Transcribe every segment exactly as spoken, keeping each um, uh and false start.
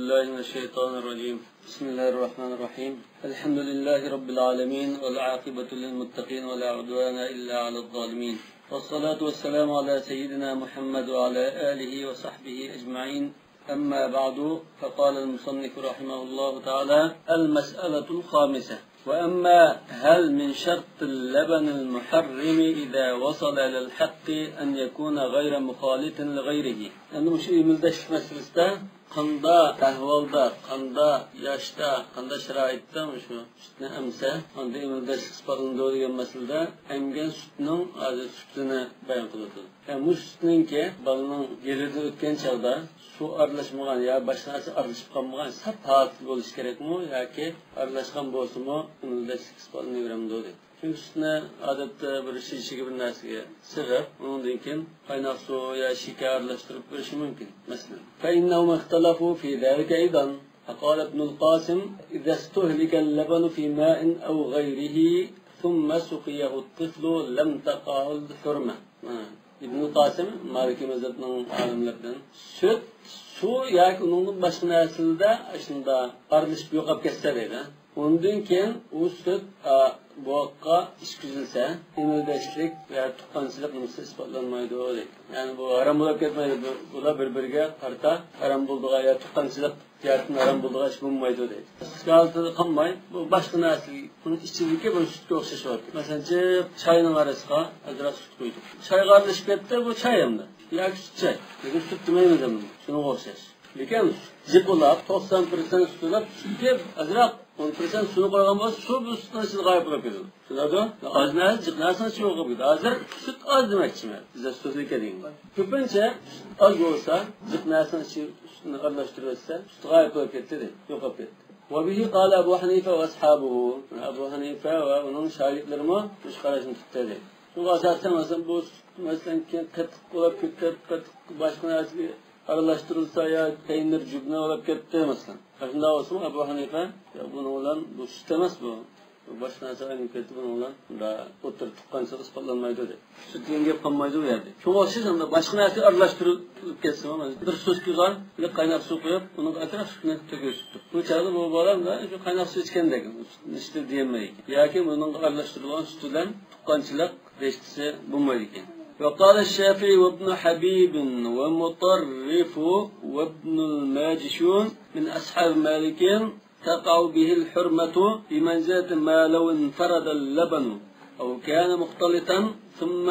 بالله من الشيطان الرجيم. بسم الله الرحمن الرحيم. الحمد لله رب العالمين، والعاقبة للمتقين، ولا عدوان إلا على الظالمين. والصلاة والسلام على سيدنا محمد وعلى آله وصحبه أجمعين. أما بعد، فقال المصنف رحمه الله تعالى: المسألة الخامسة. وأما هل من شرط اللبن المحرم إذا وصل إلى الحق أن يكون غير مخالط لغيره؟ ئەمدى مۇشۇ ئىمىلداشلىق مەسىلىسىدە قانداق ئەھۋالدا، قانداق ياشتا، قانداق شارائىتتا مۇشۇ سۈتنى ئەمسە، ئاندىن ئىمىلداشلىق ئىسپاتلىنىدۇ دېگەن مەسىلىدە ئەمگەن سۈتنىڭ ھازىر سۈپىتىنى بايان قىلىۋاتىدۇ. يەنى مۇشۇ سۈتنىڭكى بالىنىڭ گېلىدىن ئۆتكەن چاغدا سۇ ئارىلاشمىغان يا باشقا نەرسە ئارىلىشىپ قالمىغان ساپ ھالەتتە بولۇشى كېرەكمۇ ياكى ئارىلاشقان بولسىمۇ ئىمىلداشلىق ئىسپاتلىنىۋېرەمدۇ دەيدۇ. چۈنكى سۈتنى ئادەتتە بىر شىشىگە بىر نەرسىگە سىغىپ، ئۇنىڭدىن كېيىن قايناق سۇ يا شېكەر ئارىلاشتۇرۇپ بېرىشى مۇمكىن، مەسىلەن. فإنهم اختلفوا في ذلك أيضا. فقال ابن القاسم: إذا استهلك اللبن في ماء أو غيره ثم سقيه الطفل لم تقع الحرمة. ھە. ئىبنۇل قاسىم مالىكىي مەزھەپنىڭ ئالىملىرىدىن. سۈت، سۇ ياكى ئۇنىڭدىن باشقا نەرسىلەردە شۇنداق ئارىلىشىپ يوقاپ كەتسە دەيدۇ. ئۇندىن كېيىن ئۇ سۈت، ئا، بوۋاققا ئىچكۈزۈلسە، ئىمىلداشلىق ۋە تۇغقانچىلىق نېمىسى ئىسپاتلانمايدۇ دەيدۇ. يەنى بۇ ھارام بولۇپ كەتمەيدۇ. بۇ، بۇلار بىر-بىرىگە قارىتا ھارام بولىدىغان يا تۇغقانچىلىق جەھەتتىن ھارام بولىدىغان ئىش بولمايدۇ دەيدۇ. ئىككى ھالىتىدە قالماي، بۇ باشقا نەرسە، بۇنىڭ ئىچىدىكى بىر سۈتكە ئوخشاش بولىدۇ. مەسىلەن، چاينىڭ ئارىسىغا ئازراق سۈت قۇيدۇق. چايغا ئارىلىشىپ كەتتى، بۇ چاي ئەمدى. ياكى سۈت چاي. لېكىن سۈت دېمەيمىز ئەمدى. شۇنىڭغا ئوخشاش. لېكىن جىق ئۇلاپ، توقسان پىرسەنت سۈت ئۇلاپ، سۈتكە ئازراق ئون پىرسەنت سۇنى قويغان بولسا، سۇ بۇ سۈتنىڭ ئىچىدە غايىب بولۇپ كېتىدۇ. چۈشىنىدۇ؟ ئاز نەرسە جىق نەرسىنىڭ ئىچىگە يوقاپ كېتىدۇ. ھازىر سۈت ئاز دېمەكچىمەن. بىزدە سۈت ئىكەن دېگەن گەپ. كۆپىنچە سۈت ئاز بولسا، جىق نەرسىنىڭ ئىچىگە سۈتنى ئارىلاشتۇرۇۋەتسە، سۈت غايىب بولۇپ كەتتى دەيدۇ. يوقاپ كەتتى. وبه قال أبو حنيفة وأصحابه. ئەبۇ ھەنىفە ۋە ئۇنىڭ شاگىرتلىرىمۇ مۇشۇ قاراشنى تۇتتى دەيدۇ. شۇڭا ئاساسەن، مەسىلەن، بۇ سۈت، مەسىلەن، كېيىن قېتىق بولۇپ كېتىپ، قېتىق باشقا نەرسىگە ئارىلاشتۇرۇلسا يا پەينىر جۈبنە بولۇپ كەتتى، مەسىلەن. ئاشۇنداق بولسىمۇ، ئەبۇ ھەنىفە، يا، بۇنىڭ بىلەن بۇ سۈت ئەمەس بۇ. باشقا نەرسە ئايلىنىپ كەتتى، بۇنىڭ بىلەن مۇنداق ئوتتۇرا تۇغقانچىلىق ئىسپاتلانمايدۇ دەيدۇ. سۈت دېگەن گەپ قالمايدۇ بۇ يەردە. شۇڭا ئوخشاش ئەمدى باشقا نەرسە ئارىلاشتۇرۇلۇپ كەتسىمۇ، بىر سوسكىغا بىر قايناق سۇ قۇيۇپ، ئۇنىڭغا ئازراق سۈتنى تۆكۈۋېتىپتۇ. بۇ چاغدا بۇ بالا شۇ قايناق سۇ ئىچكەندەك، سۈتنى ئىچتى دېيەلمەيدىكەن. ياكى بۇنىڭغا ئارىلاشتۇرۇلغان سۈت بىلەن تۇغقانچىلىق رىشتىسى بولمايدىكەن. وقال الشافعي وابن حبيب ومطرف وابن الماجشون من أصحاب مالك تقع به الحرمة بمنزلة ما لو انفرد اللبن أو كان مختلطا ثم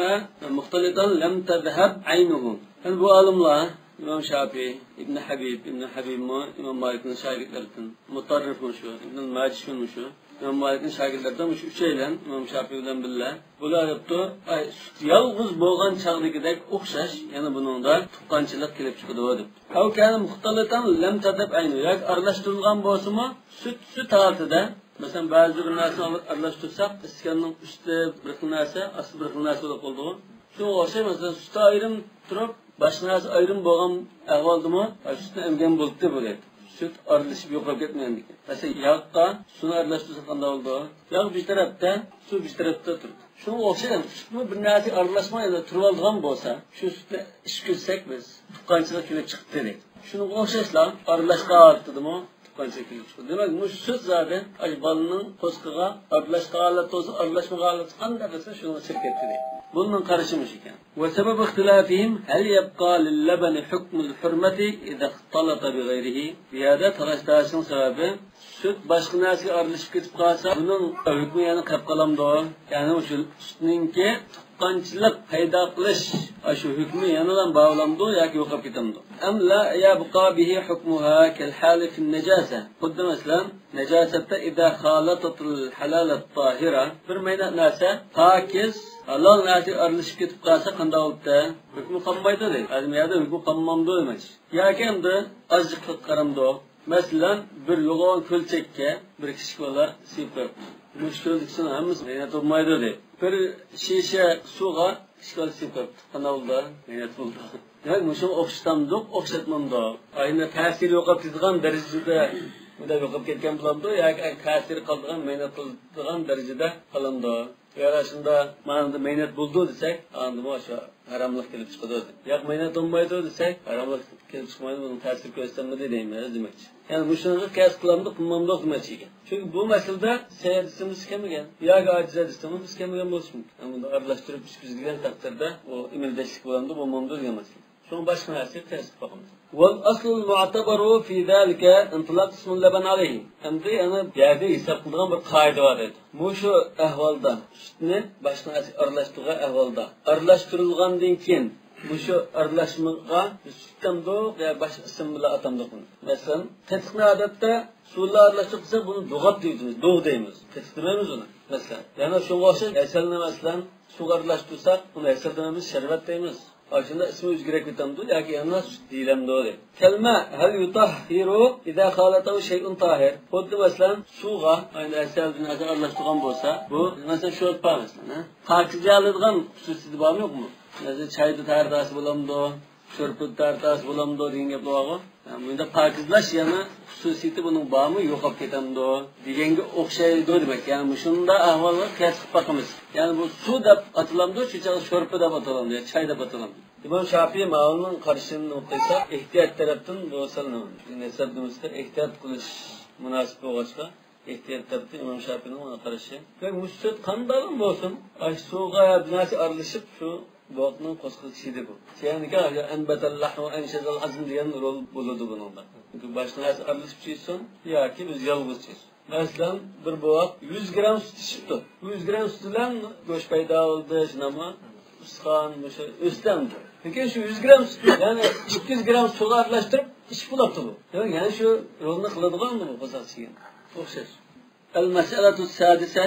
مختلطا لم تذهب عينه. يەنى بۇ ئالىملار، ئىمام شافىئى، ئىبن ھەبىب، ئىبن ھەبىبمۇ ئىمام مالىكنىڭ شاگىرتلىرىدىن، مۇتەررىفمۇ شۇ، ئىبن ماجىشۇنمۇ شۇ، ئىمام مالىكنىڭ شاگىرتلىرىدىن مۇشۇ ئۈچەيلەن ئىمام شافىئى بىلەن بىللە. بۇلار دەپتۇ، ئاي، سۈت يالغۇز بولغان چاغدىكىدەك ئوخشاش، يەنە بۇنىڭدا تۇغقانچىلىق كېلىپ چىقىدۇ دەپتۇ. أو كان مختلطا لم تذهب عينه، ياكى ئارىلاشتۇرۇلغان بولسىمۇ، سۈت، سۈت ھالىتىدە، مەسىلەن، بەزى بىر نەرسىنى ئارىلاشتۇرساق، ئىسكاننىڭ ئۈستى بىر خىل نەرسە، ئاستى بىر خىل نەرسە بولۇپ قالىدىغۇ. شۇنىڭغا ئوخشاش، مەسىلەن، سۈتى ئايرىم تۇرۇپ، باشقا نەرسە ئايرىم بولغان ئەھۋالدىمۇ سۈتنى ئەمگەن بولاتتى بۇ دەيدۇ. سۈت ئارىلىشىپ يوقاپ كەتمىگەندىكىن. مەسىلەن، ياغقا سۇنى ئارىلاشتۇرسا قانداق بولىدۇ؟ ياغ بىر تەرەپتە، سۇ بىر تەرەپتە تۇرىدۇ. شۇنىڭغا ئوخشاش، سۈتمۇ بىر نەرسىگە ئارىلاشماي يەنە تۇرۇۋالىدىغان بولسا، شۇ سۈتنى ئىچكۈزسەك بىز، تۇغقانچىلىق كېلىپ چىقىپتۇ دەيدۇ. شۇنىڭغا ئوخشاشلا ئارىلاشقان ھالىتىدىمۇ تۇغقانچىلىق كېلىپ چىقىدۇ. دېمەك، مۇشۇ سۈت زادى ئاشۇ بالىنىڭ پوستىغا ئارىلاشقان ھالەتتە بولسا، ئارىلاشمىغان ھالەتتە قانداق بولسا شۇنىڭغا چىقىپ كەتتى دەيدۇ. بۇنىڭ قارىشى مۇشۇ ئىكەن. وسبب اختلافهم هل يبقى للبن حكم الحرمة إذا اختلط بغيره؟ بۇ يەردە تالاش-تارتىشنىڭ سەۋەبى، سۈت باشقا نەرسىگە ئارىلىشىپ كېتىپ قالسا، بۇنىڭ ھۆكمى يەنە قېلىپ قالامدۇ؟ يەنى مۇشۇ سۈتنىڭكى تۇغقانچىلىق پەيدا قىلىش، ئاشۇ ھۆكمى يەنىلا بار بولامدۇ ياكى يوقاپ كېتەمدۇ؟ أم لا يبقى به حكمها كالحال في النجاسة. خۇددى مەسىلەن، نەجاسەتتە إذا خالطت الحلال الطاهر، بىر مەينەت نەرسە پاكىز، ھالال نەرسىگە ئارىلىشىپ كېتىپ قالسا قانداق بولىدۇ؟ ھۆكمى قالمايدۇ دەيدۇ. ئادەم يەردە ھۆكمى قالمامدۇ دېمەكچى. ياكى ئەمدى ئازجىقلىق قارامدۇ؟ مەسىلەن، بىر يوغان كۆلچەككە بىر كىچىك بالا سىيىپ قويۇپتۇ. مۇشۇ كۆلدىكىسىنىڭ ھەممىسى مەينەت بولمايدۇ دەيدۇ. بىر شىشە سۇغا كىچىك بالا سىيىپ قويۇپتۇ. قانداق بولدى؟ مەينەت بولدى. دېمەك، مۇشۇنى ئوخشىتامدۇق، ئوخشاتمامدۇق؟ ئاينى تەسىرى يوقاپ كېتىدىغان دەرىجىدە بۇنداق يوقاپ كەتكەن بولامدۇ ياكى تەسىرى قالىدىغان، مەينەت قىلىدىغان دەرىجىدە قالامدۇ؟ يا شۇنداق، مانا مەينەت بولدى دېسەك، ئاندىمۇ شۇ ھاراملىق كېلىپ چىقىدۇ. ياق، مەينەت بولمايدۇ دېسەك، ھاراملىق كېلىپ چىقمايدۇ، بۇنىڭ تەسىرى كۆرسەتمىدى دەيمىز دېمەكچى. يەنى مۇشۇنىڭغا قىياس قىلامدۇق، قىلمامدۇق دېمەكچى ئىكەن. چۈنكى بۇ مەسىلىدە سەي ھەدىسىمىز كەلمىگەن ياكى ئاجىز ھەدىسىمىز كەلمىگەن بولۇشى مۇمكىن. يەنى بۇنى ئارىلاشتۇرۇپ ئىچكۈزگەن تەقدىردە ئۇ ئىمىلدەشلىك بولامدۇ، بولمامدۇ دېگەن مەسىلە. شۇڭا باشقا نەرسىگە قىياس قىلىپ باقىمىز. والأصل المعتبر في ذلك انطلاق اسم اللبن عليه. ئەمدى يەنە بۇ يەردە ھېساب قىلىدىغان بىر قائىدە بار دەيدۇ. مۇشۇ ئەھۋالدا سۈتنى باشقا نەرسىگە ئارىلاشتۇرغان ئەھۋالدا، ئارىلاشتۇرۇلغاندىن كېيىن مۇشۇ ئارىلاشمىغا سۈت دەمدۇق يا باشقا ئىسىم بىلەن ئاتامدۇق بۇنى؟ مەسىلەن، قېتىقنى ئادەتتە سۇ بىلەن ئارىلاشتۇرۇپ قىلسا، بۇنى دوغاپ دەيمىز، دوغ دەيمىز. قېتىق دېمەيمىز ئۇنى. مەسىلەن، يەنە شۇنىڭغا ئوخشاش ھەسەلنى، مەسىلەن، سۇغا ئارىلاشتۇرساق، ئۇنى ھەسەل دېمەيمىز، شەربەت دەيمىز. ئاشۇندا ئىسمى ئۆزگىرىپ كېتەمدۇ ياكى يەنە سۈت دېيىلەمدۇ دەيدۇ. كەلمە، هل يطهر إذا خالطه شيء طاهر. خۇددى مەسىلەن، سۇغا ئەينى ھەسەل بىلەن ھەسەل ئارىلاشتۇرغان بولسا، بۇ مەسىلەن شورپا مەسىلەن، ھە؟ پاكىزلىيالىدىغان خۇسۇسىيىتى بارمۇ يوقمۇ؟ مەسىلەن، چايدا تارتاسا بولامدۇ؟ شورپىدا تارتاسا بولامدۇ دېگەن گەپلەر بارغۇ. ھە، بۇندا پاكىزلاش يەنە خۇسۇسىيىتى بۇنىڭ بارمۇ، يوقاپ كېتەمدۇ دېگەنگە ئوخشايدۇ دېمەك. يەنى مۇشۇنداق ئەھۋالغا قىياس قىلىپ باقىمىز. يەنى بۇ سۇ دەپ ئاتىلامدۇ، شۇ چاغدا شورپا دەپ ئاتىلامدۇ يا چاي دەپ ئاتىلامدۇ؟ ئىمام شاپىي ماۋۇنىڭ قارىشىنى قىلساق، ئېھتىيات تەرەپتىن بۇ سەل نېمە، نەسەب نېمىسىدە ئېھتىيات قىلىش مۇناسىپ بولغاچقا، ئېھتىيات تەرەپتىن ئىمام شاپىينىڭ قارىشى. دېمەك، مۇشۇ سۈت قانداقلا بولسۇن، ئاشۇ سۇغا بىر نەرسە ئارىلىشىپ، شۇ بوۋاقنىڭ قورسىقىدا چىدى بۇ. چىگەندىكىن، ئەنبەتەل لەھمۇ ئەنشەزەل ئەزم دېگەن رول بولىدۇ بۇنىڭدا. چۈنكى باشقا نەرسە ئارىلىشىپ چىدىسۇن ياكى ئۆزى يالغۇز چىدىسۇن. مەسىلەن، بىر بوۋاق يۈز گرام سۈت ئىچىپتۇ. بۇ يۈز گرام سۈت بىلەن گۆش پەيدا بولدى، شۇنداقمۇ؟ ئۇستىخان، مۇشۇ ئۆستەمدۇ. لېكىن شۇ يۈز گرام سۈتنى، يەنى ئىككى يۈز گرام سۇغا ئارىلاشتۇرۇپ ئىچىپ بولاتتى بۇ. دېمەك، يەنە شۇ رولنى قىلىدىغان بۇ قورساق چىگەن. ئوخشاش. المسألة السادسة،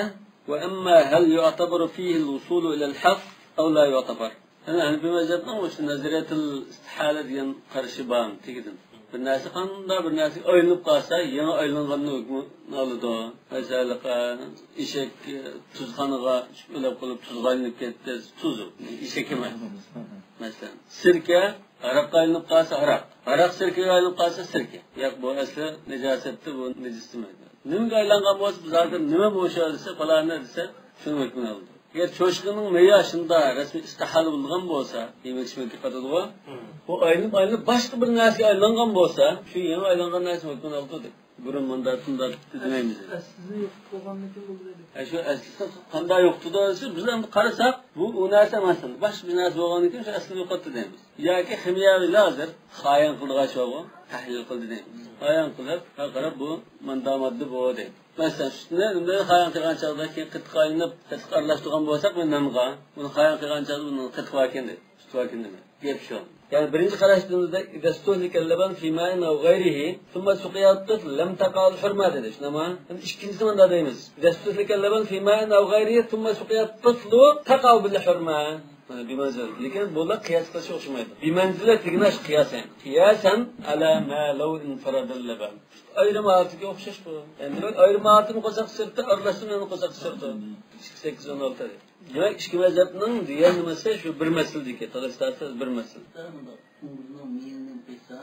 وأما هل يعتبر فيه الوصول إلى الحظ أو لا يعتبر؟ يەنى ھەنىفىي مەزھەپنىڭ مۇشۇ نەزەرىيەتۇل ئىستىھالە دېگەن قارىشى بار تېگىدىن. بىر نەرسە قانداق بىر نەرسىگە ئايلىنىپ قالسا، يېڭى ئايلانغاننىڭ ھۆكمىنى ئالىدۇ. مەسىلەن، ئېشەك، ئە، تۇزخانىغا چۈشۈپ ئۆلۈپ قېلىپ تۇزغا ئايلىنىپ كەتتى، تۇزۇ. ئېشەك ئەمەس. مەسىلەن، سىركە ھاراققا ئايلىنىپ قالسا ھاراق. ھاراق سىركىگە ئايلىنىپ قالسا سىركە. ياق، بۇ ئەسلى نىجاسەتتە، بۇ نىجىس دېمەيدۇ. نېمىگە ئايلانغان بولسا، بىز ھازىر نېمە بولۇشى دېسە، پالانى دېسە، شۇنى ھۆكمىنى ئالىدۇ. ئەگەر چوشقىنىڭ مېيى شۇنداق رەسمىي ئىستىھالە بولىدىغان بولسا، يېمەك ئىچمەككە قاتىدىغۇ. بۇ ئايلىنىپ ئايلىنىپ باشقا بىر نەرسىگە ئايلانغان بولسا، شۇ يېڭى ئايلانغان نەرسە ھۆكمىنى ئالىدۇ دەيدۇ. بۇرۇن مۇنداق، مۇنداق دېمەيمىز. ئەسلىدىن يوقىتىپ بولغاندىن كېيىن بولدى دەيدۇ. ئە، شۇ ئەسلىدە قانداق يوقىتىدۇ دېسە، بىز ئەمدى قارىساق، بۇ ئۇ نەرسە ئەمەس، باشقا بىر نەرسە بولغاندىن كېيىن شۇ ئەسلىنى يوقاتتى دەيمىز. ياكى خىميەۋىي لازېر خايان قىلىدىغان شۇ، تەھلىل قىلدى دەيمىز. خايان قىلىپ، ھە، قاراپ، بۇ مۇنداق ماددا بۇ دەيدۇ. مەسىلەن، سۈتنى نېمىدە خايان قىلغان چاغدا كېيىن قېتىققا ئايلىنىپ، قېتىق ئارىلاشتۇرغان بولساق، بۇ نانغا، بۇنى خايان قىلغان چاغدا بۇنىڭ قېتىقى باركەن دەيدۇ. ئۇستىۋاركىن نېمە؟ گەپ شۇ. يەنى بىرىنچى قاراشتا إذا استهلك اللبن في ماء أو غيره ثم سقي الطفل لم تقع الحرمة دېدى، شۇنداقمۇ؟ ئەمدى ئىككىنچىسى مۇنداق دەيمىز. إذا استهلك اللبن في ماء أو غيره ثم سقي الطفل تقع بالحرمة. مانا بىمەنزىلە. لېكىن بۇلار قىياس قىلىشقا ئوخشىمايدۇ. بىمەنزىلە دېگىنى شۇ قىياسەن. قىياسەن على ما لو انفرد اللبن. ئايرىم ھالىتىگە ئوخشاش بۇ. ئەمدى ئايرىم ھالىتىنى قويساق سىرتتا، ئارىلاشتۇرمىنى قويساق سىرتتا. ئىككى سەككىز ئون ئالتە. دېمەك، ئىككى مەزھەپنىڭ دېگەن نېمىسى شۇ بىر مەسىلىدىكى، تالاشتارسىز بىر مەسىلە. مۇنداق قوڭغۇزنىڭ مېيىنى قىيسا،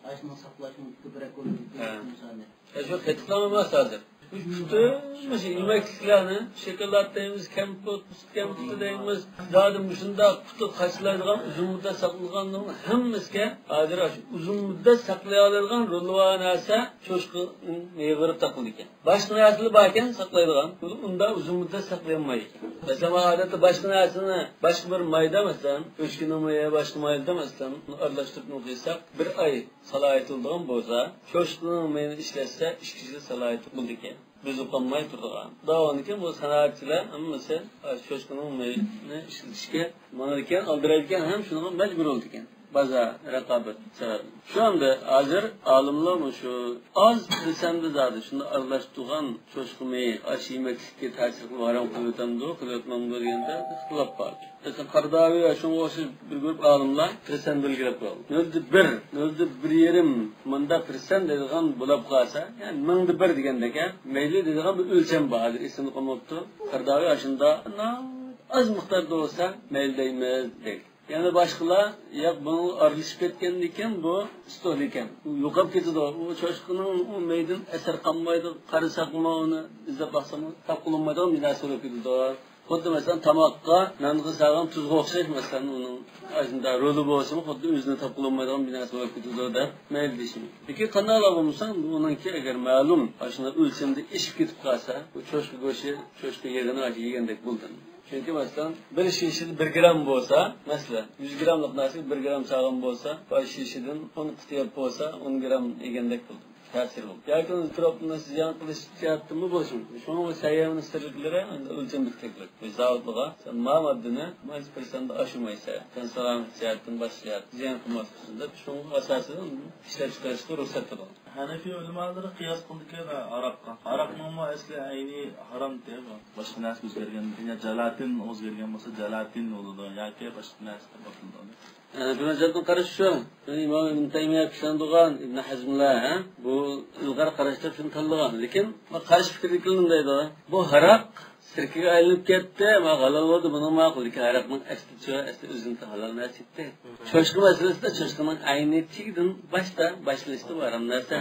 ئاشنىڭ ساقلاش مۇددىتى بىر ئاي بولىدۇ، ھە. مىسالى. ئە، شۇ قېتىقلام ئەمەس ھازىر. پۈتۈن مۇشۇ يېمەكلىكلەرنى، شوكولاد دەيمىز، كەمپۈت، سۈت كەمپۈتى دەيمىز، زادى مۇشۇنداق قۇتى قاچىلايدىغان، ئۇزۇن مۇددەت ساقلىغاننىڭ ھەممىسىگە ھازىر شۇ ئۇزۇن مۇددەت ساقلىيالايدىغان رولۋا نەرسە چوشقىنىڭ مېيىغا بېرىپ تاقىلىدىكەن. باشقا نەرسىلەر باركەن ساقلايدىغان، ئۇندا ئۇزۇن مۇددەت ساقلىيالمايدىكەن. مەسىلەن، ئادەتتە باشقا نەرسىنى، باشقا بىر مايدا، مەسىلەن، ئۆچكىنىڭ مېيى، باشقا مايدا، مەسىلەن، ئۇنى ئارىلاشتۇرۇپ قىلساق، بىر ئاي سالاھىيىتى بولىدىغان بولسا، چوشقىنىڭ مېيىنى ئىشلەتسە، ئىككى يىل سالاھىيىتى بولىدىكەن. بۇزۇلۇپ قالماي تۇرىدىغان. داۋاملىكىن بۇ سانائەتچىلەر ھەممىسى، ئە، چوشقىنىڭ مېيىنى ئىشلىتىشكە ماڭىدىكەن، ئالدىرايدىكەن ھەم شۇنىڭغا مەجبۇر بولىدىكەن. بازار رىقابەت سەۋەبىدىن. شۇ ئەمدى ھازىر ئالىملار مۇشۇ ئاز پىرسەنتنى زادى شۇنداق ئارىلاشتۇرغان چوشقا مېيى ئاش يېمەكلىككە تەسىر قىلىپ ھارام قىلىۋېتەمدۇ، قىلىۋەتمەمدۇ دېگەندە ئىختىلاپ بار. مەسىلەن، قارداۋى ۋە شۇنىڭغا ئوخشاش بىر گۇرۇپ ئالىملار پىرسەنت بەلگىلەپ قويغان. نۆلدە بىر، نۆلدە بىر يېرىم مۇنداق پىرسەنت دەيدىغان بولۇپ قالسا، يەنى مىڭدا بىر دېگەندەك، ھە، مەيلى دەيدىغان بىر ئۆلچەم بار، ھازىر ئېسىمدە قالماپتۇ. قارداۋى ئاشۇنداق ئاز مىقداردا بولسا مەيلى دەيمىز دەيدۇ. يەنە باشقىلار، ياق، بۇنىڭغا ئارىلىشىپ كەتكەندىكىن بۇ ئىستولىكەن. ئۇ يوقاپ كېتىدۇ. ئۇ چوشقىنىڭ ئۇ مېيىدىن ئەسەر قالمايدۇ، قارىساقمۇ ئۇنى ئىزدەپ باقساقمۇ تاپقىلى بولمايدىغان بىر نەرسە بولۇپ كېتىدۇ. خۇددى مەسىلەن، تاماققا، نانغا سالغان تۇزغا ئوخشاش، مەسىلەن، ئۇنىڭ ئاشۇنداق رولى بولسىمۇ، خۇددى ئۆزىنى تاپقىلى بولمايدىغان بىر نەرسە بولۇپ كېتىدۇ دەپ مەيلى دېيىشى مۇمكىن. لېكىن قانداقلا بولمىسۇن، ئۇنىڭكى ئەگەر مەلۇم ئاشۇنداق ئۆلچەمدە ئېشىپ كېتىپ قالسا، بۇ چوشقا گۆشى، چوشقا يېغىنى ئاشۇ يېگەندەك بولىدۇ. چۈنكى، مەسىلەن، بىر شىشىدە بىر گرام بولسا، مەسىلەن، يۈز گراملىق نەرسىگە بىر گرام سالغان بولسا، بىر شىشىدىن ئون قېتى يەپ بولسا، ئون گرام يېگەندەك بولىدۇ. تەسىرى بولىدۇ. ياكى ئۇنى پروبلېمىنى زىيان قىلىش جەھەتتىنمۇ بولۇشى مۇمكىن. شۇڭا بۇ سەييەمنىڭ سىرلىقلىرى ئەمدى ئۆلچەملىك تەكلىك. بۇ زاۋۇتلىغا سەن ما ماددىنى مايس پىرسەنتنى ئاشۇرمايسەن. سەن سالامەتلىك جەھەتتىن، باشقا جەھەتتىن زىيان قىلماسلىقسەن دەپ، شۇنىڭغا ئاساسەن ئىشلەپچىقىرىشقا رۇخسەت قىلغان. ھەنەفىي ئۆلىمالىرى قىياس قىلدىكەن ھاراققا. ھاراقنىڭمۇ ئەسلى ئەينى ھارام دەيدۇ. باشقا نەرسە ئۆزگەرگەن، يا جالاتىن ئۆزگەرگەن بولسا، جالاتىن بولىدۇ ياكى باشقا نەرسە بولىدۇ. ئەنە بۇ مەزھەپنىڭ قارىشى شۇ. يەنى ئىمام ئىبن تەيمىيە، كىشىلەردىغان ئىبن ھەزملەر، ھە؟ بۇ ئىلغار قاراشلار شۇنى تاللىغان. لېكىن قارشى پىكىردىكىلەر نېمە دەيدۇ؟ بۇ ھاراق سىركىگە ئايلىنىپ كەتتى، ما ھالال بولدى، بۇنىڭ ماقۇل. لېكىن ھاراقنىڭ ئەسلى شۇ، ئەسلى ئۆزىنىڭ ھالال نەرسە ئىدى. چوشقا مەسىلىسىدە چوشقىنىڭ ئەينى تېگىدىن باشتا باشلىنىشتا بۇ ھارام نەرسە.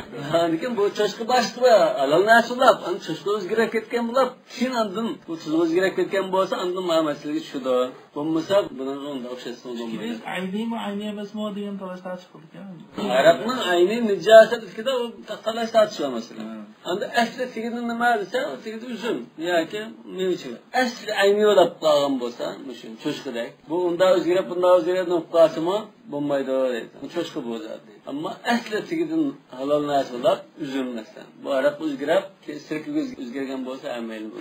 لېكىن بۇ چوشقا باشتا بۇ ھالال نەرسە بولۇپ، ئاندىن چوشقا ئۆزگىرىپ كەتكەن بولۇپ، كېيىن ئاندىن بۇ تۇز ئۆزگىرىپ كەتكەن بولسا، ئاندىن ما مەسىلىگە چۈشىدۇ. بولمىسا، بۇنىڭغا ئۇنداق ئوخشاتسىڭىز بولمايدۇ. ئەينىمۇ، ئەينى ئەمەسمۇ دېگەن تالاش تارتىش بولىدىكەن. ھاراقنىڭ ئەينى نىجاسەت ئىككىدە ئۇ تالاش تارتىش بار مەسىلە. ئەمدى ئەسلى تېگىدە نېمە دېسە، ئۇ تېگىدە ئۈزۈم ياكى مېۋە چېۋەر. ئەسلى ئەينى بولۇپ قالغان بولسا، مۇشۇ چوشقىدەك، بۇ ئۇنداق ئۆزگىرىپ، بۇنداق ئۆزگىرىپ بولۇپ قالسىمۇ بولمايدۇ دەيدۇ. چوشقا بۇ زادى. ئەمما ئەسلى تېگىدىن ھالال نەرسە بولۇپ، ئۈزۈم مەسىلەن. بۇ ھاراق ئۆزگىرىپ، كېيىن سىركىگە ئۆزگەرگەن بولسا، ھەممەيلى بۇ.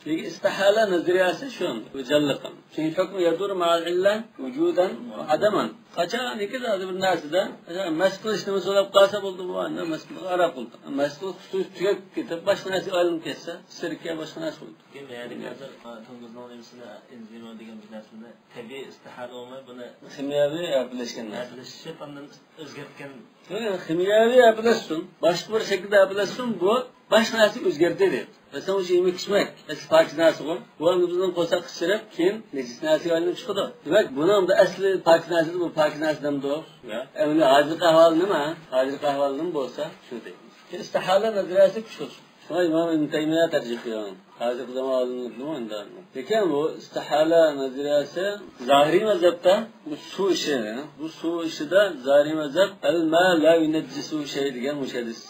چۈنكى ئىستىھالە نەزەرىيەسى شۇ، بۇ جانلىقىم. چۈنكى ھۆكمى يەدۇرۇ مەئەل ئىللە ۋۇجۇدەن ۋە ئەدەمەن. قاچانكى زادى بىر نەرسىدە، مەسىلەن، مەس قىلىش نېمىسى بولۇپ قالسا بولدى، بۇ ئەمدى مەس قىلىدىغان ھاراق بولدى. مەس قىلىش خۇسۇسى تۈگەپ كېتىپ، باشقا نەرسىگە ئايلىنىپ كەتسە، سىركە باشقا نەرسە قويدى. لېكىن بۇ يەردىكى ھازىر، ئا، توڭگۇزنىڭ نېمىسىنى، ئېنزىمى دېگەن بىر نەرسىنى تەبىئىي ئىستىھالە بولماي، بۇنى خىمىيەۋى ھەپىلەشكەن نەرسە. ھەپىلىشىپ، ئاندىن ئۆزگەرتكەن. يەنى خىمىيەۋى ئەپلەشسۇن، باشقا بىر شەكىلدە ئەپلەشسۇن، بۇ باشقا نەرسە ئۆزگەردى دەيدۇ. مەسىلەن، مۇشۇ يېمەك ئىچمەك، ئەسلى پاكىز نەرسىغۇ. بۇ ئەمدى بىزنىڭ قورساققا چىرىپ، كېيىن نەجىس نەرسىگە ئايلىنىپ چىقىدۇ. دېمەك، بۇنىڭ ئەمدى ئەسلى پاكىز نەرسىدە، بۇ پاكىز نەرسە دەمدۇ. يا. ئەمدى ھازىرقى ئەھۋالى نېمە؟ ھازىرقى ئەھۋالى نېمە بولسا، شۇ دەيمىز. ئىستىھالە نەزەرىيەسى كۈچلۈك. شۇڭا ئىمام ئىبن تەيمىيە تەرجىھ قىلغان. ھازىرقى زامان ئالىملىرىنىڭ ئىندىرىمى. لېكىن بۇ ئىستىھالە نەزەرىيەسى زاھىرىي مەزھەپتە بۇ سۇ ئىشى، بۇ سۇ ئىشىدا زاھىرىي مەزھەپ ئەل ما لا يۇنەججىسۇ شەي دېگەن مۇشۇ ھەدىس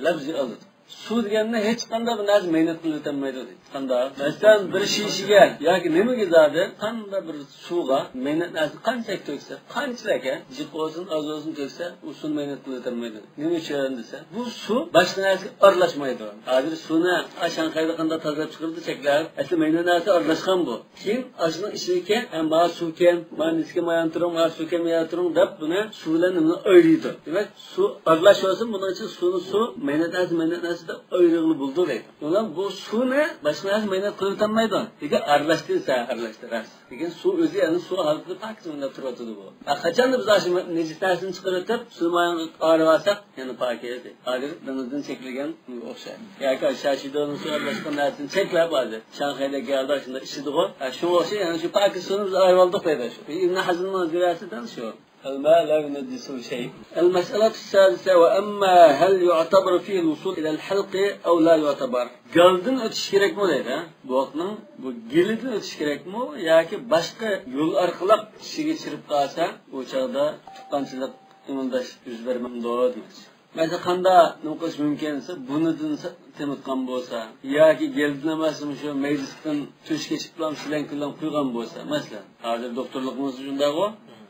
لەپزى ئالىدۇ. سۇ دېگەننى ھېچقانداق بىر نەرسە مەينەت قىلىۋېتەلمەيدۇ دەيدۇ. قانداق؟ مەسىلەن، بىر شىشىگە ياكى نېمىگە زادى قانداق بىر سۇغا مەينەت نەرسە قانچىلىك تۆكسە، قانچىلىك جىق بولسۇن، ئاز بولسۇن تۆكسە، ئۇ سۇنى مەينەت قىلىۋېتەلمەيدۇ. نېمە ئۈچۈن دېسە، بۇ سۇ باشقا نەرسىگە ئارىلاشمايدۇ. ھازىر سۇنى شاڭخەيدە قانداق تازىلاپ چىقىرىدۇ، چەكلەپ، ئەسلى مەينەت نەرسە ئارىلاشقان بۇ. كېيىن ئاشۇنىڭ ئىچىدىكى، ھە، ما سۇكەن، ما نېسكەن، ما يان تۇرۇڭ، ما سۇكەن، ما يان تۇرۇڭ دەپ بۇنى سۇ بىلەن نېمىنى ئايرىيدۇ. دېمەك، سۇ ئارىلاشمىسۇن، بۇنىڭ ئىچىدە سۇنى سۇ، مەينەت نەرسە مەينەت نەرسە دەپ ئايرىغىلى بولىدۇ دەيدۇ. ئۇلار بۇ سۇنى باشقا نەرسە مەينەت قىلىۋېتەلمەيدۇ. لېكىن ئارىلاشتى دېسە، ئارىلاشتى راست. لېكىن سۇ ئۆزى يەنە سۇ ھالىتىدە پاكىز مۇنداق تۇرۇۋاتىدۇ بۇ. ھە، قاچاندا بىز ئاشۇ نەجىس نەرسىنى چىقىرىۋېتىپ، سۇنى مايان ئارىۋالساق، يەنە پاكىز. ھازىر دېڭىزدىن چەكلىگەن ئوخشايدۇ. ياكى شاشىدونىڭ سۇ ئارىلاشقان نەرسىنى چەكلەپ ھازىر شاڭخەيدە كەلدى، شۇنداق ئىچىدىغۇ. ھە، شۇ ئوخشاي، يەنە شۇ پاكىز سۇنى بىز ئارىۋالدۇق دەيدۇ شۇ. ئىبن ھەزمنىڭ نەزەرىيەسىدىن شۇ. الماء لا ينجسه شيء. المسألة السادسة، وأما هل يعتبر فيه الوصول إلى الحلق أو لا يعتبر؟ گالدىن ئۆتۈش كېرەكمۇ دەيدۇ، ھە؟ بوۋاقنىڭ بۇ گېلىدىن ئۆتۈش كېرەكمۇ ياكى باشقا يول ئارقىلىق چىشىگە چىرىپ قالسا، ئۇ چاغدا تۇغقانچىلىق ئىمىلداش يۈز بەرمەمدۇ دېمەكچى. مەسىلەن، قانداق نېمە قىلىش مۇمكىن دېسە، بۇرنىدىن تېمىتقان بولسا ياكى گېلىدىن ئەمەس، مۇشۇ مەيدىسىدىن تۆشۈككە ئېلىپ شىلەنكىلەن قۇيغان بولسا، مەسىلەن، ھازىر دوختۇرلۇقىمىزدا شۇنداقغۇ،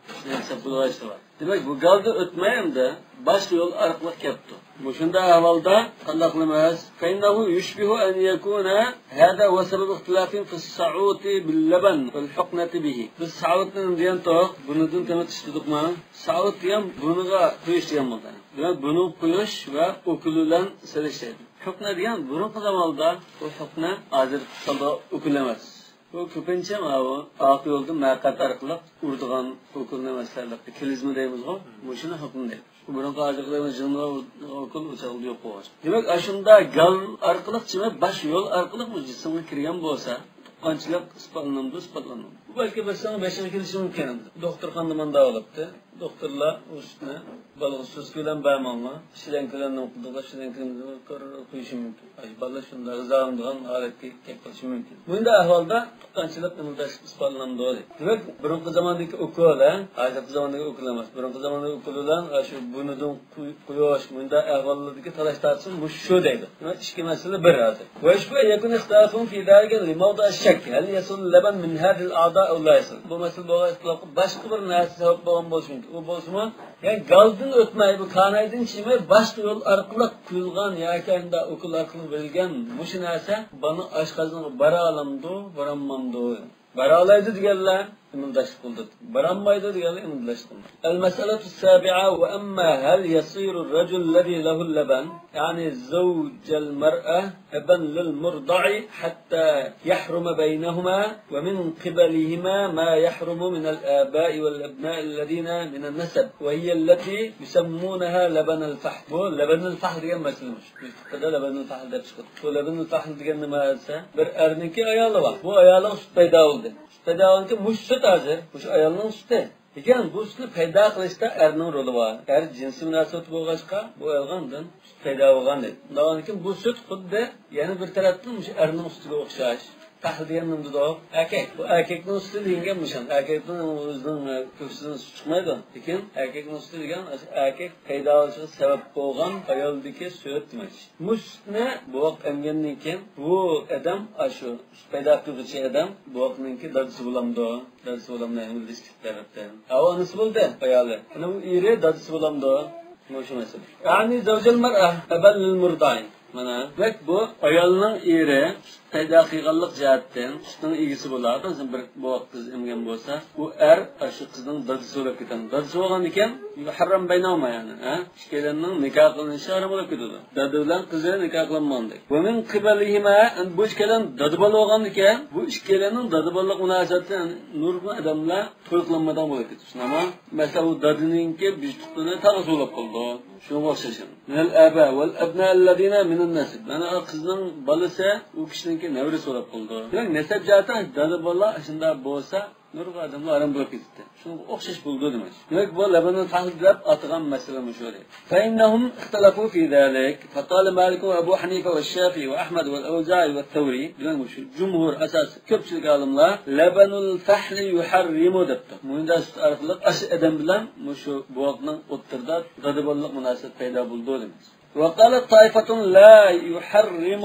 ھېساب قىلىۋالىشتا بار. دېمەك، بۇ گالدا ئۆتمەي ئەمدى باشقا يول ئارقىلىق كەپتۇ. مۇشۇنداق ئەھۋالدا قانداق قىلىمىز؟ فإنه يشبه أن يكون هذا هو سبب اختلافهم في السعوط باللبن والحقنة به. بىز ساۋۇتنى نېمە دېگەنتۇق؟ بۇرنىدىن تېمىتىش دېدۇقمۇ؟ ساۋۇت دېگەن بۇرنىغا قۇيۇش دېگەن بولىدۇ. دېمەك، بۇرنىغا قۇيۇش ۋە ئوكۇل بىلەن سېلىش دەيدۇ. ھۇقنە دېگەن بۇرۇنقى زاماندا بۇ ھۇقنە ھازىرقى خىل ئوكۇل ئەمەس. بۇ كۆپىنچە ماۋۇ ئارقا يولدا مەقئەت ئارقىلىق ئۇرىدىغان ئوكۇلنى، مەسىلەن، كلىزما دەيمىزغۇ، مۇشۇنى ھۇقنە دەيدۇ. بۇرۇنقى ھازىرقى زامان جىڭنىغا ئوكۇل ئۇ چاغدا يوق بولغان. دېمەك، ئاشۇنداق گال ئارقىلىق، دېمەك، باش يول ئارقىلىق بۇ جىسىمغا كىرگەن بولسا، تۇغقانچىلىق ئىسپاتلىنىدۇ، ئىسپاتلىنىدۇ. بەلكى بىرسىنىڭ بېشىغا كېلىشى مۇمكىن. دوختۇرخانىدا مۇنداق بولۇپتۇ. دوختۇرلار ئۇ سۈتنى بالىغا سۇسكا بىلەن بەرمەڭلار. شىلەڭكە بىلەن نېمە قىلدۇق، شىلەڭكە بىلەن قويۇشى مۇمكىن. ئاشۇ بالىلار شۇنداق غىزالىنىدىغان ھالەتكە كەپ قېلىشى مۇمكىن. بۇنداق ئەھۋالدا تۇغقانچىلىق ئىمىلداشلىق ئىسپاتلىنىدۇ. دېمەك، بۇرۇنقى زاماندىكى ئوكۇل، ھە؟ ھازىرقى زاماندىكى ئوكۇل ئەمەس. بۇرۇنقى زاماندىكى ئوكۇل بىلەن ئاشۇ بۇنىدىن قۇي-، قۇياش، مۇنداق ئەھۋاللاردىكى تالاش تارتىشىش مۇشۇ شۇ دەيدۇ. دېمەك، ئىككى مەسىلە بىر ھازىر. ويشبه أن يكون اختلافهم في ذلك لموضع الشك هل يصل اللبن من هذه الأعضاء أو لا يصل. بۇ مەسىلە بولغان ئىختىلاپقا باشقا بىر نەرسە سەۋەب بولغان بولۇشى مۇمكىن. ئۇ بولسىمۇ، يەنى گالدىن ئۆتمەي، بۇ كانايدىن چىقماي، باشقا يول ئارقىلىق قۇيۇلغان ياكى ئاشۇنداق ئوكۇل ئارقىلىق بېرىلگەن مۇشۇ نەرسە بالىنىڭ ئاشقازىنىغا بارالامدۇ، بارالمامدۇ؟ بارالايدۇ دېگەنلەر ئىمىلداشلىق قىلدى. بارالمايدۇ دېگەنلەر ئىمىلداشلىق قىلدى. المسألة السابعة، وأما هل يصير الرجل الذي له اللبن، يعني زوج المرأة، أبا للمرضع حتى يحرم بينهما ومن قبلهما ما يحرم من الآباء والأبناء الذين من النسب، وهي التي يسمونها لبن الفحل. بۇ لەبەنۇل فەھل دېگەن مەسىلە مۇشۇ. فىقھىدا لەبەنۇل فەھل دەپ چىقىدۇ. بۇ لەبەنۇل فەھل دېگەن نېمە دېسە، بىر ئەرنىڭكى ئايالى بار. بۇ ئايالىغا سۈت پەيدا بولدى. سۈت پەيدا بولغانكى مۇشۇ سۈت ھازىر، مۇشۇ ئايالنىڭ سۈتى. لېكىن بۇ سۈتنى پەيدا قىلىشتا ئەرنىڭ رولى بار. ئەر جىنسىي مۇناسىۋەت بولغاچقا، بۇ ئايالغا ئاندىن سۈت پەيدا بولغان دەيدۇ. شۇنداق بولغاندىكىن بۇ سۈت خۇددى يەنە بىر تەرەپتىن مۇشۇ ئەرنىڭ سۈتىگە ئوخشاش. پەھل دېگەن نېمە دېدۇق؟ ئەركەك. بۇ ئەركەكنىڭ سۈتى دېگەن مۇشۇ. ئەركەكنىڭ ئۆزىنىڭ كۆكسىدىن سۈت چىقمايدۇ. لېكىن ئەركەكنىڭ سۈتى دېگەن ئەركەك پەيدا بولۇشىغا سەۋەب بولغان ئايالدىكى سۈت دېمەكچى. مۇشۇ سۈتنى بوۋاق ئەمگەندىن كېيىن بۇ ئادەم، ئاشۇ سۈت پەيدا قىلغۇچى ئادەم بوۋاقنىڭكى دادىسى بولامدۇ؟ دادىسى بولامدۇ؟ ئەمگىلىش تەرەپتىن. ئاۋۇ ئانىسى بولدى ئايالى. ئەنە ئۇ ئېرى دادىسى بولامدۇ؟ مۇشۇ مەسىلە. يعني زوج المرأة أبا للمرضع. مانا، دېمەك، بۇ ئايالنىڭ ئېرى سۈت پەيدا قىلغانلىق جەھەتتىن سۈتنىڭ ئىگىسى بولار. مەسىلەن، بىر بوۋاق قىز ئەمگەن بولسا، ئۇ ئەر ئاشۇ قىزنىڭ دادىسى بولۇپ كېتىدۇ. دادىسى بولغاندىكىن، يۇحەررەم بەينەھۇما، يەنى، ھە؟ ئىككىيلەننىڭ نىكاھ قىلىنىشى ھارام بولۇپ كېتىدۇ. دادا بىلەن قىز نىكاھ قىلىنمىغاندەك. ومن قبلهما، ئەمدى بۇ ئىككىيلەن دادا بالا بولغاندىكىن، بۇ ئىككىيلەننىڭ دادا بالىلىق مۇناسىۋەتى، يەنى نۇرغۇن ئادەملەر توي قىلالمايدىغان بولۇپ كېتىدۇ. شۇنداقمۇ؟ مەسىلەن، ئۇ دادىنىڭكى بىجۇتلىرىنى تاغىسى بولۇپ قالىدۇ. شۇنىڭغا ئوخشاش. من الآباء والأبناء الذين من النسب. مانا، قىزنىڭ بالىسى ئۇ كىشىنىڭكى نەۋرىسى بولۇپ قالىدۇ. دېمەك، نەسەب جەھەتتىن دادا بالا شۇنداق بولسا، نۇرغۇن ئادەملەر ھارام بولۇپ كېتىدۇ. شۇنىڭغا ئوخشاش بولىدۇ دېمەكچى. دېمەك، بۇ لەبەنۇل فەھل دەپ ئاتىغان مەسىلە مۇشۇ. فإنهم اختلفوا في ذلك. فقال مالك وأبو حنيفة والشافعي وأحمد والأوزاعي والثوري. دېمەك، مۇشۇ جۇمھۇر، ئاساس، كۆپچىلىك ئالىملار لەبەنۇل فەھلى يۇھەررىمۇ دەپتۇ. مۇنداق سۈت ئارقىلىق ئاشۇ ئادەم بىلەن مۇشۇ بوۋاقنىڭ ئوتتۇرىدا دادا بالىلىق مۇناسىۋەت پەيدا بولىدۇ دېمەكچى. وقالت طائفة لا يحرم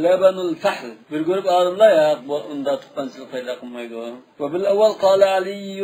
لبن الفحل. بىر گۇرۇپ ئالىملار، ياق، بۇ ئۇنداق تۇغقانچىلىق پەيدا قىلمايدۇ. وبالأول قال علي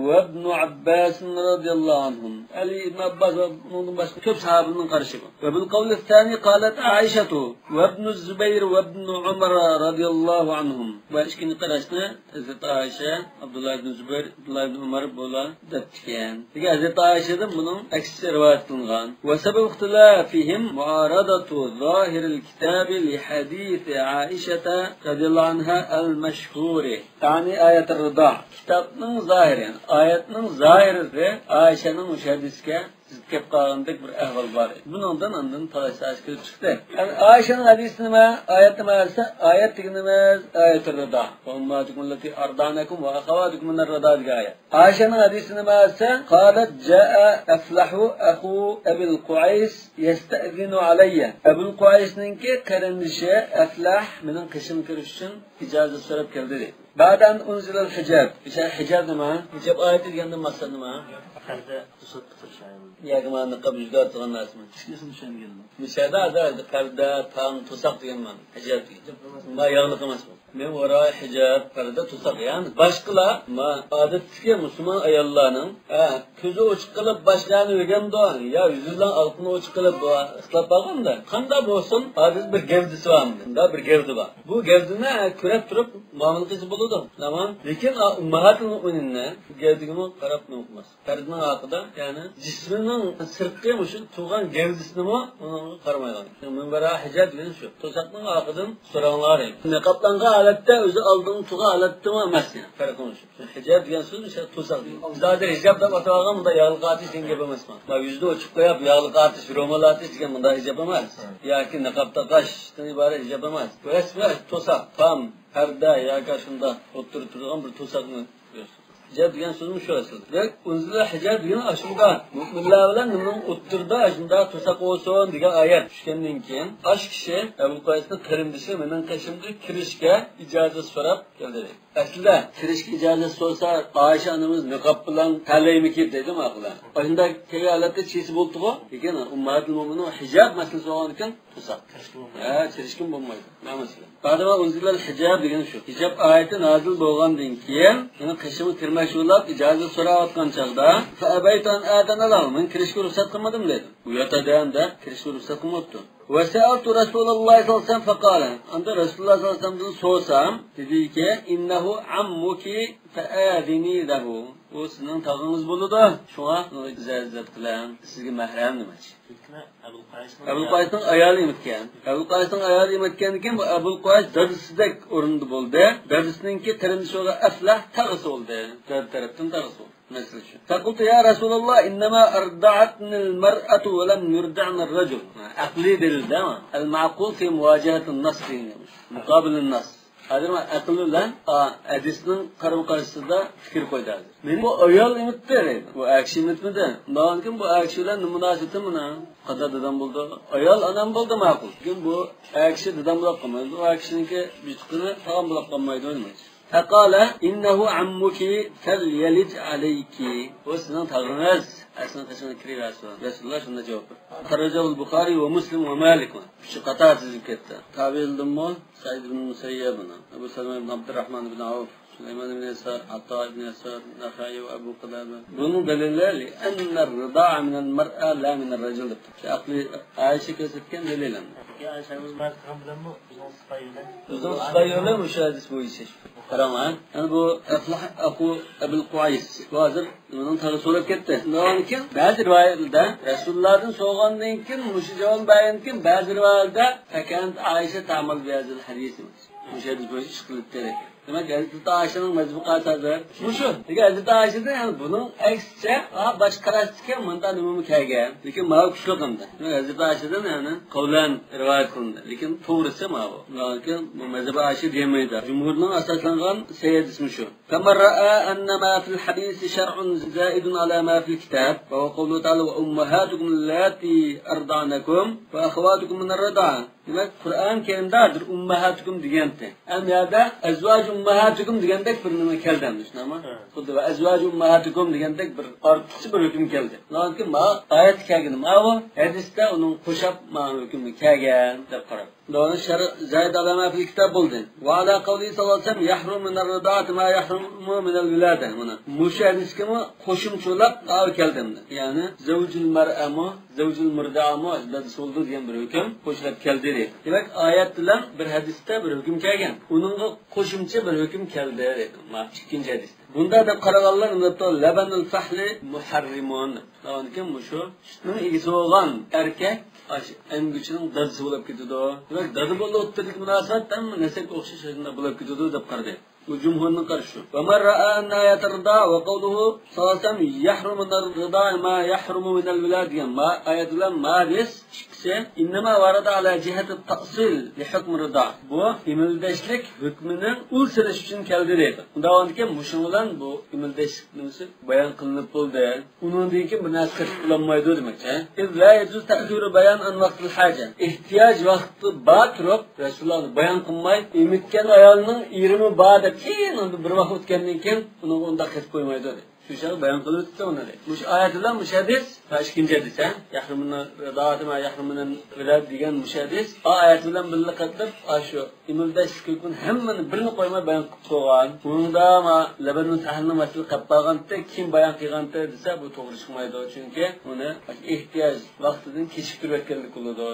وابن عباس رضي الله عنهم. ئەلى ئىبن ئابباس ۋە بۇنىڭدىن باشقا كۆپ ساھابىنىڭ قارىشى بار. وبالقول الثاني قالت عائشة وابن الزبير وابن عمر رضي الله عنهم. ۋە ئىككىنچى قاراشنى ھەزرىتى ئائىشە، ئابدۇللا ئىبن زۇبەير، ئابدۇللا ئىبن ئۇمار بۇلار دەپتىكەن. لېكىن ھەزرىتى ئائىشەدىن بۇنىڭ ئەكسىچە رىۋايەت قىلىنغان. وسبب اختلافهم معارضة ظاهر الكتاب لحديث عائشة رضي الله عنها المشهور. يعني آية الرضاع. كىتابنىڭ زاھىرى، يەنى ئايەتنىڭ زاھىرىدا ئائىشەنىڭ مۇشۇ ھەدىسكە زىت كېلىپ قالغاندەك بىر ئەھۋال بار ئىدى. بۇنىڭدىن ئاندىن تالاش-تارتىش كېلىپ چىقتى. يەنى ئائىشەنىڭ ھەدىسى نېمە؟ ئايەت نېمە دېسە، ئايەت دېگىنىمىز آيەتۇر رىضا. وأمهاتكم اللاتي أرضعنكم وأخواتكم من الرضاعة دېگەن ئايەت. ئائىشەنىڭ ھەدىسى نېمە دېسە، قالت جاء أفلح أخو أبي القعيس يستأذن علي. ئەبۇل قۇئەيسنىڭكى قېرىندىشى ئەفلەھ مېنىڭ قېشىمغا كىرىش ئۈچۈن ئىجازەت سوراپ كەلدى دەيدۇ. بعد أن أنزل الحجاب. مۇشۇ ھىجاب نېمە؟ ھىجاب ئايىتى دېگەندىن مەقسەت نېمە؟ پەردە توسۇپ تۇرۇش ئايىتى. ياكى مانا نىقاب يۈزگە ئارتىلغان نەرسىمۇ؟ ئىككىسىنى چۈشەنگەنمەن. مۇشۇ يەردە ھازىر پەردە، تام، توساق دېگەن مانا. ھىجاب دېگەن. ما ياغلىق ئەمەس بۇ. من وراء حجاب، پەردە، توساق. يەنى باشقىلار، ما ئادەتتىكى مۇسۇلمان ئاياللارنىڭ، ھە، كۆزى ئوچۇق قىلىپ باشقىلارنى ئۆگەندۇ، يا يۈزى بىلەن ئالقىنى ئوچۇق قىلىپ بۇ ئىختىلاپ بارغاندا، قانداق بولسۇن، ھازىر بىر گەۋدىسى بار، مۇنداق بىر گەۋدە بار. بۇ گەۋدىنى، ھە، كۆرۈپ تۇرۇپ مۇئامىلە قىلسا بولىدۇ. تامام. لېكىن، ئا، ئۇمماھاتۇل مۇئمىنىننى گەۋدىگىمۇ قاراپ نېمە قىلماس. پەردىنىڭ ئارقىدا، يەنى جىسمىنىڭ سىرتقى مۇشۇ تۇرغان گەۋدىسىنىمۇ ئۇنىڭغا قارىمايدىغان. مۇنبەرا ھىجاب دېگەن شۇ. توساقنىڭ ئارقىدىن سوراڭلار. نىقابلانغان ھالەتتە ئۆزى ئالدىڭ تۇرغان ھالەتتىمۇ ئەمەس يەنى. پەرقى مۇشۇ. ھىجاب دېگەن سۆز مۇشۇ توساق دېگەن. بىز ھازىر ھىجاب دەپ ئاتىۋالغان بۇنداق ياغلىق ئارتىش دېگەن گەپ ئەمەسمۇ. ما يۈزنى ئوچۇق قويۇپ ياغلىق ئارتىش، رومال ئارتىش دېگەن بۇنداق ھىجاب ئەمەس. ياكى نىقاب تاقاشتىن ئىبارەت ھىجاب ئەمەس. بۇ رەسمىي توساق، تام، پەردە ياكى شۇنداق ئوتتۇرىدا تۇرىدىغان بىر توساقنى ھىجاب دېگەن سۆزمۇ شۇ ئەسلىدە. دېمەك، ئۇنزىلە ھىجاب دېگەن ئاشۇنداق مۆمىنلەر بىلەن نېمىنىڭ ئوتتۇرىدا ئاشۇنداق توساق بولسۇن دېگەن ئايەت چۈشكەندىن كېيىن، ئاشۇ كىشى ئەبۇل قايسنىڭ قېرىندىشى مېنىڭ قېشىمغا كىرىشكە ئىجازەت سوراپ كەلدى. ئەسلىدە كىرىشكە ئىجازەت سورىسا، ئايشە ئانىمىز نىقاب بىلەن تەلەيمىكىن دەيدۇ ماقۇلە. ئاشۇنداق كەلگەن ھالەتتە چىيسا بولدىغۇ. لېكىن ئۇمماھاتۇل مۆمىنىڭ ھىجاب مەسىلىسى بولغاندىكىن توساق. كىرىشكە بولمايدۇ. ھە، كىرىشكىمۇ بولمايدۇ. مەسىلە. بەدىما ئۇنزىلەل ھىجاب دېگەن شۇ. ھىجاب ئايىتى نازىل بولغاندىن كېيىن، مېنىڭ قېشىمغا كىرمەكچى بولۇپ، ئىجازەت سوراۋاتقان چاغدا، فەئەبەيتۇ ئەن ئەزەنە لەھۇ، مەن كىرىشكە رۇخسەت قىلمىدىم دېدىم. ئۇ ياتىدىم دەپ، كىرىشكە رۇخسەت قىلماپتۇ. ۋەسەئەلتۇ رەسۇلەللاھى سەللەللاھۇ ئەلەيھى ۋەسەللەم فەقالە. ئاندا رەسۇلۇللاھ سەللەللاھۇ ئەلەيھى ۋەسەللەمدىن سورىسام، دېدىكى، ئىننەھۇ ئەممۇكى فەئەزىنى لەھۇ. ئۇ سىزنىڭ تاغىڭىز بولىدۇ. شۇڭا ئۇنىڭغا ئىجازەت قىلىڭ. سىزگە مەھرەم دېمەكچى. ئەبۇل قايسنىڭ ئەبۇل قايسنىڭ ئايالى ئېمىتكەن. ئەبۇل قايسنىڭ ئايالى ئېمىتكەندىن كېيىن بۇ ئەبۇل قايس دادىسىدەك ئورۇندا بولدى. دادىسىنىڭكى قېرىندىشى بولغان ئەفلەھ تاغىسى بولدى. دادا تەرەپتىن تاغىسى بولدى. مەسىلە شۇ. فقلت يا رسول الله إنما أرضعتني المرأة ولم يرضعني الرجل. ئەقلىي دەلىلدە، المعقول في مواجهة النص دېگەن. مۇقابىل نەس. ھازىر مانا ئەقىل بىلەن، ئا، ھەدىسنىڭ قارىمۇ قارشىسىدا پىكىر قويدى ھازىر. مېنى بۇ ئايال ئېمىتتى دەيدۇ. بۇ ئەر كىشى ئېمىتمىدى. ئۇنداقكەن بۇ ئەر كىشى بىلەن نېمە مۇناسىۋىتىم مېنىڭ؟ قانداق دادام بولدى؟ ئايال ئانام بولدى ماقۇل. لېكىن بۇ ئەر كىشى دادام بولاپ قالمايدۇ. ئۇ ئەر كىشىنىڭكى بىچىقىنى تاغام بولاپ قالمايدۇ نېمە؟ فقال إنه عمك فليلج عليك. بۇ سىزنىڭ تاغىڭىز. ئەسلىنىڭ قېشىڭىزغا كىرىۋەرسۇن. رەسۇلۇللاھ شۇنداق جاۋاب بەردى. أخرجه البخاري ومسلم ومالك. ئۈچى قاتار تىزىلىپ كەتتى. تابىئىلدىنمۇ سەئىد ئىبن مۇسەييەب، ئەبۇ سەلەمە ئىبن ئابدۇرراھمان ئىبن ئەۋف، سۇلايمان ئىبن يەسار، ئاتا ئىبن يەسار، نەخەئى ۋە ئەبۇ قىلابە. بۇنىڭ دەلىلى لأن الرضاع من المرأة لا من الرجل دەپتۇ. شۇ ئەقلىي ئائىشە كۆرسەتكەن دەلىل ئەمدى. ئايشەمىز مەرد قىلغان بىلەنمۇ بىزنىڭ سىپايى بىلەن. بىزنىڭ سىپايى بىلەن مۇشۇ ھەدىس بويىچە. قاراڭ، ھە؟ يەنى بۇ ئەفلەھ ئەخۇ ئەبىل قۇئەيس. بۇ ھازىر ئۇنىڭ تاغىسى سوراپ كەتتى. شۇنداقكەن، بەزى رىۋايەتلەردە رەسۇلۇللاھتىن سورىغاندىن كېيىن مۇشۇ جاۋابنى بەرگەندىن كېيىن، بەزى رىۋايەتلەردە فكانت عائشة تعمل بهذا الحديث. مۇشۇ ھەدىس بويىچە ئىش قىلىپ كەلدى. دېمەك، ھەزرىتى ئائىشەنىڭ مەزھىپى قايسى ھازىر؟ مۇشۇ. لېكىن ھەزرىتى ئائىشەدىن، يەنى بۇنىڭ ئەكسىچە، ھا، باشقا قاراشتىكەن، مۇندا نېمىمۇ كەلگەن. لېكىن ماۋۇ كۈچلۈك ئەمدى. دېمەك، ھەزرىتى ئائىشەدىن، يەنى، قەۋلەن رىۋايەت قىلىندى. لېكىن توغرىسى ماۋۇ. لېكىن بۇ مەزھەپى ئائىشە دېمەيدۇ. جۇمھۇرنىڭ ئاساسلانغان سەھىھ ھەدىسىمۇ شۇ. فمن رأى أن ما في الحديث شرع زائد على ما في الكتاب، وهو قوله تعالى: وأمهاتكم اللاتي أرضعنكم وأخواتكم من الرضاعة. دېمەك، قۇرئان كەرىمدە ھازىر ئۇمماھاتىكۇم دېگەنتى. ئەمما يەردە ئەزۋاجۇ ئۇمماھاتىكۇم دېگەندەك بىر نېمە كەلدى ئەمدى، شۇنداقمۇ؟ ھە. خۇددى ۋە ئەزۋاجۇ ئۇمماھاتىكۇم دېگەندەك بىر ئارتۇقچە بىر ھۆكۈم كەلدى. لېكىن ما ئايەتتە كەلگىنى ماۋۇ، ھەدىستە ئۇنىڭ قوشاپ مانا ھۆكۈمى كەلگەن دەپ قاراپ. داۋامى شەرئ زائد على ما في الكتاب بولدى. وعلى قوله صلى الله عليه وسلم: يحرم من الرضاعة ما يحرم من الولادة. مانا مۇشۇ ھەدىسكىمۇ قوشۇمچىلاپ داۋا كەلدى ئەمدى. يەنى زەۋجۇل مەرئەمۇ، زەۋجۇل مۇرضىئەمۇ دادىسى بولىدۇ دېگەن بىر ھۆكۈم قوشۇلۇپ كەلدى دەيدۇ. دېمەك، ئايەت بىلەن بىر ھەدىستە بىر ھۆكۈم كەلگەن. ئۇنىڭغا قوشۇمچە بىر ھۆكۈم كەلدى دەيدۇ. ما ئىككىنچى ھەدىستە. بۇندا دەپ قارىغانلار ئۇنداقتا لبن الفحل محرم. ئاندىن كېيىن مۇشۇ سۈتنىڭ ئىگىسى بولغان ئەركەك ئاشۇ ئەمگۈچىنىڭ دادىسى بولۇپ كېتىدۇ. دېمەك، دادا بالىلار ئوتتۇرىدىكى مۇناسىۋەت ھەممە نەسەبكە ئوخشاش شۇنداق بولۇپ كېتىدۇ دەپ قارىدى. بۇ جۇمھۇرنىڭ قارىشى شۇ. ومن رأى أن آية الرضاع وقوله صلى الله عليه وسلم: يحرم من الرضاع ما يحرم من الولادة دېگەن ما ئايەت بىلەن ما ھەدىس ئىككىسى إنما ورد على جهة التأصيل لحكم الرضاع. بۇ ئىمىلدەشلىك ھۆكمىنىڭ ئۇل سېلىش ئۈچۈن كەلدى دەيدۇ. ئۇنداق بولغاندىكىن مۇشۇنىڭ بىلەن بۇ ئىمىلدەشلىك نېمىسى بايان قىلىنىپ بولدى. ئۇنىڭدىن كېيىن بىر نەرسە قېتىپ قىلالمايدۇ دېمەكچى. إذ لا يجوز تأخير بيان عن وقت الحاجة. ئېھتىياج ۋاقتى بار تۇرۇپ، رەسۇلۇللاھ بايان قىلماي، ئېمىتكەن ئايالنىڭ ئېرىمۇ بار دەپ، كېيىن ئاندىن بىر ۋاقىت ئۆتكەندىن كېيىن ئۇنىڭغا ئۇنداق قېتىپ قويمايدۇ دەيدۇ. شۇ چاغدا بايان قىلىۋېتىپتۇ ئۇنى دەيدۇ. مۇشۇ ئايەت بىلەن مۇشۇ ھەدىس، ھە، ئىككىنچى ھەدىس، ھە، يحرم من الرضاعة ما يحرم من الولادة دېگەن مۇشۇ ھەدىس، ئا ئايەت بىلەن بىللە قېتىپ، ئاشۇ ئىمىلدەشلىك ھۆكمىنى ھەممىنى بىرنى قويماي بايان قىلىپ قويغان. ئۇنىڭدا ما لەبەننىڭ سەھلىنىڭ مەسىلىسى قېلىپ قالغانتى، كېيىن بايان قىلغانتى دېسە، بۇ توغرا چىقمايدۇ. چۈنكى ئۇنى ئېھتىياج ۋاقتىدىن كېچىكتۈرۈۋەتكەنلىك بولىدۇ.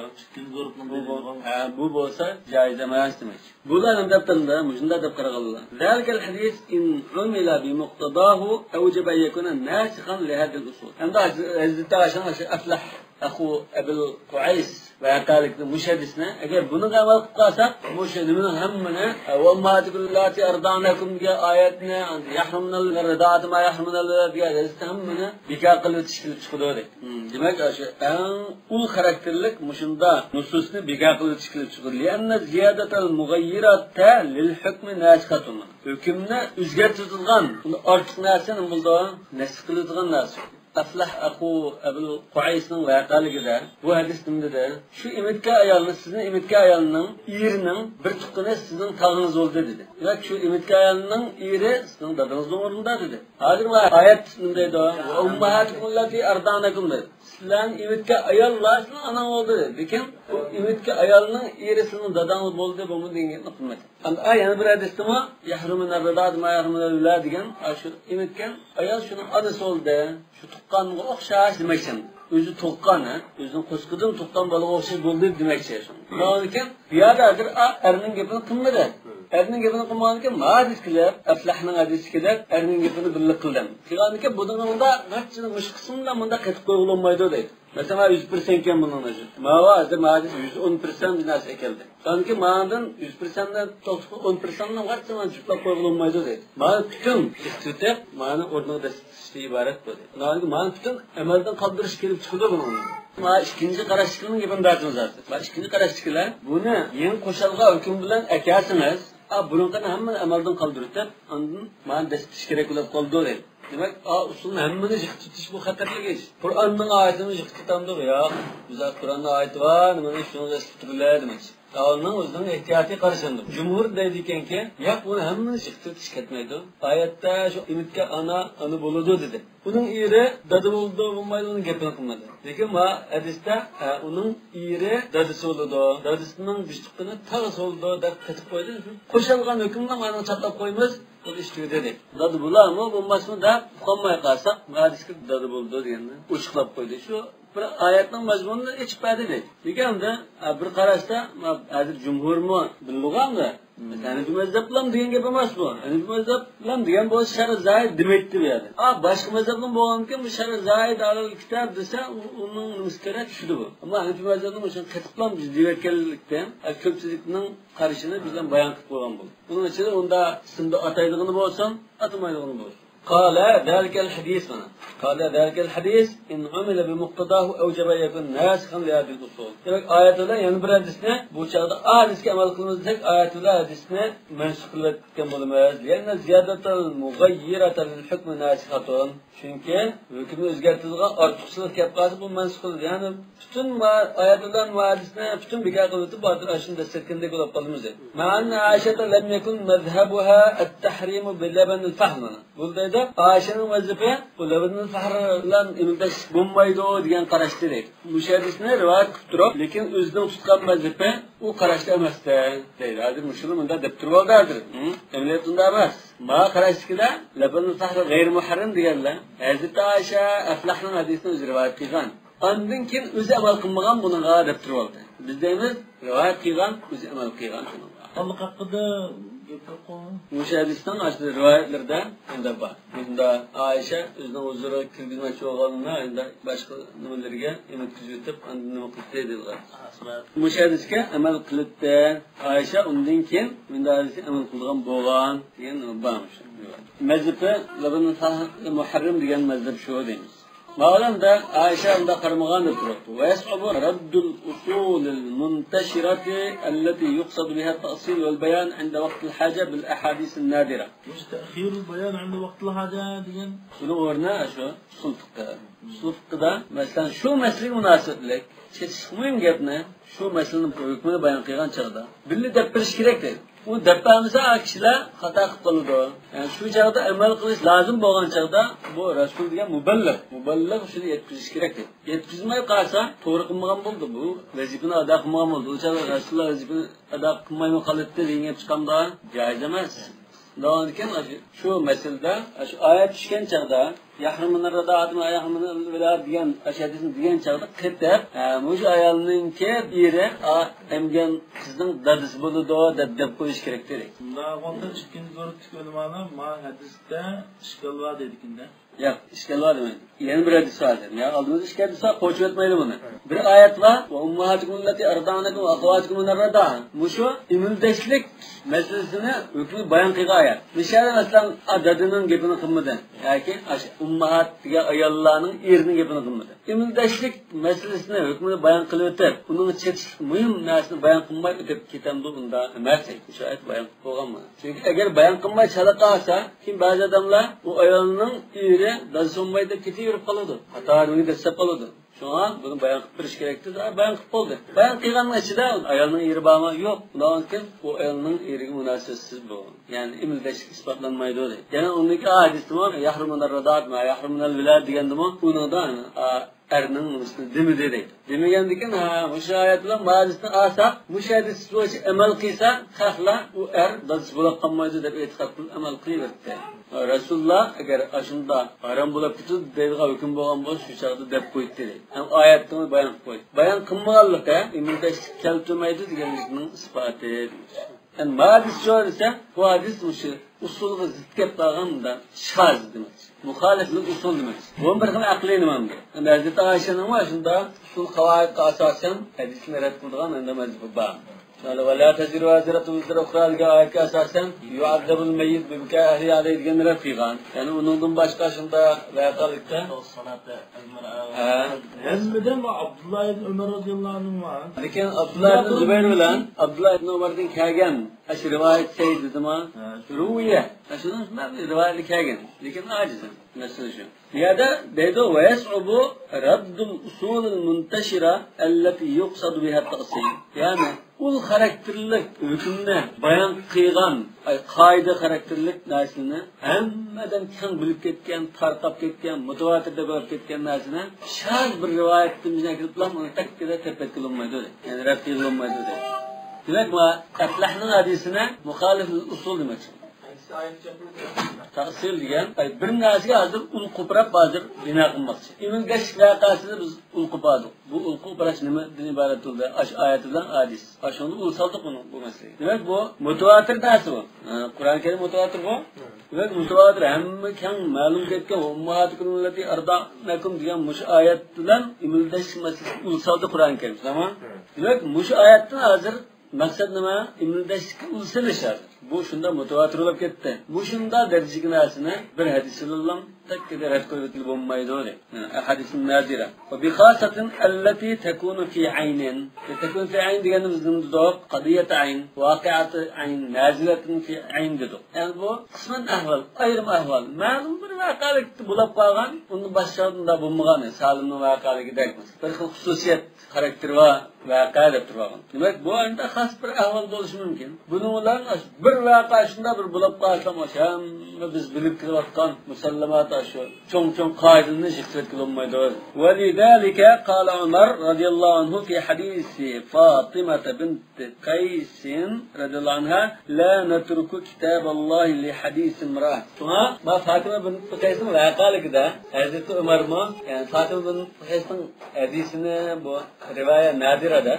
بۇ بول-، ھە، بۇ بولسا جائىز ئەمەس دېمەكچى. بۇلار نېمە دەپتۇ ئەمدى؟ مۇشۇنداق دەپ قارىغانلار. ذلك الحديث إن عمل بمقتضاه أوجب أن يكون ناسخا لهذه الأصول. ئەمدى ھەزرىتى ئائىشەنىڭ ئەفلەھ ئەخۇ ئەبىل قۇئەيس ۋەقەلىكنى، مۇشۇ ھەدىسنى، ئەگەر بۇنىڭغا ئەمەل قىلىپ قالساق، مۇشۇ نېمىنىڭ ھەممىنى، ۋە ئۇمماھاتۇكۇم اللاتى ئەرزەئنەكۇم دېگەن ئايەتنى، يەھرۇمنەل رىزائاتۇ ما يەھرۇمنەل ۋەلادە دېگەن ھەدىسنى ھەممىنى بىكار قىلىۋېتىش كېلىپ چىقىدۇ، دەيدۇ. دېمەك، شۇ ئەڭ ئۇل خاراكتېرلىك مۇشۇنداق نۇسۇسنى بىكار قىلىۋېتىش كېلىپ چىقىدۇ. لىئەننە زىيادەتەل مۇغەييىراتە لىل ھۆكمى ناسىخەتۇن. ھۆكۈمنى ئۆزگەرتىدىغان، ئۇنى ئارتۇق نەرسە نېمە بولىدۇ؟ نەسخ قىلىدىغان نەرسە. ئەفلەھ ئەخۇ ئەبۇل قۇئەيسنىڭ ۋەقەلىكىدە بۇ ھەدىس نېمە دېدى؟ شۇ ئېمىتكەن ئايالنى، سىزنىڭ ئېمىتكەن ئايالنىڭ ئېرىنىڭ بىر تۇغقىنى سىزنىڭ تاغىڭىز بولدى، دېدى. دېمەك، شۇ ئېمىتكەن ئايالنىڭ ئېرى سىزنىڭ دادىڭىزنىڭ ئورنىدا، دېدى. ھازىر مانا ئايەت نېمە دەيدۇ؟ ۋە ئۇمماھاتۇكۇم اللاتى ئەرزەئنەكۇم دەيدۇ. سىلەرنىڭ ئېمىتكەن ئاياللار سىزنىڭ ئاناڭ بولدى، دېدى. لېكىن ئۇ ئېمىتكەن ئايالنىڭ ئېرى سىزنىڭ داداڭىز بولدى، بۇمۇ دېگەن گەپنى قىلمىدى. ئەمدى، ئا، يەنە بىر ھەدىستىمۇ، يەھرۇمۇنەر رىزائاتۇ ما يەھرۇمۇنەل ۋەلادە دېگەن، ئا، شۇ ئېمىتكەن ئايال شۇنىڭ ئانىسى بولدى. شۇ تۇغقانغا ئوخشاش دېمەكچى. ئۆزى تۇغقان، ھە؟ ئۆزىنىڭ قوسىقىدىن تۇغقان بالىغا ئوخشاش بولدى دېمەكچى. شۇڭا بۇ يەردە ھازىر، ئا، ئەرنىڭ گېپىنى قىلمىدى. ئەرنىڭ گېپىنى قىلمىغاندىكىن، ما ھەدىس كېلىپ، ئەفلەھنىڭ ھەدىسى كېلىپ، ئەرنىڭ گېپىنى بىللە قىلدى. قىلغاندىكىن، بۇنىڭدا غەرچە مۇشۇ قىسمىدا مۇنداق قېتىپ قويغىلى بولمايدۇ دەيدۇ. مەسىلەن، يۈز پىرسەنت ئىكەن بۇنىڭ ئۆزى. ماۋۇ ھازىر ماۋۇ يۈز ئون پىرسەنت بىر نەرسە ئەكەلدى. چۈنكى ماندىن يۈز پىرسەنتنى توختىتىپ، ئون پىرسەنتنى غەرچە مانا جۈپلەپ قويغىلى بولمايدۇ دەيدۇ. مانا پۈتۈن يىقىتىۋېتىپ، مانا ئورنىغا دەسسەپ تاشلىشى ئىبارەت بۇ دەيدۇ. مانا، مانا پۈتۈن ئەمەلدىن قالدۇرۇش كېلىپ چىقىدۇ بۇنىڭدىن. مانا ئىككىنچى قاراشتىكىنىڭ گېپىنى دەۋاتىمىز ھازىر. مانا ئىككىنچى قاراشتىكىلەر بۇنى يېڭى قوشالغان ھۆكۈم بىلەن ئەكەلسىڭىز، ئا، بۇرۇنقىنى ھەممىنى ئەمەلدىن قالدۇرۇۋېتىپ، ئاندىن مانا دەسسەپ تاشلاش كېرەك بولۇپ قالىدۇ دەيدۇ. دېمەك، ئا، ئۇسۇلنى ھەممىنى يىقىتىۋېتىش بۇ خەتەرلىك ئىش. قۇرئاننىڭ ئايىتىنى يىقىتىپ كېتەمدۇق؟ ياق. بىز قۇرئاندا ئايىتى بار، نېمىنى شۇنى ئېسىپ تۇرىلى دېمەكچى. داۋامنىڭ ئۆزىنىڭ ئېھتىياتىي قارىشىدۇر. جۇمھۇر دەيدىكەنكى، ياق، بۇنى ھەممىنى يىقىتىۋېتىش كەتمەيدۇ. ئايەتتە شۇ ئېمىتكەن ئانا، ئانا بولىدۇ دېدى. ئۇنىڭ ئېرى دادا بولىدۇ، بولمايدۇ، ئۇنىڭ گېپىنى قىلمىدى. لېكىن ما ھەدىستە، ھە، ئۇنىڭ ئېرى دادىسى بولىدۇ، دادىسىنىڭ بىر تۇغقىنى تاغىسى بولىدۇ دەپ قېتىپ قويدى. قوشالغان ھۆكۈمنى مانا چاپلاپ قويىمىز. بۇ ئىش تۈگىدى. دادا بولارمۇ، بولماسمۇ دەپ ئۇقالماي قالساق، ھەدىسكە دادا بولىدۇ دېگەننى ئوچۇقلاپ قويدى. شۇ بىر ئايەتنىڭ مەزمۇنىنى ئېچىپ بەردى دەيدۇ. دېگەندە، ھە، بىر قاراشتا، ما، ھازىر جۇمھۇرمۇ بىلىدىغاندا، مم. ھەنىفىي مەزھەپلەم دېگەن گەپ ئەمەس بۇ. ھەنىفىي مەزھەپلەم دېگەن بولسا شەرئى زاھىر دېمەيتتى بۇ يەردە. ئا، باشقا مەزھەپلەم بولغاندىكىن بۇ شەرئى زاھىر ئەلەل كىتاب دېسە، ئۇ، ئۇنىڭ نېمىسى كىرە چۈشىدۇ بۇ. ئەمما ھەنىفىي مەزھەپنىڭ ئۇشۇنى قېتىپلام دېيىۋەتكەنلىكتىن، ئە، كۆپچىلىكنىڭ قارىشىنى بىز بىلەن بايان قىلىپ قويغان بولدۇق. بۇنىڭ ئىچىدە ئۇندا ئىسىمدا ئاتايدىغىنى بولسۇن، ئاتىمايدىغىنى بولسۇن. قال ذلك الحديث، مانا. قال ذلك الحديث إن عمل بمقتضاه أوجب أن يكون ناسخا لهذه الأصول. دېمەك، ئايەت بىلەن يەنە بىر ھەدىسنى، بۇ چاغدا ئا ھەدىسكە ئەمەل قىلىمىز دېسەك، ئايەت بىلەن ھەدىسنى مەنسۇخ قىلىۋەتكەن بولىمىز. لأن الزيادة المغيرة للحكم ناسخة. چۈنكى ھۆكۈمنى ئۆزگەرتىدىغان ئارتۇقچىلىق كەپ قالسا، بۇ مەنسۇخ قىلىدۇ. يەنى پۈتۈن ما-، ئايەت بىلەن ما ھەدىسنى پۈتۈن بىكار قىلىۋېتىپ، ھازىر ئاشۇنى دەسسەتكەندەك بولۇپ قالىمىز. مع أن عائشة لم يكن مذهبها التحريم بلبن الفحم. بۇ دەيدۇ، ئائىشەنىڭ مەزھىپى بۇ لەبنىل فەھر بىلەن ئېمىلدەش بولمايدۇ دېگەن قاراشتا دەيدۇ. مۇشۇ ھەدىسنى رىۋايەت قىلىپ تۇرۇپ، لېكىن ئۆزىنىڭ تۇتقان مەزھىپى ئۇ قاراشتا ئەمەستە دەيدۇ. ھازىر مۇشۇنى مۇنداق دەپ تۇرۇۋالدى ھازىر. ھە؟ ئەمەلىيەتتە ئۇنداق ئەمەس. ما قاراشتىكىلەر لەبنىل فەھر غەيرى مۇھەررەم دېگەنلەر ھەزرىتى ئائىشە ئەفلەھنىڭ ھەدىسىنى ئۆزى رىۋايەت قىلغان. ئاندىن كېيىن ئۆزى ئەمەل قىلمىغان بۇنىڭغا دەپ تۇرۇۋالدى. بىز دەيمىز، رىۋايەت قىلغان، ئۆزى ئەمەل قىلغان شۇنىڭغا. ئاللا ھەققىدە گەپ يوققۇ. مۇشۇ ھەدىسنىڭ ئاشۇ رىۋايەتلىرىدە ئەمدى بار. بۇندا ئائىشە ئۆزىنىڭ ھۇزۇرىغا كىرگۈزمەكچى بولغانلىرىنى ئەمدى باشقا نېمىلىرىگە ئېمىتكۈزۈۋېتىپ، ئاندىن نېمە قىلدى دېيىلغان. مۇشۇ ھەدىسكە ئەمەل قىلىپتى. ئائىشە ئۇندىن كېيىن بۇنداق ھەدىسكە ئەمەل قىلىدىغان بولغان دېگەن بار مۇشۇ رىۋايەت. مەزھىپى لەبنىل فەھر مۇھەررەم دېگەن مەزھەپ شۇ دەيمىز. ماۋۇلامدا ئائىشە ئۇنداق قارىمىغان دەپ تۇرۇپتۇ. ويصعب رد الأصول المنتشرة التي يقصد بها التأصيل والبيان عند وقت الحاجة بالأحاديث النادرة. مۇشۇ تەخىرۇل بايان ئەمدى ۋاقتىل ھاجە دېگەن. بۇنىڭ ئورنى شۇ ئۇسۇل فىقھى. ئۇسۇل فىقھىدا، مەسىلەن، شۇ مەسىلىگە مۇناسىۋەتلىك چېتىشلىق مۇھىم گەپنى، شۇ مەسىلىنىڭ ھۆكمىنى بايان قىلغان چاغدا بىللە دەپ بېرىش كېرەك دەيدۇ. ئۇ دەپ بەرمىسە، ئا كىشىلەر خاتا قىلىپ قالىدۇ. يەنى شۇ چاغدا ئەمەل قىلىش لازىم بولغان چاغدا بۇ رەسۇل دېگەن مۇبەللىغ، مۇبەللىغ شۇنى يەتكۈزۈش كېرەك دەيدۇ. يەتكۈزمەي قالسا، توغرا قىلمىغان بولدى. بۇ ۋەزىپىنى ئادا قىلمىغان بولدى. ئۇ چاغدا رەسۇلۇللا ۋەزىپىنى ئادا قىلمايمۇ قالاتتى دېگەن گەپ چىقامدۇ؟ جايىز ئەمەس. داۋامىدىكى شۇ مەسىلىدە، شۇ ئايەت چۈشكەن چاغدا، يەھرۇمۇنەر رىزائاتۇ ما يەھرۇمۇنەل ۋەلادە دېگەن ئاشۇ ھەدىسنى دېگەن چاغدا قېتىپ، ھە، مۇشۇ ئايالنىڭكى ئېرى، ئا، ئەمگەن قىزنىڭ دادىسى بولىدۇ دەپ، دەپ قويۇش كېرەك دېدى. مۇنداق بولغاندا ئىككىنچى گۇرۇپتىكى ئۆلىمالار ما ھەدىستە ئىشكال بار دەيدىكىن-دە. ياق، ئىشكال بار دېمەيدۇ. يەنە بىر ھەدىس بار دېدى. يا، ئالدىمىزدا ئىككى ھەدىس بار، قوچۇۋەتمەيلى بۇنى. بىر ئايەت بار، «وأمهاتكم التي أرضعنكم وأخواتكم من الرضاعة». مۇشۇ ئېمىلدەشلىك مەسىلىسىنى ھۆكمىنى بايان قىلغان ئايەت. مۇشۇ يەردە، مەسىلەن، ئا، دادىنىڭ گېپىنى قىلمىدى ياكى ئاشۇ ئۇمماھات دېگەن ئاياللارنىڭ ئېرىنىڭ گېپىنى قىلمىدى. ئېمىلدەشلىك مەسىلىسىنى ھۆكمىنى بايان قىلىۋېتىپ، ئۇنىڭ چېتىشلىق مۇھىم نەرسىنى بايان قىلماي ئۆتۈپ كېتەمدۇ؟ ئۇنداق ئەمەس. شۇ ئايەت بايان قىلىپ بولغان بۇ. چۈنكى ئەگەر بايان قىلماي چالا قالسا، كېيىن بەزى ئادەملەر ئۇ ئايالنىڭ ئېرى دادىسى بولمايدۇ دەپ كېتىۋېرىپ قالىدۇ. خاتا نېمىگە دەسسەپ قالىدۇ. شۇڭا بۇنى بايان قىلىپ بېرىش كېرەكتى. بايان قىلىپ بولدى. بايان قىلغاننىڭ ئىچىدە ئايالنىڭ ئېرى بارمۇ؟ يوق. ئۇنداق ئىكەن، ئۇ ئايالنىڭ ئېرىگە مۇناسىۋەتسىز بۇ. يەنى ئېمىلدەشلىك ئىسپاتلانمايدۇ دەيدۇ. يەنە ئۇنىڭدىكى ھەدىستىمۇ، «يحرم من الرضاعة ما يحرم من الولادة» دېگەندىمۇ، ئۇنىڭدا، ئا، ئەرنىڭ ئۇنىسىنى دېمىدى دەيدۇ. دېمىگەندىكىن، ھە، مۇشۇ ئايەت بىلەن مۇ ھەدىسنى ئالساق، مۇشۇ ھەدىس بويىچە ئەمەل قىلسا، خەقلەر ئۇ ئەر دادىسى بولاپ قالمايدۇ دەپ ئېتىقاد قىلىپ ئەمەل قىلىۋېرىپتۇ. رەسۇلۇللا ئەگەر ئاشۇنداق ھارام بولاپ كېتىدۇ دەيدىغان ھۆكۈم بولغان بولسا، شۇ چاغدا دەپ قويدى دەيدۇ. ھەم ئايەتنىمۇ بايان قىلىپ قويدى. بايان قىلمىغانلىقى ئېمىلدەشلىك كەلتۈرمەيدۇ دېگەنلىكنىڭ ئىسپاتى. يەنى ما ھەدىس شۇ دېسە، بۇ ھەدىس مۇشۇ ئۇسۇلغا زىت كەپ قالغان، شاز دېمەكچى. مۇخالىف لىل ئۇسۇل دېمەكچى. بۇ بىر خىل ئەقلىي نېمە ئەمدى؟ ئەمدى ھەزرىتى ئائىشەنىڭمۇ شۇنداق ئۇسۇل قاۋائىدقا ئاساسەن ھەدىسنى رەت قىلىدىغان ئەمدى مەزھىپى بار. شۇڭا «ولا تزر وازرة وزر أخرى» دېگەن ئايەتكە ئاساسەن «يعذب الميت ببكاء أهله عليه» دېگەننى رەت قىلغان. يەنى ئۇنىڭدىن باشقا شۇنداق ۋەقەلىكتە، ھە. ھەممىدىن ئابدۇللا ئىبن ئۆمەر رەزىياللاھۇ ئەنھۇ بار. لېكىن ئابدۇللا ئىبن زۇبەير بىلەن ئابدۇللا ئىبن ئۆمەردىن كەلگەن ئاشۇ رىۋايەت سەھىھ دېدىما؟ ھە، شۇ. رۇۋىيە. ئاشۇنىڭ شۇنداق بىر رىۋايەتلىرى كەلگەن. لېكىن ئاجىز. مەسىلە شۇ. بۇ يەردە دەيدۇ، «ويصعب رد الأصول المنتشرة التي يقصد بها التأصيل». يەنى ئۇل خاراكتېرلىك ھۆكۈمنى بايان قىلغان، ئاي، قائىدە خاراكتېرلىك نەرسىنى ھەممە ئادەم كەڭ بىلىپ كەتكەن، تارقاپ كەتكەن، مۇتەۋاتىر دەپ بولۇپ كەتكەن نەرسىنى شاز بىر رىۋايەتتىن بىزنى ئەكېلىپلا ئۇنى تەككىدە تەپەت قىلىنمايدۇ، يەنى رەت قىلىنمايدۇ دەيدۇ. دېمەك، ما ئەفلەھنىڭ ھەدىسىنى مۇخالىف ئۇسۇل دېمەكچى. تەسىل دېگەن، ئاي، بىر نەرسىگە ھازىر ئۇل قوپۇرۇپ، ھازىر بىنا قىلماقچى. ئېمىلدەشلىك ۋەقەسىنى بىز ئۇل قوپاردۇق. بۇ ئۇل قوپۇرۇش نېمىدىن ئىبارەت بولدى؟ ئاش ئايەت بىلەن ھەدىس. ئاشۇنى ئۇل سالدۇق بۇنىڭ، بۇ مەسىلىگە. دېمەك، بۇ مۇتەۋاتىر نەرسە بۇ. ھە، قۇرئان كەرىم مۇتەۋاتىر بۇ. دېمەك، مۇتەۋاتىر ھەممە كەڭ مەلۇم كەتكەن «وأمهاتكم التي أرضعنكم» دېگەن مۇشۇ ئايەت بىلەن ئېمىلدەشلىك مەسىلىسىگە ئۇل سالدى قۇرئان كەرىم. تامام؟ دېمەك، مۇشۇ ئايەتتىن ھازىر مەقسەت نېمە؟ ئېمىلدەشلىككە ئۇل سېلىش ھازىر. بۇ شۇنداق مۇتەۋاتىر بولۇپ كەتتى. مۇشۇنداق دەرىجىدىكى نەرسىنى بىر ھەدىس بىلەنلا تەككىدە رەت قىلىۋېتىلگىلى بولمايدۇ، دەيدۇ. ئەھادىسۇن نادىرە. وبخاصة التي تكون في عين. تكون في عين دېگەننى بىز نېمە دېدۇق؟ قضية عين، واقعة عين، نازلة في عين دېدۇق. يەنى بۇ قىسمەن ئەھۋال، ئايرىم ئەھۋال. مەلۇم بىر ۋەقەلىك بولۇپ قالغان، ئۇندىن باشقا ئۇنداق بولمىغان، سالىمنىڭ ۋەقەلىكىدەك. بىر خىل خۇسۇسىيەت خاراكتېرى بار ۋەقە دەپ تۇرۇۋالغان. دېمەك، بۇ ئەمدى خاس بىر ئەھۋال بولۇشى مۇمكىن. بۇنىڭ بىلەن بىر ۋەقە شۇنداق بىر بولۇپ قالسا، ھەممە بىز بىلىپ كېلىۋاتقان مۇسەللىمات شۇ چوڭ-چوڭ قائىدىلەرنى يىقىتىۋەتكىلى بولمايدۇ. ولذلك قال عمر رضي الله عنه في حديث فاطمة بنت قيس رضي الله عنها: لا نترك كتاب الله لحديث امرأة. شۇڭا ما فاتىمە بىنت قەيسنىڭ ۋەقەلىكىدە ھەزرىتى ئۆمەرمۇ، يەنى فاتىمە بىنت قەيسنىڭ ھەدىسىنى، بۇ رىۋايە نادىرەدە،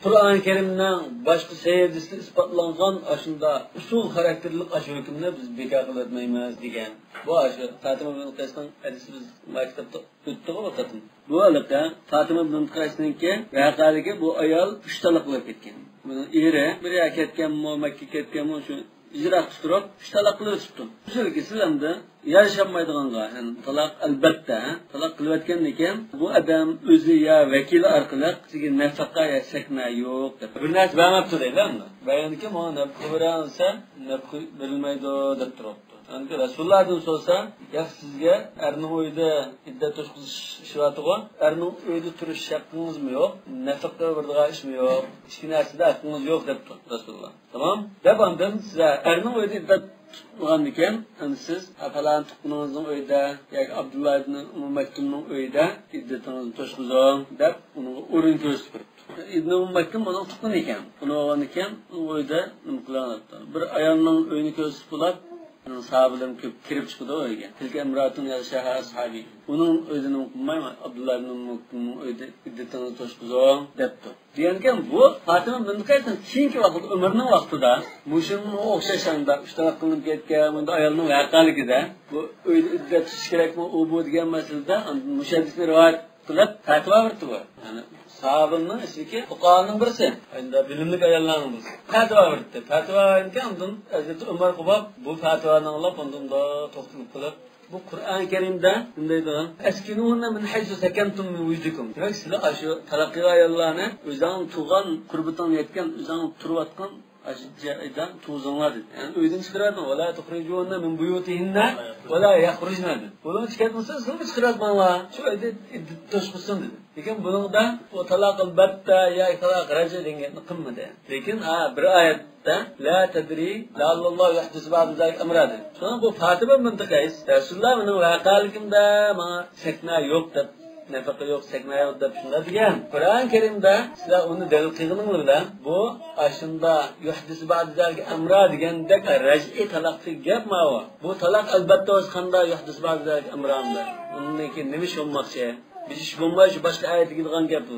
قۇرئان كەرىمنىڭ باشقا سەھىھ ھەدىستە ئىسپاتلانغان ئاشۇنداق ئۇسۇل خاراكتېرلىك ئاشۇ ھۆكۈمنى بىز بىكار قىلىۋەتمەيمىز دېگەن. بۇ ئاشۇ فاتىمە بىنت قەيسنىڭ ھەدىسى بىز ما كىتابتا ئۆتتىغۇ بۇ قېتىم. بۇ ھېلىقى فاتىمە بىنت قەيسنىڭكى ۋەقەلىكى، بۇ ئايال ئۈچ تالاق بولۇپ كەتكەن. بۇنىڭ ئېرى بىر يەرگە كەتكەنمۇ، مەككىگە كەتكەنمۇ، شۇ ھىجرەتتە تۇرۇپ، ئۈچ تالاق قىلىۋېتىپتۇ. ئۈچىنچىسى ئەمدى يارىشالمايدىغانغا، يەنى تالاق ئەلۋەتتە، تالاق قىلىۋەتكەندىن كېيىن، بۇ ئادەم ئۆزى يا ۋەكىلى ئارقىلىق سىزگە نەپەقە يا سەكنە يوق دەپ، بىر نەرسە بەرمەپتۇ دەيدۇ ئەمدى. بەرگەندىن كېيىن ماڭا نەپەقە بېرەلىسە، نەپەقە بېرىلمەيدۇ دەپ تۇرۇپتۇ. ئەمدى رەسۇلۇللادىن سورىسا، ياق، سىزگە ئەرنىڭ ئۆيىدە ئىددەت توشقۇزۇش ئىش بارتىغۇ، ئەرنىڭ ئۆيىدە تۇرۇش ھەققىڭىزمۇ يوق، نەپەقە بېرىدىغان ئىشمۇ يوق، ئىككى نەرسىدە ھەققىڭىز يوق دەپتۇ رەسۇلۇللا. تامام. دەپ ئاندىن سىز ئەرنىڭ ئۆيىدە ئىددەت تۇتمىغاندىكىن، ئەمدى سىز پالان تۇغقىنىڭىزنىڭ ئۆيىدە ياكى ئابدۇللا ئىبن ئۇممۇ مەكتۇمنىڭ ئۆيىدە ئىددىتىڭىزنى توشقۇزۇڭ دەپ ئۇنىڭغا ئورۇن كۆرسىتىپ بېرىپتۇ. ئىبن ئۇممۇ مەكتۇم بۇنىڭ تۇغقىنى ئىكەن. ئۇنى بولغاندىكىن ئۇ ئۆيدە نېمە قىلىڭ دەپتۇ. بىر ئايالنىڭ ئۆيىنى كۆرسىتىپ بولۇپ، ساھابىلىرىمۇ كۆپ كىرىپ چىقىدۇ ئۆيگە. تىلكە ئىمرائەتۇن يەغشاھا ئەسھابى. ئۇنىڭ ئۆيىدە نېمە قىلماي، ئابدۇللا ئىبن مۇكتۇمنىڭ ئۆيىدە ئىددىتىڭىزنى توشقۇزۇڭ دەپتۇ. دېگەنكەن، بۇ پاتىمە بىنت قەيسنىڭ كېيىنكى ۋاقىتتا، ئۆمەرنىڭ ۋاقتىدا مۇشۇنىڭغا ئوخشاش ھالدا ئۈچ تالاق قىلىنىپ كەتكەن بۇنداق ئايالنىڭ ۋەقەلىكىدە، بۇ ئۆيدە ئىددەت تۇتۇش كېرەكمۇ، ئۇ بۇ دېگەن مەسىلىدە مۇشۇ ھەدىسنى رىۋايەت قىلىپ پەتىۋا بېرىپتۇ بۇ. يەنى ساھابىنىڭ ئىچىدىكى فۇقاھانىڭ بىرسى، ئەمدى بىلىملىك ئاياللارنىڭ بىرسى پەتىۋا بېرىپتۇ. پەتىۋا بەرگەنكەن، ئاندىن ھەزرىتى ئۆمەر قوپۇپ، بۇ پەتىۋانى ئاڭلاپ، ئاندىن مۇنداق توختىلىپ قېلىپ، بۇ قۇرئان كەرىمدە نېمە دەيدىغان؟ ئەسكىنۇھۇننە مىن ھەيسۇ سەكەنتۇم مىن ۋۇجدىكۇم. دېمەك، سىلەر ئاشۇ تالاق قىلغان ئاياللارنى ئۆزۈڭنىڭ تۇغقان، قۇربىتىڭ يەتكەن، ئۆزۈڭ تۇرۇۋاتقان ئاشۇ جايدا تۇغۇزۇڭلار دېدى. يەنى ئۆيدىن چىقىرىۋەتمەڭ. ۋەلا تۇخرىجۇھۇننە مىن بۇيۇتىھىننە ۋەلا يەخرۇجنە دېدى. ئۇلار چىقىۋەتمىسە، سىلەرمۇ چىقىرىۋەتمەڭلار. شۇ ئۆيدە ئىددىتى توشقۇزسۇن دېدى. لېكىن بۇنىڭدا ئۇ تالاق ئەلبەتتە ياكى تالاق رەجئىي دېگەن گەپنى قىلمىدى. لېكىن، ھا، بىر ئايەتتە، لا تەدرى، لەئەللەللاھۇ يۇھدىسۇ بەئدە زالىكە ئەمرا دېدى. شۇڭا بۇ پاتىمە بىنت قەيس، رەسۇلۇللا مېنىڭ ۋەقەلىكىمدە ماڭا سەكنە يوق دەپ، نەپەقە يوق، سەكنە يوق دەپ شۇنداق دېگەن. قۇرئان كەرىمدە سىلەر ئۇنى دەلىل قىلغىنىڭلار بىلەن، بۇ ئاشۇندا يۇھدىسۇ بەئدە زالىكە ئەمرا دېگەندەك رەجئىي تالاقتىكى گەپ ماۋۇ. بۇ تالاق ئەلبەتتە بولسا قاندا يۇھدىسۇ بەئدە زالىكە ئەمرا دەپ. ئۇنىڭدىن كېيىن نېمە ئىش بولماقچى؟ بىر ئىش بولماي، شۇ باشقا ئايەتكە كېلىدىغان گەپ بۇ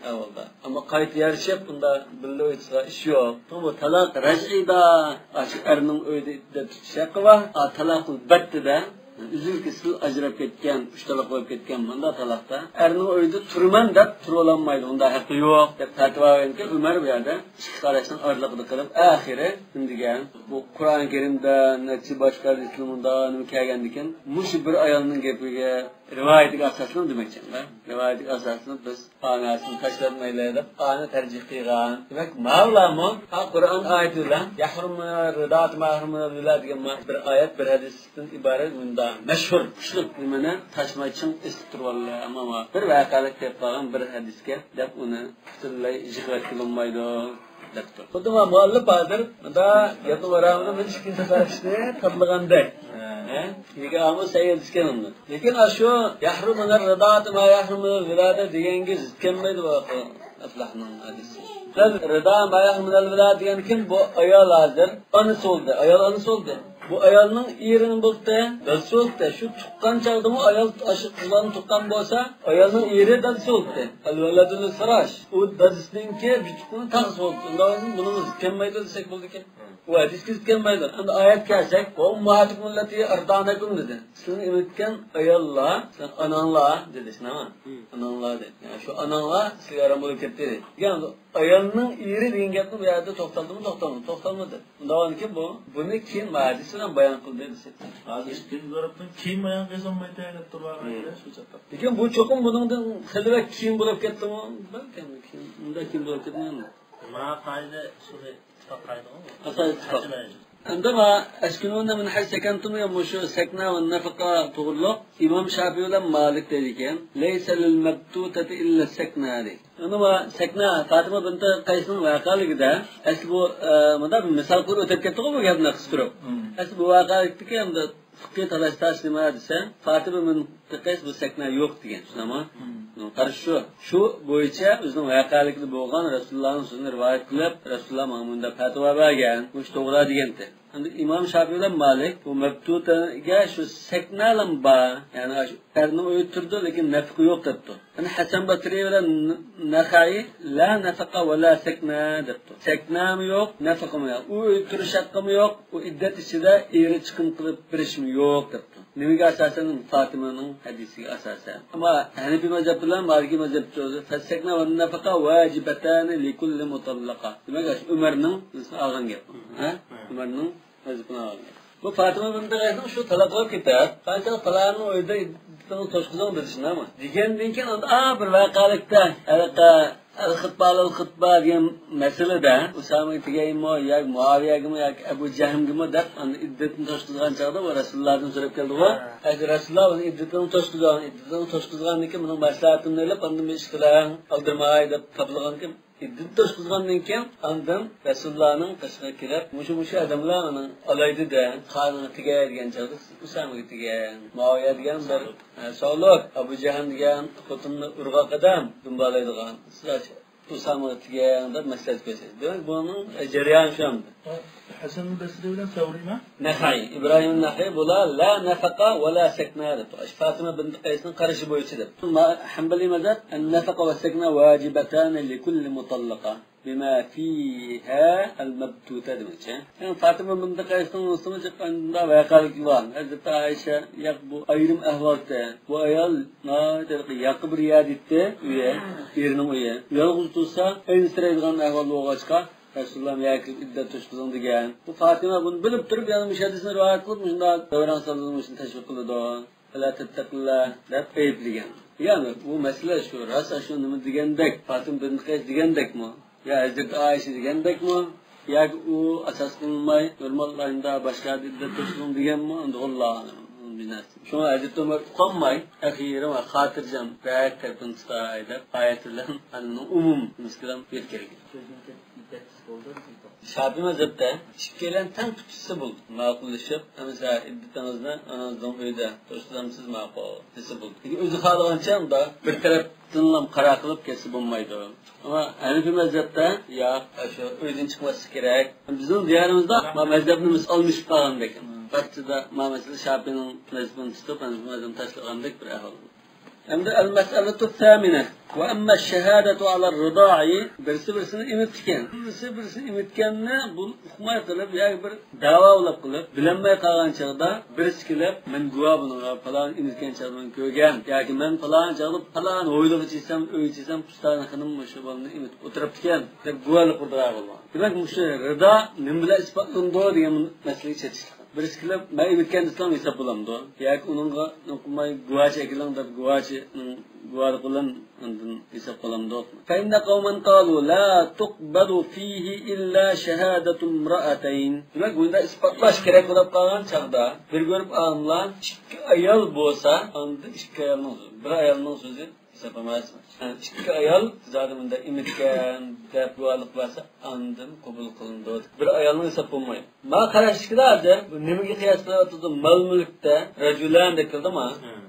ئەھۋالدا. ئەمما قايتا يارىشىپ، بۇندا بىللە ئۆتىسىلا ئىش يوق. بۇ تالاق رەجئىيدا، ئاشۇ ئەرنىڭ ئۆيدە ئىددەت تۇتۇش ھەققى بار. ئا، تالاق بەتتىدە، ئۈزۈل كېسىل ئاجراپ كەتكەن، ئۈچ تالاق بولۇپ كەتكەن بۇنداق تالاقتا ئەرنىڭ ئۆيدە تۇرىمەن دەپ تۇرۇۋالالمايدۇ. ئۇنداق ھەققى يوق دەپ پەتىۋا بەرگەنكەن، ئۆمەر بۇ يەردە ئىككى قاراشنىڭ ئارىلىقىدا قېلىپ، ئاخىرى نېمە دېگەن؟ بۇ قۇرئان كەرىمدە نەچچە باشقا ھەدىسلەر مۇنداق نېمە كەلگەندىكىن، مۇشۇ بىر ئايالنىڭ گېپىگە، رىۋايىتىگە ئاساسلىنىپ دېمەكچى. رىۋايىتىگە ئاساسلىنىپ بىز ئانىسىنى تاشلاتمايلى دەپ ئانى تەرجىھ قىلغان. دېمەك، ماۋۇلارمۇ ھا قۇرئان ئايىتى بىلەن يەھرۇمۇ رىدات مەھرۇمۇ ۋىلا دېگەن ما-، بىر ئايەت، بىر ھەدىستىن ئىبارەت مۇنداق مەشھۇر، كۈچلۈك نېمىنى تاشماي چىڭ ئېسىپ تۇرۇۋالدى. ئەمما ما بىر ۋەقەلىك دەپ قالغان بىر ھەدىسكە دەپ ئۇنى پۈتۈنلەي يىغىۋەتكىلى بولمايدۇ. دەپتۇ. خۇددى ما مۇئەللىپ ھازىر مۇندا گەپنى ۋاراڭغا مىنىش كىنتە بەرىشنى تاللىغاندەك. ھە؟ نېگە ئامۇ سەييىدىسكەن ئۇنى. لېكىن ئاشۇ يەھرۇمۇ رىدات ما يەھرۇمۇ ۋىلادە دېگەنگە زىت كەلمەيدۇ بۇ ئەپلاھنىڭ ھەدىسى. بىز رىدا ما يەھرۇمۇ ۋىلادە دېگەنكىن بۇ ئايال ھازىر ئانىسى بولدى، ئايال ئانىسى بولدى. بۇ ئايالنىڭ ئېرىنى بولدى، دادىسى بولدى. شۇ تۇغقان چاغدىمۇ ئايال ئاشۇ قىزلارنى تۇغقان بولسا، ئايالنىڭ ئېرى دادىسى بولدى. ئەل ۋەلەدۇ لىل فىراش. ئۇ دادىسىنىڭكى جۈتۈكنىڭ تاغىسى بولدى. ئۇنداق بولسا بۇنىڭغا زىت كەلمەيدۇ دېسەك بولىدىكەن. ئۇ ھەدىسكە زىت كەلمەيدۇ. ئەمدى ئايەتكە كەلسەك، ۋە ئۇممۇھاتۇكۇم اللەتى ئەرزەئنەكۇم دېدى. سىلىنى ئېمىتكەن ئاياللار، سىلەر ئاناڭلار دېدى، شۇنداقمۇ؟ ئاناڭلار دېدى. يەنى شۇ ئاناڭلار سىلىگە ھارام بولۇپ كەتتى دېدى. يەنى ئايالنىڭ ئېرى دېگەن گەپنى بۇ يەردە توختالدىمۇ، توختالمىدى؟ توختالمىدى. ئۇنداق بولغاندىكىن بۇ، بۇنى كېيىن ھەدىس بىلەن بايان قىلدى دېسەك. ھازىر ئىككىنچى تەرەپتىن كېيىن بايان قىلسام مايتايىن دەپ تۇرۇۋالغان ئىدى شۇ چاغدا. لېكىن بۇ چوقۇم بۇنىڭدىن خېلىراق كېيىن بولۇپ كەتتىمۇ؟ بەلكىم كېيىن، ئۇنداق كېيىن بولۇپ كەتمىگەن. ما قائىدە ئۇسۇلى ئىتتىپاق قائىدىغۇ. ئاساسىي ئىتتىپاق. ئەمدى ما ئەسكىنۇنە مىن ھەيسۇ سەكەنتۇم يا مۇشۇ سەكنە ۋە نەفەقە توغرۇلۇق ئىمام شافىئى بىلەن مالىك دەيدىكەن، لەيسە لىل مەبتۇتەتى ئىللە سەكنە دەيدۇ. ئەمما سەكنە، فاتىمە بىنتى قەيسنىڭ ۋەقەلىكىدە، ئەسلى بۇ، ئە، مۇنداق بىر مىسال قىلىپ ئۆتۈپ كەتتىغۇ بۇ گەپنى قىستۇرۇپ. مم. ئەسلى بۇ ۋەقەلىكتىكى ئەمدى فىقھىي تالاش تارتىش نېمە دېسە، فاتىمە بىنتى قەيس بۇ سەكنە يوق دېگەن، شۇنداقمۇ؟ مم. قارىشى شۇ. شۇ بويىچە ئۆزىنىڭ ۋەقەلىكىدە بولغان رەسۇلۇللانىڭ سۆزىنى رىۋايەت قىلىپ، رەسۇلۇللا ماڭا مۇنداق پەتىۋا بەرگەن، مۇشۇ توغرا دېگەنتى. ئەمدى ئىمام شافىئى بىلەن مالىك بۇ مەبتۇتەگە شۇ سەكنەلەم بار، يەنى ئەرنىڭ ئۆيىدە تۇرىدۇ، لېكىن نەپىقە يوق دەپتۇ. يەنى ھەسەن بەسرى بىلەن نەخەئى لا نەفەقە ۋە لا سەكنە دەپتۇ. سەكنەمۇ يوق، نەفەقىمۇ يوق. ئۇ ئۆيدە تۇرۇش ھەققىمۇ يوق. ئۇ ئىددەت ئىچىدە ئېرى چىقىم قىلىپ بېرىشمۇ يوق دەپتۇ. نېمىگە ئاساسەن؟ فاتىمىنىڭ ھەدىسىگە ئاساسەن. ئەمما ھەنىفىي مەزھەپ بىلەن مالىكىي مەزھەپتە فەسسەكنە ۋە نەفەقە ۋاجىبەتانى لىكۇللى مۇتەللەقە. دېمەك، ئاشۇ ئۆمەرنىڭ ئالغان گەپ. ھە؟ ئۆمەرنىڭ ۋەزىپىنى ئالغان گەپ. بۇ فاتىمە بىنتى قەيسنىڭ شۇ تالاق بولۇپ كېتىپ، قانچە پالانىڭ ئۆيىدە ئىددىتىڭىزنى توشقۇزۇڭ دېدى، شۇنداقمۇ؟ دېگەندىن كېيىن ئاندا، ئا، بىر ۋەقەلىكتە، ھېلىقى ئەل خىتبە ئەلەل خىتبە دېگەن مەسىلىدە ئۇسامىگە تېگەيمۇ ياكى مۇئاۋىيەگىمۇ ياكى ئەبۇ جەھمگىمۇ دەپ ئاندىن ئىددىتىنى توشقۇزغان چاغدا ئۇ رەسۇلۇللادىن سوراپ كەلدىغۇ. ھە. ئەي رەسۇلۇللا، ئۇنى ئىددىتىنى توشقۇزغان، ئىددىتىنى توشقۇزغاندىن كېيىن بۇنىڭ مەسلىھەتىنى ئېلىپ ئاندىن بىر ئىش قىلىڭ، ئالدىرىماي دەپ تاپىلىغاندىكىن ئىددىتىنى توشقۇزغاندىن كېيىن ئاندىن رەسۇلۇللانىڭ قېشىغا كېلىپ، مۇشۇ، مۇشۇ ئادەملەر ئۇنىڭ ئالايدۇ دە، قارنىغا تېگەي دېگەن چاغدا ئۇسامىگە تېگەي. مۇئاۋىيە دېگەن بىر، ھە، سولۇك، ئەبۇ جەھەم دېگەن خوتۇننى ئۇرغاق ئادەم، دۇمبالايدىغان. سىلەر ئۇسامىغا تېگىڭ دەپ مەسلىھەت بەرسە. دېمەك، بۇنىڭ جەريانى شۇ ئەمدى. ھەسەن بەسرى بىلەن سەۋرىيمۇ؟ نەخەي، ئىبراھىم نەخەي بۇلار لا نەفەقە ۋە لا سەكنە دەپ. فاتىمە بىنت قەيسنىڭ قارىشى بويىچە دەپ. ما-، ھەنبەلىي مەزھەپ، ئەن نەفەقە ۋە سەكنە ۋاجىبەتانى لىكۇللى مۇتاللىقە بىما فىھا ئەل مەبتۇتە دېمەكچى. يەنى فاتىمە بىنت قەيسنىڭ ئۇستىمۇ چىققاندا ۋەقەلىك بولغان. ھەزرىتى ئائىشە، ياق، بۇ ئايرىم ئەھۋالتى. بۇ ئايال ناھايىتى ياقى بىر يەردە ئىدى ئۆيى، ئېرىنىڭ ئۆيى. يالغۇز تۇرسا ئەنسىرەيدىغان ئەھۋال بولغاچقا، رەسۇلۇللا يەكىلىپ ئىددەت توشقۇزۇڭ دېگەن. بۇ فاتىمە بۇنى بىلىپ تۇرۇپ، يەنە مۇشۇ ھەدىسنى رىۋايەت قىلىپ، مۇشۇنداق دەۋران سالدۇرۇپ، مۇشۇنى تەشۋىق قىلىدۇ. فلا تتقي الله دەپ ئەيىبلىگەن. يەنى بۇ مەسىلە شۇ، راست شۇ نېمە دېگەندەك، فاتىمە بىنت قەيس دېگەندەكمۇ؟ يا ھەزرىتى ئائىشە دېگەندەكمۇ؟ ياكى ئۇ ئاساس قىلىنماي، نورمال ئايدا باشقا ئىددەت توشۇلۇڭ دېگەنمۇ؟ ئەمدى ۋاللاھۇ ئەلەم، بۇنى بىلمەيمەن. شۇڭا ھەزرىتى ئۆمەر ئۇقالماي، ئەخىرى ۋە خاتىرجەم، بەك تەرىپىنى تۇتاي دەپ، ئايەت بىلەن ئۇنىڭ ئومۇم مەسىلىسى بىلەن يۆتكەلگەن. شاپىئى مەزھەپتە ئىككىيلەن تەڭ پۈتۈشسە بولدى. ماقۇللىشىپ، ئەمىسە ئىددىتىڭىزنى ئانىڭىزنىڭ ئۆيىدە توشتۇرامسىز؟ ماقۇل دېسە بولدى. لېكىن ئۆزى خالىغانچە ئۇندا بىر تەرەپتىنلا قارار قىلىپ كەتسە بولمايدۇ. ئەمما ھەنىفىي مەزھەپتە ياق، شۇ ئۆيدىن چىقماسلىق كېرەك. بىزنىڭ دىيارىمىزدا ما مەزھەپنىمىز ئالمىشىپ قالغاندەك. ۋاقتىدا ما مەسىلە شاپىئىنىڭ مەزھىپىنى تۇتۇپ، ھەنىفىي مەزھەپنى تاشلىغاندەك بىر ئەھۋال. ئەمدى المسألة الثامنة، وأما الشهادة على الرضاع، بىرسى بىرسىنى ئېمىتكەن. بىرسى بىرسىنى ئېمىتكەننى بۇ ئۇقماي قېلىپ ياكى بىر دەۋا بولۇپ قېلىپ، بىلەلمەي قالغان چاغدا بىرسى كېلىپ، مەن گۇۋاھ بۇنىڭغا، پالان ئېمىتكەن چاغدا مەن كۆرگەن ياكى مەن پالان چاغدا پالان ھويلىغا چىقسام، ئۆيگە چىقسام، پۇستانە خېنىم مۇشۇ بالىنى ئېمىتىپ ئولتۇرۇپتىكەن دەپ گۇۋاھلىق بىردەۋا بولغان. دېمەك، مۇشۇ رىدا نېمە بىلەن ئىسپاتلىنىدۇ دېگەن مەسىلىگە چېتىشلىق. بىرسى كېلىپ، مەن ئېمىتكەن دېسىلا ھېساب بولامدۇ؟ ياكى ئۇنىڭغا نېمە قىلماي گۇۋاچى ئەكېلىڭ دەپ گۇۋاچىنىڭ گۇۋاھلىقى بىلەن ئاندىن ھېساب قىلامدۇ؟ فإن قوما قالوا لا تقبل فيه إلا شهادة امرأتين. دېمەك، بۇندا ئىسپاتلاش كېرەك بولۇپ قالغان چاغدا، بىر گۇرۇپ ئالىملار ئىككى ئايال بولسا، ئاندىن ئىككى ئايالنىڭ سۆزى، بىر ئايالنىڭ سۆزى ھېساب ئەمەس. يەنى ئىككى ئايال زادى مۇنداق ئېمىتكەن دەپ گۇۋاھلىق بەرسە، ئاندىن قوبۇل قىلىنىدۇ. بىر ئايالنىڭ ھېساب بولمايدۇ. ما قاراشتىكىلەردە بۇ نېمىگە قىياس قىلىۋاتىدۇ؟ مال مۈلۈكتە رەجۇلان دەپ كەلدىما؟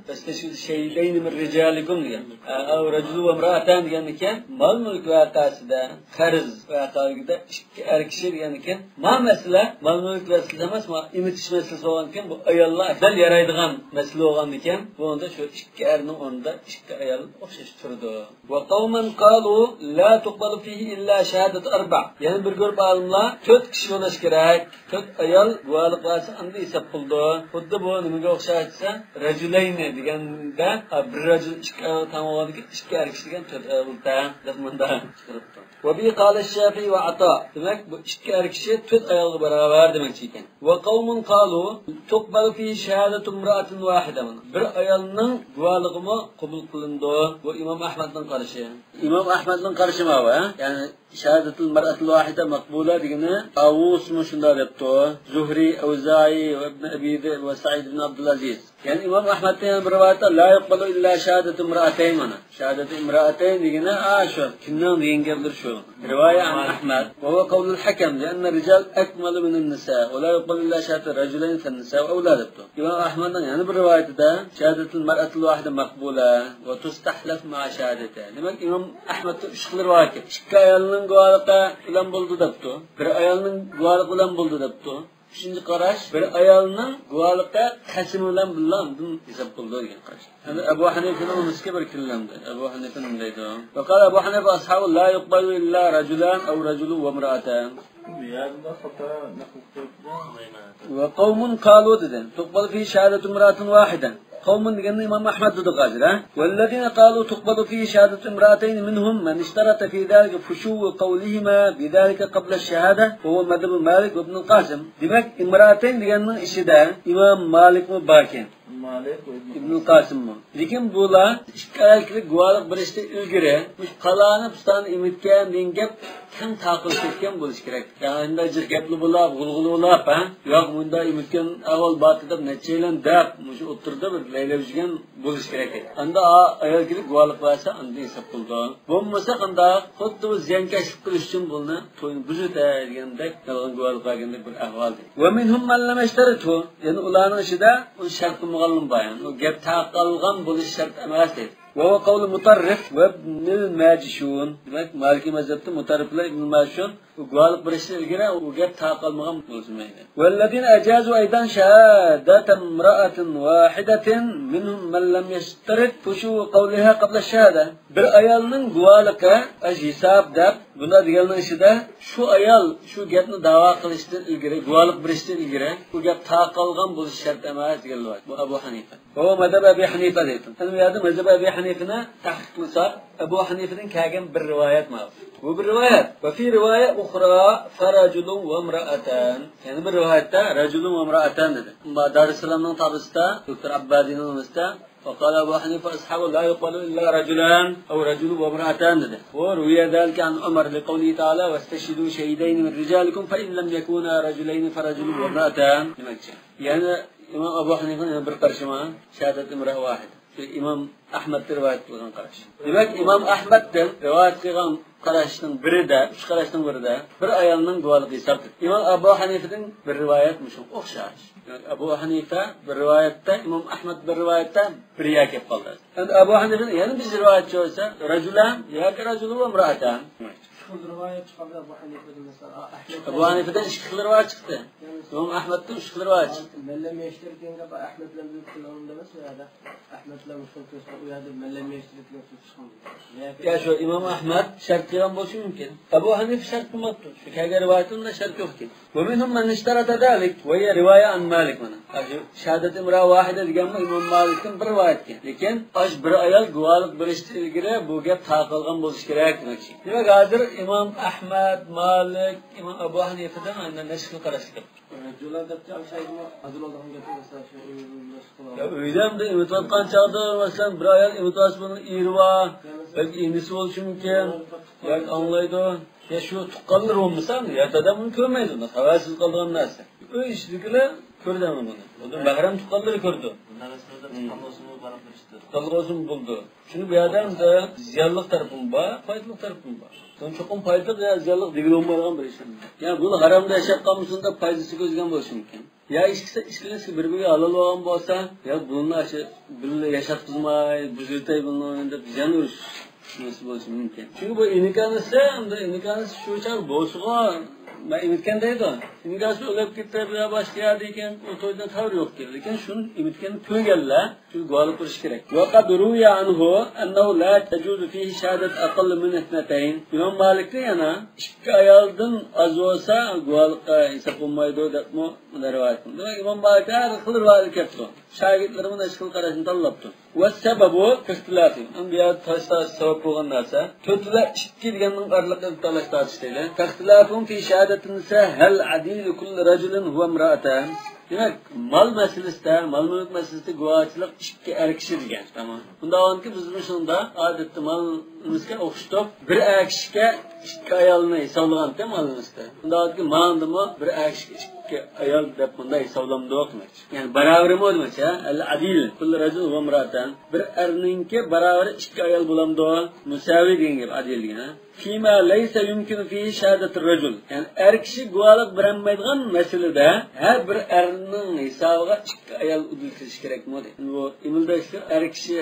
يەستەشھىدۇ شەھىدەينى مىن رىجالىكۇم دېگەن. ئە، ئەۋ رەجۇلۇ ۋە ئىمرائەتان دېگەندىكىن، مال مۈلۈك ۋەقەسىدە، قەرز ۋەقەلىكىدە ئىككى ئەر كىشى دېگەندىكىن، ما مەسىلە مال مۈلۈك مەسىلىسى ئەمەس، ما ئېمىتىش مەسىلىسى بولغاندىكىن، بۇ ئاياللار ئەۋزەل يارايدىغان مەسىلە بولغاندىكىن، بۇنىڭدا شۇ ئىككى ئەرنىڭ ئورنىدا ئىككى ئايال ئوخشاش تۇرىدۇ. وقوما قالوا لا تقبل فيه إلا شهادة أربع. يەنە بىر گۇرۇپ ئالىملار تۆت كىشى بولۇش كېرەك، تۆت ئايال گۇۋاھلىق بەرسە ئاندىن ھېساب قىلىدۇ. خۇددى بۇ نېمىگە ئوخشاش دېسە، رەجۇلەينى دېگەندە، ھە، بىر رەجۇل ئىككى ئايال تەڭ بولغاندىكىن ئىككى ئەر كىشى دېگەن تۆت ئايال تەڭ دەپ مۇنداق چىقىرىپتۇ. وبه قال الشافعي وعطاء. دېمەك، بۇ ئىككى ئەر كىشى تۆت ئايالغا باراۋەر دېمەكچى ئىكەن. وقوم قالوا تقبل فيه شهادة امرأة واحدة. بىر ئايالنىڭ گۇۋاھلىقىمۇ قوبۇل قىلىنىدۇ. بۇ ئىمام ئەھمەدنىڭ قارىشى. ئىمام ئەھمەدنىڭ قارىشى ماۋۇ، ھە؟ يەنى شهادة المرأة الواحدة مقبولة دېگىنى، تاۋۇسمۇ شۇنداق دەپتۇ، زۇھرى، ئەۋزائىي ۋە ئىبن ئەبى ذئب ۋە سەئىد ئىبن ئابدۇلئەزىز. يەنى ئىمام ئەھمەدتىن يەنە بىر رىۋايەتتە، لا يقبل إلا شهادة امرأتين مانا. شهادة امرأتين دېگىنى، ئا، شۇ، كىمنىڭ دېگەن گەپلىرى شۇ. رواية عن أحمد، وهو قول الحكم، لأن الرجال أكمل من النساء، ولا يقبل إلا شهادة رجلين فالنساء أولى دەپتۇ. ئىمام ئەھمەدنىڭ يەنە بىر رىۋايىتىدە، شهادة المرأة الواحدة مقبولة وتستحلف مع شهادتها. دېمەك، ئىمام ئەھمەدتە ئۈچ خىل رىۋايەت كەپ. ئىككى ئايالنىڭ گۇۋاھلىقى بىلەن بولدى دەپتۇ. بىر ئايالنىڭ گۇۋاھلىقى بىلەن بولدى دەپتۇ. ئۈچىنچى قاراش، بىر ئايالنىڭ گۇۋاھلىقى قەسىمى بىلەن بىللە ئاندىن ھېساب قىلىنىدۇ دېگەن قاراش. ئەمدى ئەبۇ ھەنىفىنىڭ مەزھىپى بىر كۈنلەمدى. ئەبۇ ھەنىفە نېمە دەيدۇ؟ وقال أبو حنيفة وأصحابه لا يقبل إلا رجلان أو رجل وامرأتان. وقوم قالوا دېدى. تقبل فيه شهادة امرأة واحدة. قوم دېگەندە ئىمام ئەھمەد دېدۇق ھازىر، ھە؟ والذين قالوا تقبل فيه شهادة امرأتين منهم من اشترط في ذلك فشو قولهما بذلك قبل الشهادة وهو مذهب مالك وابن القاسم. دېمەك، ئىمراتەين دېگەننىڭ ئىچىدە ئىمام مالىكمۇ باركەن. مالىك ۋە ئىبن ئىبنۇل قاسىممۇ. لېكىن بۇلار ئىككى ئايال كېلىپ گۇۋاھلىق بېرىشتىن ئىلگىرى مۇشۇ پالانى پۇستانى ئېمىتكەن دېگەن گەپ كەڭ تارقىلىپ كەتكەن بولۇشى كېرەك. يا ئەندە جىق گەپلا بولاپ، غۇلغۇلا بولاپ، ھە؟ ياق، مۇنداق ئېمىتكەن ئەھۋال بارتى دەپ نەچچەيلەن دەپ، مۇشۇ ئوتتۇرىدا بىر لەيلەپ يۈرگەن بولۇشى كېرەك. ئاندا ئا-، ئايال كېلىپ گۇۋاھلىق بەرسە، ئاندىن ھېساب قىلىدۇ. بولمىسا قانداق؟ خۇددى بۇ زىيانكەشلىك قىلىش ئۈچۈن بۇنى توينى بۇزۇۋېتەي دېگەندەك، يالغان گۇۋاھلىق بەرگەندەك بىر ئەھۋال. ومنهم من لم يشترطه. يەنى ئۇلارنىڭ ئىچىدە ئۇنى شەرت قىلمىغانلىرىمۇ بار. يەنى ئۇ گەپ تارقالغان بولۇشى شەرت ئەمەس دەيدۇ. وهو قول مطرف وابن الماجشون. دېمەك، مالىكىي مەزھەپتە مۇتەررىپلەر ئىبن ماجشۇن بۇ گۇۋاھلىق بېرىشتىن ئىلگىرى ئۇ گەپ تارقالمىغان بولسا مەيلى. والذين أجازوا أيضا شهادة امرأة واحدة منهم من لم يشترط فشو قولها قبل الشهادة. بىر ئايالنىڭ گۇۋاھلىقى ئاش ھېساب دەپ، بۇنداق دېگەننىڭ ئىچىدە شۇ ئايال شۇ گەپنى داۋا قىلىشتىن ئىلگىرى، گۇۋاھلىق بېرىشتىن ئىلگىرى بۇ گەپ تارقالغان بولۇشى شەرت ئەمەس دېگەنلەر بار. بۇ ئەبۇ ھەنىفە. بۇ مەزھەپ ئەبى ھەنىفە دەيدۇ. ئەنە بۇ يەردە مەزھەپ ئەبى ھەنىفىنى تەھقىق قىلساق، ئەبۇ ھەنىفىدىن كەلگەن بىر رىۋايەت ماۋۇ. بۇ بىر رىۋايەت. وفي رواية أخرى فرجل وامرأتان. يەنە بىر رىۋايەتتە رجل وامرأتان دېدى. ئەمما دارۇسسالامنىڭ تابىسىدا، دوكتور ئاببادىنىڭ نېمىسىدە، وقال أبو حنيفة وأصحابه لا يقبل إلا رجلان أو رجل وامرأتان دېدى. وروي ذلك عن عمر لقوله تعالى: واستشهدوا شهيدين من رجالكم فإن لم يكونا رجلين فرجل وامرأتان دېمەكچى. يەنى ئىمام ئەبۇ ھەنىفىنىڭ يەنە بىر قارىشى بار. شهادة امرأة واحدة. شۇ ئىمام ئەھمەد رىۋايەت قىلغان قاراش. دېمەك، ئىمام ئەھمەدتىن رىۋايەت قىلغان قاراشنىڭ بىرىدە، ئۈچ قاراشنىڭ بىرىدە بىر ئايالنىڭ گۇۋاھلىقى ھېسابلىنىدۇ. ئىمام ئەبۇ ھەنىفىدىن بىر رىۋايەت مۇشۇ ئوخشاش. دېمەك، ئەبۇ ھەنىفە بىر رىۋايەتتە، ئىمام ئەھمەد بىر رىۋايەتتە بىر يەر كېلىپ قالدى. ئەمدى ئەبۇ ھەنىفىدىن يەنە بىر رىۋايەت چىقسا، رجلان ياكى رجل وامرأتان. ئۈچ خىل رىۋايەت چىقاردى ئەبۇ ھەنىفىدىن، مەسىلەن، ئەھمەد. ئەبۇ ھەنىفىدىن ئىككى خىل رىۋايەت چىقتى. يەنى ئىمام ئەھمەدتىن ئۈچ خىل رىۋايەت چىقتى. مەن لەم يەشتەرىت دېگەن گەپ ئەھمەد بىلەن بىر خىل ئورۇندا ئەمەس، ئۇ يەردە ئەھمەد بىلەن مۇشۇنى كۆرسىتىپ، ئۇ يەردە مەن لەم يەشتەرىت دېگەن سۆز چىقمىدى. يا شۇ ئىمام ئەھمەد شەرت قىلغان بولۇشى مۇمكىن. ئەبۇ ھەنىفە شەرت قىلماپتۇ. شۇ كەلگەن رىۋايەتتە ئۇنداق شەرت يوق ئىكەن. ومنهم من اشترط ذلك وهي رواية عن مالك مانا. شۇ شهادة امرأة واحدة دېگەنمۇ ئىمام مالىكتىن بىر رىۋايەت ئىكەن. لېكىن ئاش بىر ئايال گۇۋاھلىق بېرىشتىن ئىلگىرى بۇ گەپ تارقالغان بولۇشى كېرەك دېمەكچى. دېمەك، ھازىر ئىمام ئەھمەد، مالىك، ئىمام ئەبۇ ھەنىفىدىن ئاندىن نەچچە خىل قاراش كېلىپتۇ. رجلان دەپ چاغ شايدىمۇ ھازىر بولىدىغان گەپنى مەسىلەن شۇ ئۆيدە ئۆيدە ئەمدى ئېمىتىۋاتقان چاغدا، مەسىلەن، بىر ئايال ئېمىتىۋاتسا، بۇنىڭ ئېرى بار، بەلكى ئىنىسى بولۇشى مۇمكىن، ياكى ئاڭلايدۇ. يا شۇ تۇغقانلىرى بولمىسا، يات ئادەم بۇنى كۆرمەيدۇ، خەۋەرسىز قالىدىغان نەرسە. ئۆي ئىچىدىكىلەر كۆردى ئەمدى بۇنى. ئۇنىڭ مەھرەم تۇغقانلىرى كۆردى. نەۋرىسىلەردە تۇغقان بولسىمۇ باراپ بېرىشتى. تۇغقانلىق بولسىمۇ بولىدۇ. چۈنكى بۇ يەردە ئەمدى زىيانلىق تەرىپىمۇ بار، پايدىلىق تەرىپىمۇ بار. بۇنىڭ چوقۇم پايدىلىق يا زىيانلىق دېگىلى بولمايدىغان بىر ئىش. يا بۇنى ھارامدا ياشاپ قالمىسۇن دەپ پايدىسىنى كۆزلىگەن بولۇشى مۇمكىن. يا ئىككىسى، ئىككىلىسى بىر-بىرىگە ھالال بولغان بولسا، يا بۇنى ئاشۇ بىللە ياشاتقۇزماي، بۇزۇۋېتەي بۇنى دەپ زىيان ئۇرۇش نېمىسى بولۇشى مۇمكىن. چۈنكى بۇ ئىنىكانىسى، ئەمدى ئىنىكانىسى شۇ چاغ بولسىغۇ، مەن ئېمىتكەن دەيدۇ. ئىنىكانىسى ئۆلۈپ كېتىپ يا باشقا يەردە ئىكەن، ئۇ تويدىن خەۋىرى يوق ئىكەن. لېكىن شۇنى ئېمىتكەننى كۆرگەنلەر شۇ گۇۋاھلىق بېرىشى كېرەك. وقد روي عنه أنه لا تجوز فيه شهادة أقل من اثنتين. ئىمام مالىكتىن يەنە ئىككى ئايالدىن ئاز بولسا گۇۋاھلىققا ھېساب بولمايدۇ دەپمۇ رىۋايەت قىلىندى. دېمەك، ئىمام مالىك ھەر خىل رىۋايەتكە كەپتۇ. شاگىرتلىرىمۇ نەچچە خىل قاراشنى تاللاپتۇ. والسبب في اختلافهم. ئەمدى بۇ يەردە تالاش تارتىش سەۋەب بولغان نەرسە، تۆت ۋە ئىككى دېگەننىڭ ئارىلىقىدا تالاش تارتىش دەيدۇ. فاختلافهم في شهادة النساء هل عديل كل رجل هو امرأتان. دېمەك، مال مەسىلىسىدە، مال-مۈلۈك مەسىلىسىدە گۇۋاھچىلىق ئىككى ئەر كىشى دېگەن. تامام. بۇنداق بولغانكى، بىز مۇشۇندا ئادەتتە مالىمىزغا ئوخشىتىپ، بىر ئەر كىشىگە ئىككى ئايالنى ھېسابلىغانتى مالىمىزدا. بۇنداق بولغانكى، ماندىمۇ بىر ئەر كىشىگە ئىككى ئايال دەپ بۇنداق ھېسابلامدۇق دېمەكچى. يەنى باراۋىرىمۇ دېمەكچى، ھە؟ العديل كل رجل وامرأتان. بىر ئەرنىڭكى باراۋىرى ئىككى ئايال بولامدۇ؟ مۇساۋى دېگەن گەپ، ئادىل دېگەن، ھە؟ فيما ليس يمكن فيه شهادة الرجل. يەنى ئەر كىشى گۇۋاھلىق بېرەلمەيدىغان مەسىلىدە ھەر بىر ئەرنىڭ ھېسابىغا ئىككى ئايال ئۇدۇل كېلىشى كېرەكمۇ دەيدۇ. بۇ ئىمىلداشلار ئەر كىشى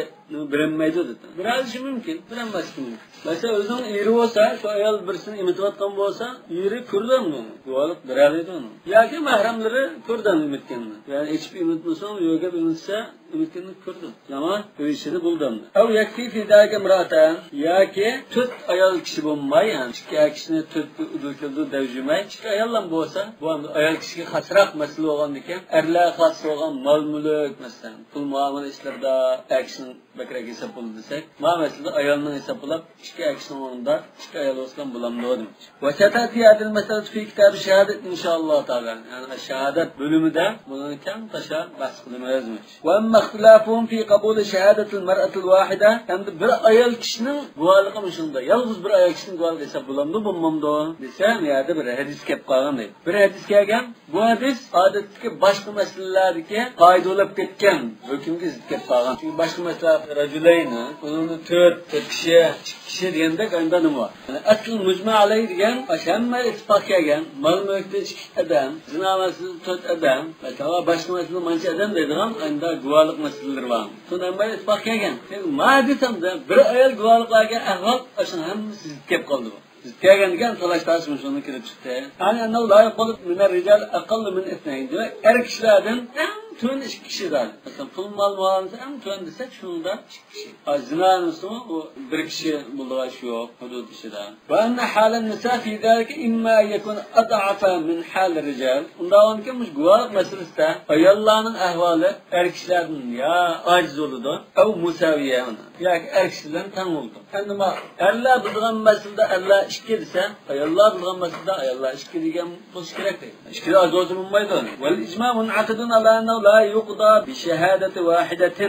بېرەلمەيدۇ دېدى. بېرەلىشى مۇمكىن، بېرەلمەسلىكى مۇمكىن. مەسىلەن، ئۆزىنىڭ ئېرى بولسا، شۇ ئايال بىرسىنى ئېمىتىۋاتقان بولسا، ئېرى كۆرىدۇ ئۇنى، گۇۋاھلىق بېرەلەيدۇ ئۇنىڭ. ياكى مەھرەملىرى كۆرىدۇ ئۇنى ئېمىتكەننى. يەنى ئېچىپ ئېمىتمىسۇن، يۆگەپ ئېمىتسە، ئېمىتكەننى كۆرىدۇ. تامام، ئۆي ئىچىدە بولدى ئەمدى. أو يكفي في ذلك امرأتان. ياكى تۆت ئايال كىشى بولماي، يەنى ئىككى ئەر كىشىنى تۆت ئۇدۇل كېلىدۇ دەۋجۈمەي، ئىككى ئاياللا بولسا، بۇ ئەمدى ئايال كىشىگە خاسراق مەسىلە بولغاندىكىن، ئەرلەرگە خاس بولغان مال-مۈلۈك، مەسىلەن، پۇل مۇئامىلە ئىشلىرىدا ئەر كىشىنىڭ بەكرەك ھېساب بولىدۇ دېسەك، ما مەسىلىدە ئايالنىڭ ھېساب بولاپ، ئىككى ئەر كىشىنىڭ ئورنىدا ئىككى ئايال بولسىلا بولامدۇ دېمەكچى. وستأتي هذه المسألة في كتاب الشهادة إن شاء الله تعالى. يەنى شاھادەت بۆلۈمىدە بۇنى كەڭ تاشا بەھس قىلىمىز دېمەكچى. وأما اختلافهم في قبول شهادة المرأة الواحدة. ئەمدى بىر ئايال كىشىنىڭ گۇۋاھلىقى مۇشۇنداق. يالغۇز بىر ئايال كىشىنىڭ گۇۋاھلىقى ھېساب بولامدۇ، بولمامدۇ دېسە، بۇ يەردە بىر ھەدىس كەپ قالغان دەيدۇ. بىر ھەدىس كەلگەن. بۇ ھەدىس ئادەتتىكى باشقا مەسىلىلەردىكى قائىدە بولاپ كەتكەن ھۆكۈمگە زىت كەپ قالغان. چۈنكى باشقا مەسىلە رەجۇلەينى، ئۇنىڭدا تۆت، تۆت كىشى، ئىككى كىشى دېگەندەك ئاينىدا نېمە بار؟ يەنى ئەسلى مۇجمە ئەلەيھ دېگەن ئاشۇ ھەممە ئىتتىپاق كەلگەن، مال مۈلۈكتە ئىككى ئادەم، زىنا مەسىلىسىدە تۆت ئادەم، مەسىلەن، باشقا مەسىلىدە مانچە ئادەم دەيدىغان ئاينىدا گۇۋاھ مەسىلىلىرى بار. شۇنى ھەممە ئىسپات كەلگەن. ما دېسەمدە، بىر ئايال گۇۋاھلىق بەرگەن ئەھۋال ئاشۇنىڭ ھەممىسى زىت كەپ قالدى بۇ. زىت كەلگەن دېگەن تالاش تارتىش مۇشۇنىڭ كېلىپ چىقتى. يعني أنه لا يقبل من الرجال أقل من اثنين. دېمەك، ئەر كىشىلەردىن ئەڭ تۆۋەن ئىككى كىشى دەيدۇ. مەسىلەن، پۇل مال مۇئامىلىسى ئەڭ تۆۋەن دېسەك، شۇنىڭدا ئىككى كىشى. ھا، زىنا دېسىمۇ ئۇ بىر كىشى بولىدىغان ئىش يوق، ھۇدۇد ئىچىدە. وأن حال النساء في ذلك إما أن يكون أضعف من حال الرجال. ئۇنداق بولغانكەن، مۇشۇ گۇۋاھلىق مەسىلىسىدە ئاياللارنىڭ ئەھۋالى ئەر كىشىلەردىن يا ئاجىز بولىدۇ، أو مساوية، ياكى ئەر كىشى بىلەن تەڭ بولىدۇ. ئەمدى ما ئەرلەر بىلىدىغان مەسىلىدە ئەرلەر ئىككى دېسە، ئاياللار بىلىدىغان مەسىلىدە ئاياللار ئىككى دېگەن بولسا كېرەك دەيدۇ. ئىككىدىن ئاز بولسا بولمايدۇ. والإجماع منعقد على أنه لا يقضى بشهادة واحدة.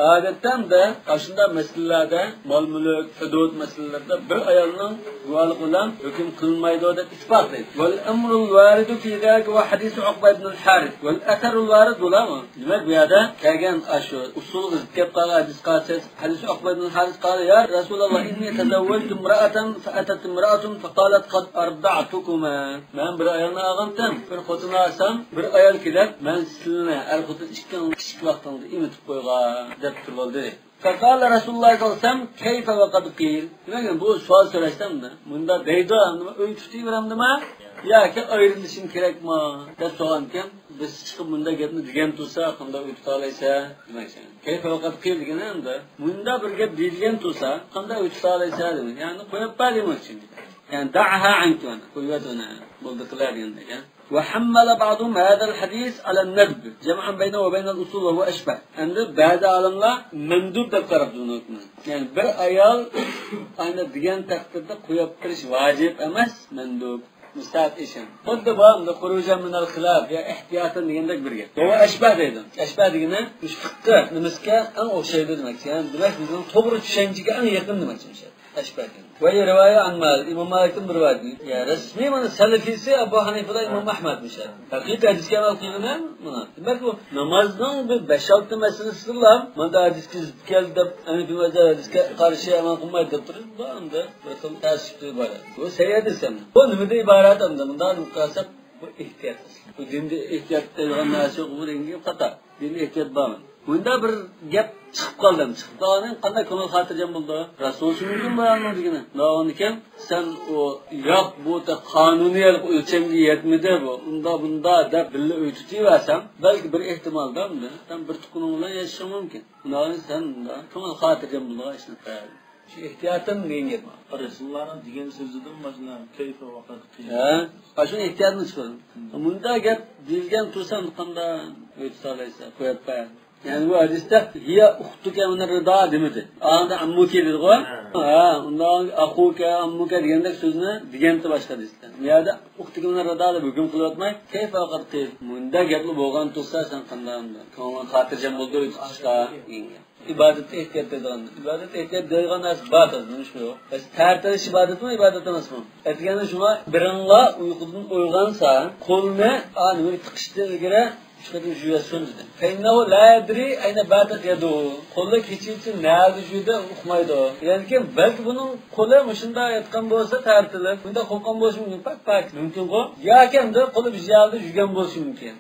ئادەتتە ئاشۇنداق مەسىلىلەردە، مال-مۈلۈك، ھۇدۇد مەسىلىلىرىدە بىر ئايالنىڭ گۇۋاھلىقى بىلەن ھۆكۈم قىلىنمايدۇ دەپ ئىتتىپاق دەيدۇ. والأمر الوارد في ذلك هو حديث عقبة بن الحارث والأثر الوارد، بۇلار. دېمەك، بۇ يەردە كەلگەن ئاشۇ ئۇسۇلغا زىت كەپ قالغان ھەدىس قالسا، ھەدىس ئۇقبە ئىبن ھارىس قال: يا رسول الله، إني تزوجت امرأة فأتت امرأة فقالت قد أرضعتكما. مەن بىر ئايالنى ئالغانتىم، بىر خوتۇن ئالسام، بىر ئايال كېلىپ، مەن سىلىنى، ئەر خوتۇن ئىككىڭلار كىچىك ۋاقتىڭدا ئېمىتىپ قويغان دەپ تۇرۇۋالدى. فقال رسول الله صلى الله عليه وسلم: كيف وقد قيل؟ دېمەك، بۇ سوئال سوراشتا مۇنداق دەيدۇ، ئۆي تۇتۇۋېرەمدىما ياكى ئايرىلىشىم كېرەكمۇ دەپ سورىغانىكەن. بىز چىقىپ مۇنداق گەپنى دېگەن تۇرسا، قانداق ئۆي تۇتالايسەن دېمەكچى. كيف وقد قيل دېگىنى ئەمدى مۇنداق بىر گەپ دېيىلگەن تۇرسا، قانداق ئۆي تۇتالايسەن دېمەك. يەنى قويۇپ بەر دېمەكچى. يەنى دعها عنك، قويۇۋەت ئۇنى، بولدى قىلە دېگەندەك. وحمل بعضهم هذا الحديث على الندب جمعا بينه وبين الأصول وهو أشبه. ئەمدى بەزى ئالىملار مەندۇب دەپ قاراپتۇ بۇنى ھۆكمىنى. يەنى بىر ئايال ئاينى دېگەن تەقدىردە قويۇپ بېرىش ۋاجىپ ئەمەس، مەندۇب. مۇستەھەب ئىش. خۇددى بۇ ئەمدى خۇرۇجەن مىنەل خىلاف يا ئەھتىياتەن دېگەندەك بىر گەپ. ۋە ئەشبەھ دەيدۇ. ئەشبەھ دېگىنى مۇشۇ فىققە نېمىسىگە ئەڭ ئوخشايدۇ دېمەكچى. يەنى دېمەك، بىزنىڭ توغرا چۈشەنچىگە ئەڭ يېقىن دېمەكچى مۇشۇ. ئەشبەھ دېگەن. ۋە رىۋايە ئان مالىك، ئىمام مالىكتىن بىر رىۋايەت. يا رەسمىي مانا سەلەفىسى ئەبۇ ھەنىفىلەر، ئىمام ئەھمەد مۇشۇ. ھەقىقىي ھەدىسكە ئەمەل قىلغىنى مانا. دېمەك، بۇ نامازنىڭ بىر بەش-ئالتە مەسىلىسىدىلا مانا ھەدىسكە زىت كەلدى دەپ، ھەنىفىي مەزھەپ ھەدىسكە قارشى ئەمەل قىلمايدۇ دەپ تۇرۇش، بۇ ئەمدى بىر خىل تەسىپتە ئىبارەت. بۇ سەھىھ ھەدىس ئەمدى. بۇ نېمىدىن ئىبارەت ئەمدى؟ مۇنداق دېمەك قارىساق، بۇ ئېھتىيات. بۇ دىندا ئېھتىيات دەيدىغان نەرسە يوق، بۇ دىندا خاتا. دىندا ئېھتىيات بارمۇ؟ مۇنداق بىر گەپ چىقىپ قالدى. چىقىپ قالغاندىن قانداق كۆڭۈل خاتىرجەم بولىدۇ؟ راست بولۇشى مۇمكىن بۇ ئەمدى دېگىنى. مۇنداق بولغاندىكىن، سەن ئۇ ياق، بۇ قانۇنىي ئۆلچەمگە يەتمىدى بۇ، ئۇنداق بۇنداق دەپ بىللە ئۆي تۇتۇۋەرسەڭ، بەلكى بىر ئېھتىمالدا ئۇنداق سەن بىر تۇغقىنىڭ بىلەن ياشىشىڭ مۇمكىن. ئۇنداق سەن ئۇنداق كۆڭۈل خاتىرجەم بولىدىغان ئىشنى قىل. شۇ ئېھتىياتەن دېگەن گەپ. رەسۇلۇللانىڭ دېگەن سۆزىدىن ماشۇنداق كەيفە ۋەقەت قىيىن. ھە؟ ئاشۇ ئېھتىياتنى چىقىرىڭ. مۇنداق گەپ دېيىلگەن تۇرسا، قانداق ئۆي تۇتالايسەن؟ قويۇپ بەر. يەنى بۇ ھەدىستە ھىيە ئۇختۇكە مىنەر رىدا دېمىدى. ئاندىن ئەممۇكە دېدىغۇ. ھە. ھە، ئۇنداق ئەخۇكە، ئەممۇكە دېگەندەك سۆزنى دېگەنتى باشقا ھەدىستە. بۇ يەردە ئۇختۇكە مىنەر رىدا دەپ ھۆكۈم قىلىۋاتماي، كەيفە ۋەقەت قىيىل. مۇنداق گەپلا بولغان تۇرسا، سەن قانداق كۆڭلۈڭ خاتىرجەم بولىدۇ ئۆي تۇتۇشقا دېگەن گەپ. ئىبادەتتە ئېھتىيات دەيدىغان، ئىبادەتتە ئېھتىيات دەيدىغان نەرسە بار، تازا نېمە ئىش يوق. بەس تەھارەت ئېلىش ئىبادەتمۇ، ئىبادەت ئەمەسمۇ؟ ئەتىگەندە شۇڭا بىرىڭلار ئۇيقۇدىن ئويغانسا، قولنى، ئا، نېمىگە تىقىشتىن ئىلگىرى ئۈچ قېتىم يۇيۇۋەتسۇن دېدى. فإنه لا يدري أين باتت يده. قولى كېچىچە نەدە يۈردى ئۇقمايدۇ. يەنىكى بەلكى بۇنىڭ قولى مۇشۇنداق ياتقان بولسا تارتىلىپ، مۇنداق قويغان بولۇشى مۇمكىن، پاك پاك. مۇمكىنغۇ. ياكى ئەمدى قولى بىر يەردە يۈرگەن بولۇشى مۇمكىن.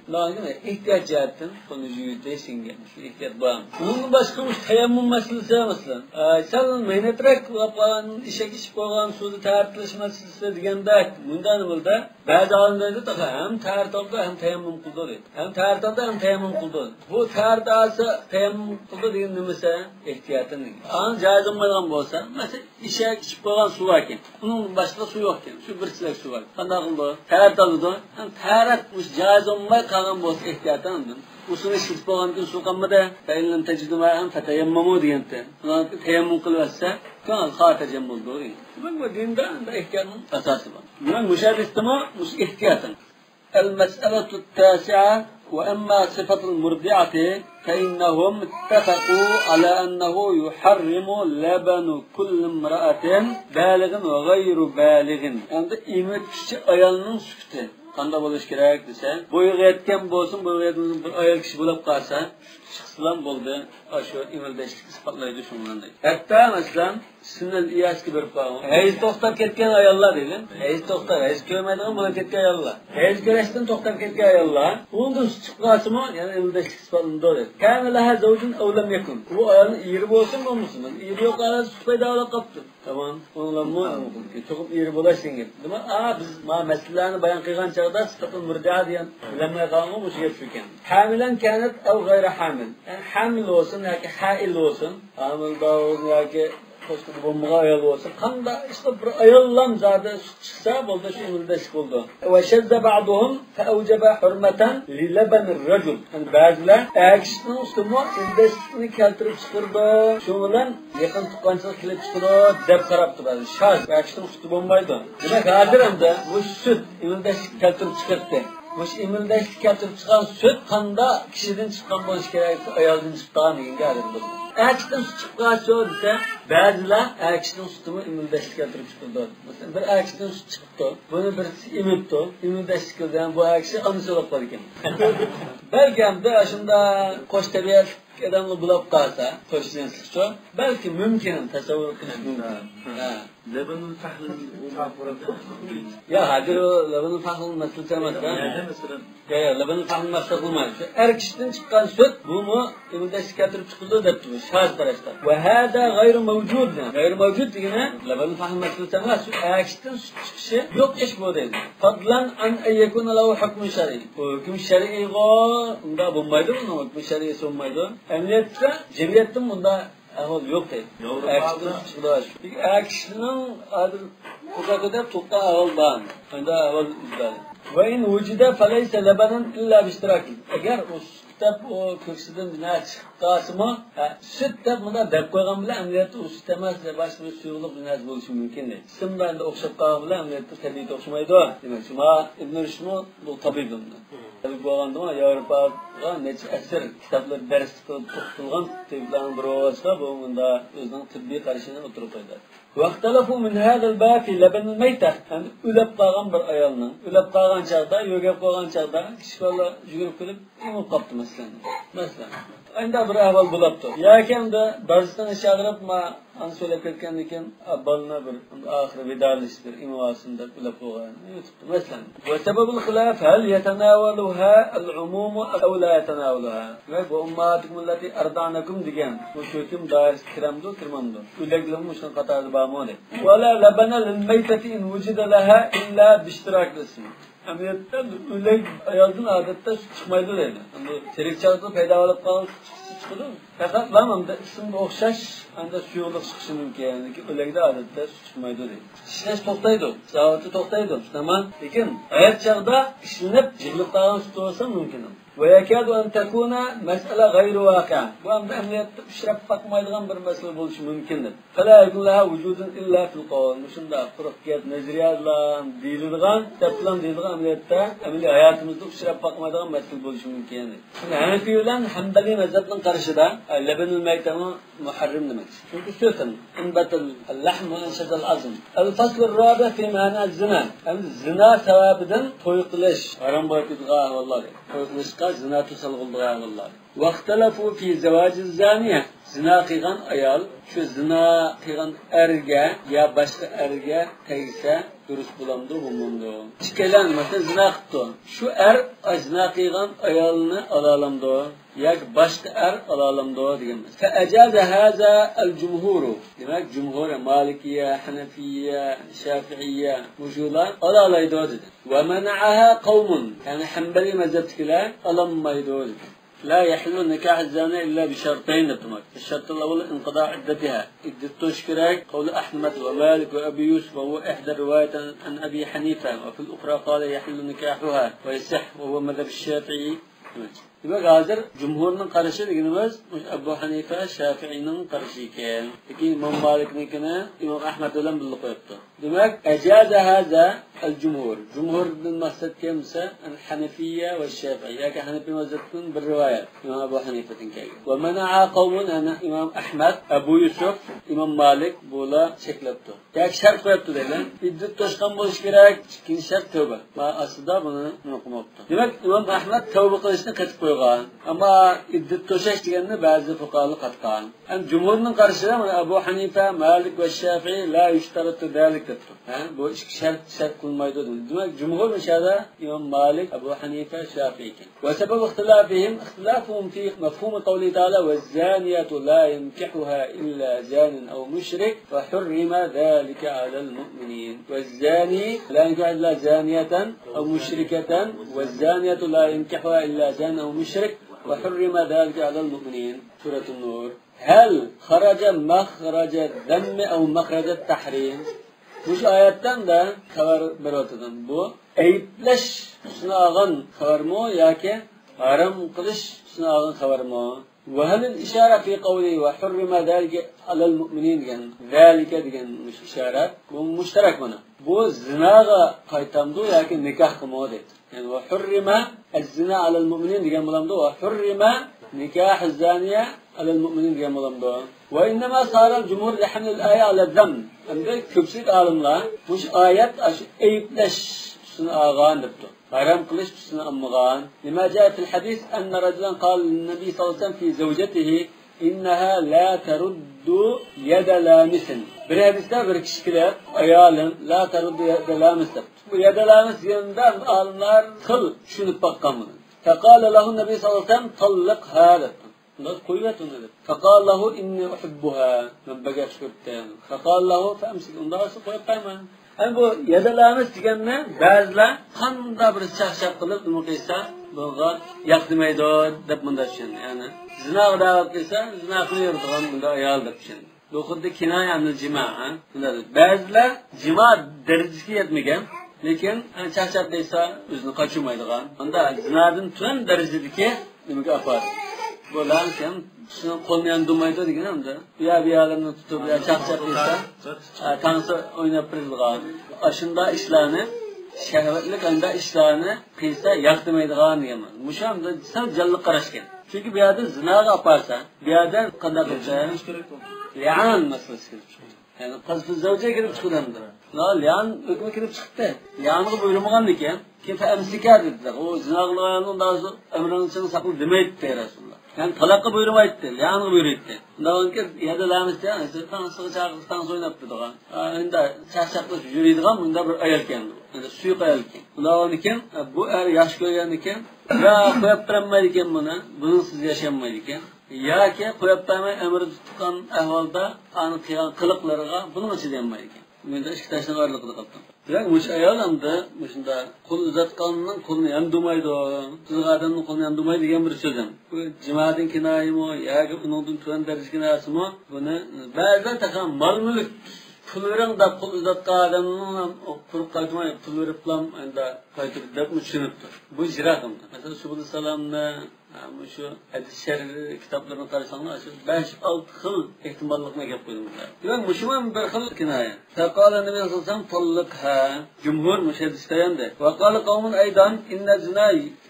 ئېھتىيات جەھەتتىن قولنى يۇيۇۋېتىش دېگەن گەپ. ئېھتىيات بار. ئۇنىڭدىن باشقا مۇشۇ تەيەممۇم مەسىلىسى، مەسىلەن، ئە، سەل مەينەترەك بولۇپ قالغان، ئېشەك ئىچىپ قويغان سۇدا تەھارەت قىلىش مەسىلىسى دېگەندەك، مۇنداق نېمە بولدى؟ بەزى ئالىملار دەيدۇ، ھەم تەھارەت ئالىدۇ، ھەم تەيەممۇم قىلىدۇ دەيدۇ. ھەم تەھارەت ئالىدۇ، ھەم تەيەممۇم قىلىدۇ. بۇ تەھارەت ئالسا، تەيەممۇم قىلىدۇ دېگەن نېمىسى؟ ئېھتىياتەن دېگەن. ئانا جايىز بولمايدىغان بولسا، مەسىلەن، ئېشەك ئىچىپ قويغان سۇ باركەن، ئۇنىڭدىن باشقا سۇ يوقكەن، شۇ بىر چېلەك سۇ بار. قانداق قىلىدۇ؟ تەھارەت ئالىدۇ، ھەم تەھارەت مۇشۇ جايىز بولماي قالغان بولسا، ئېھتىياتەن ئاندىن. ئۇ سۇنى ئىشلىتىپ بولغاندىن كېيىن سۇ قالمىدى. فإن لم تجدوا ماء فتيمموا دېگەنتى. ئۇنىڭ تەيەممۇم قىلىۋەتسە، كۆڭۈل خاتىرجەم بولىدۇ. دېمەك، بۇ دىندا ئەمدى ئېھتىياتنىڭ ئاساسى بار. دېمەك، مۇشۇ ھەدىستىمۇ مۇشۇ ئېھتىياتنىڭ. المسألة التاسعة، وأما صفة المرضعة فإنهم اتفقوا على أنه يحرم لبن كل امرأة بالغ وغير بالغ. ئەمدى ئېمىتكۈچى ئايالنىڭ سۈتى. قانداق بولۇش كېرەك دېسە، بويىغا يەتكەن بولسۇن، بويىغا يەتمىگەن بىر ئايال كىشى بولاپ قالسا، چىقسىلام بولدى. ئاشۇ ئىمىلدەشلىك ئىسپاتلايدۇ شۇنىڭ بىلەن دەيدۇ. ھەتتا مەسىلەن، سىننەل ئىياسكە بېرىپ قالغان. ھەيز توختاپ كەتكەن ئاياللار دېگەن. ھەيز توختاپ، ھەيز كۆرمەيدىغان بولۇپ كەتكەن ئاياللار. ھەيز كۆرۈشتىن توختاپ كەتكەن ئاياللار. ئۇنىڭدىن سۈت چىقىپ قالسىمۇ، يەنە ئىمىلدەشلىك ئىسپاتلىنىدۇ دەيدۇ. كان لها زوج أو لم يكن. بۇ ئايالنىڭ ئېرى بولسۇن بولمىسۇن. ئېرى يوق ئايال سۈت پەيدا بولۇپ قاپتۇ. تامام. ئۇنىڭلارمۇ چوقۇم ئېرى بولاش دېگەن گەپ. دېمەك، ئا، بىز ما مەسىلىلەرنى بايان قىلغان چاغدا سىدقىل مۇرجىئا دېگەن بىلەلمەي قالغان مۇشۇ گەپ شۇكەن. حاملا كانت أو غير حامل. يەنى ھامىل بولسۇن ياكى ھائىل بولسۇن، ھامىلىدار بولسۇن ياكى قوشقىدا بولمىغان ئايال بولسۇن، قانداق ئىشتا بىر ئاياللام زادى سۈت چىقسا بولدى، شۇ ئىمىلدەشلىك بولىدۇ. وشذ بعضهم فأوجب حرمة للبن الرجل. يەنى بەزىلەر ئەر كىشىنىڭ سۈتىمۇ ئىمىلدەشلىكنى كەلتۈرۈپ چىقىرىدۇ. شۇنىڭ بىلەن يېقىن تۇغقانچىلىق كېلىپ چىقىدۇ دەپ قاراپتۇ بەزى. شاز، ئەر كىشىنىڭ سۈتى بولمايدۇ. دېمەك، ھازىر ئەمدى بۇ سۈت ئىمىلدەشلىك كەلتۈرۈپ چىقىرىپتۇ. مۇشۇ ئىمىلدەشلىك كەلتۈرۈپ چىققان سۈت قانداق كىشىدىن چىققان بولۇشى كېرەك؟ ئايالدىن چىققان دېگەنگە ھازىر بولدى. ئەر كىشىدىن سۈت چىقىپ قالسا دېسە، بەزىلەر ئەر كىشىنىڭ سۈتىمۇ ئىمىلدەشلىك كەلتۈرۈپ چىقىرىدۇ. مەسىلەن، بىر ئەر كىشىدىن سۈت چىقىپتۇ، بۇنى بىرسى ئېمىپتۇ، ئىمىلدەشلىك قىلدى، بۇ ئەر كىشى ئانىسى بولۇپ قالىدىكەن. بەلكى ئەمدى ئاشۇنداق خوش تەبىئەتلىك ئادەمگە بولاپ قالسا، خوش جىنسلىقچۇ، بەلكى مۇمكىن، تەسەۋۋۇر قىلىش مۇمكىن. ھە. لبن الفحل. يا، ھازىر ئۇ لبن الفحل مەسىلىسى ئەمەس، ھە؟ يا، يا، لبن الفحل مەسىلە قىلمايدۇ. شۇ ئەر كىشىدىن چىققان سۈت، بۇمۇ ئىمىلدەشلىك كەلتۈرۈپ چىقىدۇ دەپتۇ، شاز قاراشتا. وهذا غير موجود. غەيرىي مەۋجۇد دېگىنى لبن الفحل مەسىلىسى ئەمەس، شۇ ئەر كىشىدىن سۈت چىقىشى يوق ئىش بۇ دەيدۇ. فضلا عن أن يكون له حكم شرعي. بۇ ھۆكۈم شەرئىيغۇ، ئۇنداق بولمايدۇ، بۇنىڭ ھۆكمى شەرئىيسى بولمايدۇ. ئەمەلىيەتتە جەمئىيەتتە بۇنداق ئەھۋال يوق دەيدۇ. ياۋروپادا ئەر كىشىنىڭ ئادىل قۇدرىتىدە تۇغقان ئەھۋال بار. ئەمدى ئەھۋال ئىزدەل. وإن وجد فليس لبنا إلا باشتراك. ئەگەر ئۇ سۈت دەپ ئۇ كۆكسىدىن بىر نەرسە چىقىپ قالسىمۇ، ھە، سۈت دەپ مۇنداق دەپ قويغان بىلەن ئەمەلىيەتتە ئۇ سۈت ئەمەس، باشقا بىر سۇيۇقلۇق بىر نەرسە بولۇشى مۇمكىن دەيدۇ. ئىسىم بىلەن ئوخشاپ قالغان بىلەن ئەمەلىيەتتە تەبىئىتى ئوخشىمايدۇ. دېمەك، شۇڭا ئىبن رۇشدمۇ بۇ تەبىب بولغاندىمۇ ياۋروپاغا نەچچە ئەسىر كىتابلار دەرس قىلىپ ئوقۇتۇلغان تېبىبلارنىڭ بىرى بولغاچقا، بۇ مۇنداق ئۆزىنىڭ تىببىي قارىشىنى ئوتتۇرىغا قويدى. واختلفوا من هذا الباب في لبن الميتة. يەنى ئۆلۈپ قالغان بىر ئايالنىڭ، ئۆلۈپ قالغان چاغدا، يۆگەپ قالغان چاغدا كىچىك بالىلار يۈگۈرۈپ كېلىپ ئېمىپ قاپتۇ، مەسىلەن. مەسىلەن. ئەندى بىر ئەھۋال بولاپتۇ. ياكى ئەمدى دادىسىنىڭ ئىشى ئاغرىپ، ما ئانا سۆيلەپ كەتكەندىن كېيىن، ئا، بالىنى بىر ئاخىرى ۋىدالىشىپ بىر ئېمىۋالسۇن دەپ ئۆلۈپ قالغان. مەسىلەن. وسبب الخلاف هل يتناولها العموم أو لا يتناولها. دېمەك، وأمهاتكم اللاتي أرضعنكم دېگەن بۇ ھۆكۈم دائىرىسىگە كىرەمدۇ، كىرمەمدۇ؟ ئۆلەكلىرىمۇ شۇنىڭ قاتارىدا بارمۇ دەيدۇ. ولا لبن للميتة إن وجد لها إلا باشتراك الاسم. ئەمەلىيەتتە ئۆلەك ئايالدىن ئادەتتە سۈت چىقمايدۇ دەيدۇ. ئەمدى تىرىك چاغدا پەيدا بولۇپ قالغان سۈت چىقىدۇ. پەقەت ئىسىمغا ئوخشاش، ئەمدى سۇيۇقلۇق چىقىشى مۇمكىن. لېكىن ئۆلەكتە ئادەتتە سۈت چىقمايدۇ دەيدۇ. ئىشلەش توختايدۇ، زاۋۇتى توختايدۇ، تامام. لېكىن ھايات چاغدا ئىشلىنىپ يىغىلىپ قالغان سۈت بولسا مۇمكىن. ويكاد أن تكون مسألة غير واقعة. بۇ ئەمدى ئەمەلىيەتتە ئۇچراپ باقمايدىغان بىر مەسىلە بولۇشى مۇمكىن دەپ. فلا يكون لها وجود إلا في القول. مۇشۇنداق قۇرۇق گەپ، نەزەرىيەلەر دېيىلىدىغان، دەپلەر دېيىلىدىغان ئەمەلىيەتتە ئەمەلىي ھاياتىمىزدا ئۇچراپ باقمايدىغان مەسىلە بولۇشى مۇمكىن. شۇڭا ھەنەفىي بىلەن ھەنبەلىي مەزھەپنىڭ قارىشىدا، ئە، لەبنۇل مەيتەمۇ مۇھەررەم دېمەك. چۈنكى سۈت، أنبت اللحم وأنشز العظم. الفصل الرابع في معنى الزنا. ئەمدى زىنا سەۋەبىدىن توي قىلىش ھارام بولۇپ كېتىدىغان ئەھۋاللار. توي قىلىشقا زىنا توسالغۇ بولىدىغان ئەھۋاللار. واختلفوا في زواج الزانية. زىنا قىلغان ئايال شۇ زىنا قىلغان ئەرگە يا باشقا ئەرگە تەگسە دۇرۇس بولامدۇ، بولمامدۇ؟ ئىككىيلەن، مەسىلەن، زىنا قىپتۇ. شۇ ئەر زىنا قىلغان ئايالنى ئالالامدۇ ياكى باشقا ئەر ئالالامدۇ دېگەن مەسىلە. فأجاز هذا الجمهور. دېمەك، جۇمھۇر، مالىكىيە، ھەنەفىيە، شافىئىيە، مۇشۇلار ئالالايدۇ دېدى. ومنعها قوم. يەنى ھەنبەلىي مەزھەپتىكىلەر ئالالمايدۇ دېدى. لا يحل نكاح الزانية إلا بشرطين دەپتۇ. الشرط الأول انقضاء عدتها. ئىددىتى توشۇش كېرەك. قول أحمد ومالك وأبي يوسف، وهو إحدى الروايات عن أبي حنيفة، وفي الأخرى قال يحل نكاحها ويصح، وهو مذهب الشافعي. دېمەك، ھازىر جۇمھۇرنىڭ قارىشى دېگىنىمىز مۇشۇ ئەبۇ ھەنىفە، شافىئىنىڭ قارىشى ئىكەن. لېكىن ئىمام مالىكنىڭكىنى ئىمام ئەھمەد بىلەن بىللە قويۇپتۇ. دېمەك، أجاز هذا الجمهور. جۇمھۇردىن مەقسەت كىم دېسە، الحنفية والشافعي ياكى ھەنىفىي مەزھەپتىن بىر رىۋايەت، ئىمام ئەبۇ ھەنىفەدىن كەلگەن. ومنع قوم، يەنى ئىمام ئەھمەد، ئەبۇ يۈسۈف، ئىمام مالىك، بۇلار چەكلەپتۇ. ياكى شەرت قويۇپتۇ دەيلى. ئىددەت توشقان بولۇشى كېرەك، ئىككىنچى شەرت تەۋبە. ما ئاستىدا بۇنى ئۇنى قويماپتۇ. دېمەك، ئىمام ئەھمەد تەۋبە قىلىشنى قېتىپ قويغان. ئەمما ئىددەت توشاش دېگەننى بەزى فۇقاھالار قاتقان. ئەمما جۇمھۇرنىڭ قارىشىدا مانا ئەبۇ ھەنىفە، مالىك ۋە شافىئى لا يۇشتەرىتۇ زالىك دەپتۇ. ھە، بۇ ئىككى شەرت، شەرت قىلمايدۇ دېدى. دېمەك، جۇمھۇر مۇشۇ يەردە ئىمام مالىك، ئەبۇ ھەنىفە، شافىئى ئىكەن. وسبب اختلافهم اختلافهم في مفهوم قوله تعالى: والزانية لا ينكحها إلا زان أو مشرك وحرم ذلك على المؤمنين. والزاني لا ينكح إلا زانية أو مشركة، والزانية لا ينكحها إلا زان أو مشرك وحرم ذلك على المؤمنين. سورة النور. هل خرج مخرج الذم أو مخرج التحريم؟ مۇشۇ ئايەتتىن دە خەۋەر بېرىۋاتىدۇ. بۇ ئەيىبلەش تۈسىنى ئالغان خەۋەرمۇ ياكى ھارام قىلىش تۈسىنى ئالغان خەۋەرمۇ؟ وهل الإشارة في قوله وحرم ذلك على المؤمنين دېگەن، ذلك دېگەن مۇشۇ ئىشارەت، بۇ مۇشتەرەك مانا. بۇ زىناغا قايتامدۇ ياكى نىكاھقىمۇ دەيدۇ. يەنى وحرم الزنا على المؤمنين دېگەن بولامدۇ؟ وحرم نكاح الزانية على المؤمنين دېگەن بولامدۇ؟ وإنما صار الجمهور لحمل الآية على الذم. ئەمدى كۆپچىلىك ئالىملار مۇشۇ ئايەت ئاشۇ ئەيىبلەش تۈسىنى ئالغان دەپتۇ. ھارام قىلىش تۈسىنى ئالمىغان. لما جاء في الحديث أن رجلا قال للنبي صلى الله عليه وسلم في زوجته إنها لا ترد يد لامس. بىر ھەدىستە بىر كىشى كېلىپ، ئايالىم لا ترد يد لامس دەپتۇ. بۇ يد لامس دېگەندە ئالىملار خىل چۈشىنىپ باققان بۇنى. فقال له النبي صلى الله عليه وسلم طلقها دەپتۇ. ئۇنداق قويۇۋەت ئۇنى دەپ. فقال له إني أحبها. مەن بەك ياخشى كۆرۈپتىمەن. فقال له فأمسك. ئۇنداق بولسا قويۇپ قويماڭ. ئەمدى بۇ يد لامس دېگەننى بەزىلەر قانداق بىر چاقچاق قىلىپ نېمە قىلسا، بۇنىڭغا ياق دېمەيدۇ دەپ مۇنداق چۈشەندى. يەنى زىناغا دەۋەت قىلسا، زىنا قىلىۋېرىدىغان بۇنداق ئايال دەپ چۈشەندى. بۇ خۇددى كىنايە ئەنىل جىما، ھە؟ شۇنداق. بەزىلەر جىما دەرىجىسىگە يەتمىگەن، لېكىن، ھە، چاقچاق قىلسا ئۆزىنى قاچۇرمايدىغان. ئاندا زىنادىن تۆۋەن دەرىجىدىكى نېمىگە ئاپارىدۇ. بۇ لامس ھەم شۇنىڭ قولىنى ياندۇرمايدۇ دېگىنى ئەمدى. ئۇ يەر بۇ يەرلىرىنى تۇتۇپ، يا چاقچاق قىلسا، ئا، تانسا ئويناپ بېرىدىغان. ئاشۇنداق ئىشلارنى، شەھۋەتلىك ئانداق ئىشلارنى قىلسا ياق دېمەيدىغان دېگەن مانا. مۇشۇ ئەمدى سەل جانلىق قاراش ئىكەن. چۈنكى بۇ يەردە زىناغا ئاپارسا، بۇ يەردە قانداق قىلسا؟ لىئان مەسىلىسى كېلىپ چىقىدۇ. يەنى قەزفۇ زەۋجە كېلىپ چىقىدۇ ئەمدى. لا، لىئان ھۆكمى كېلىپ چىقتى. لىئانغا بۇيرۇمىغان ئىكەن. كېيىن فەئەمسىكە دېدى. ئۇ زىنا قىلغان ئايالنى ئۇنداق ئەمرىنىڭ ئىچىدە ساقلا دېمەيتتى رەسۇلۇللا. يەنى تالاققا بۇيرۇمايتتى، لىئانغا بۇيرۇيتتى. ئۇنداق بولغانكەن، يەردە لامىس دېگەن، تانسىغا چاقىرسا تانسا ئويناپ تۇرىدىغان. ئا، ئەمدى چاقچاقلاپ يۈرىدىغان مۇنداق بىر ئايال ئىكەن بۇ. ئەمدى سۇيۇق ئايال ئىكەن. ئۇنداق بولغاندىكىن، بۇ ئەر ياخشى كۆرگەندىكىن، يا قويۇپ بېرەلمەيدىكەن بۇنى، بۇنىڭسىز ياشىيالمايدىكەن. ياكى قويۇپ بەرمەي ئەمرىدە تۇتقان ئەھۋالدا ئانىڭ قىلغان قىلىقلىرىغا بۇنىڭغا چىدىيالمايدىكەن. مۇنداق ئىككى تاشنىڭ ئارىلىقىدا قاپتۇ. دېمەك، مۇشۇ ئايال ئەمدى مۇشۇنداق قول ئۇزاتقاننىڭ قولىنى ياندۇرمايدۇ، تۇتقان ئادەمنىڭ قولىنى ياندۇرمايدۇ دېگەن بىر سۆز ھەم. بۇ جىمادىن كىنايىمۇ ياكى ئۇنىڭدىن تۆۋەن دەرىجە كىنايىسىمۇ، بۇنى بەزىلەر تېخى مال-مۈلۈك، پۇل بېرىڭ دەپ قول ئۇزاتقان ئادەمنىڭ قۇرۇق قايتماي، پۇل بېرىپلا ئەمدى قايتۇردى دەپمۇ چۈشىنىپتۇ. بۇ يىراق ئەمدى. مەسىلەن، سۇبۇلۇسسالامنى، ھە، مۇشۇ ھەدىس شەرھ كىتابلىرىنى قارىساڭلار، شۇ بەش-ئالتە خىل ئېھتىماللىقنى گەپ قىلدىم. دېمەك، مۇشۇمۇ بىر خىل كىنايە. فقال النبي صلى الله عليه وسلم: طلقها. جۇمھۇر مۇشۇ ھەدىستە ياندى. وقال قوم أيضا إن الزنا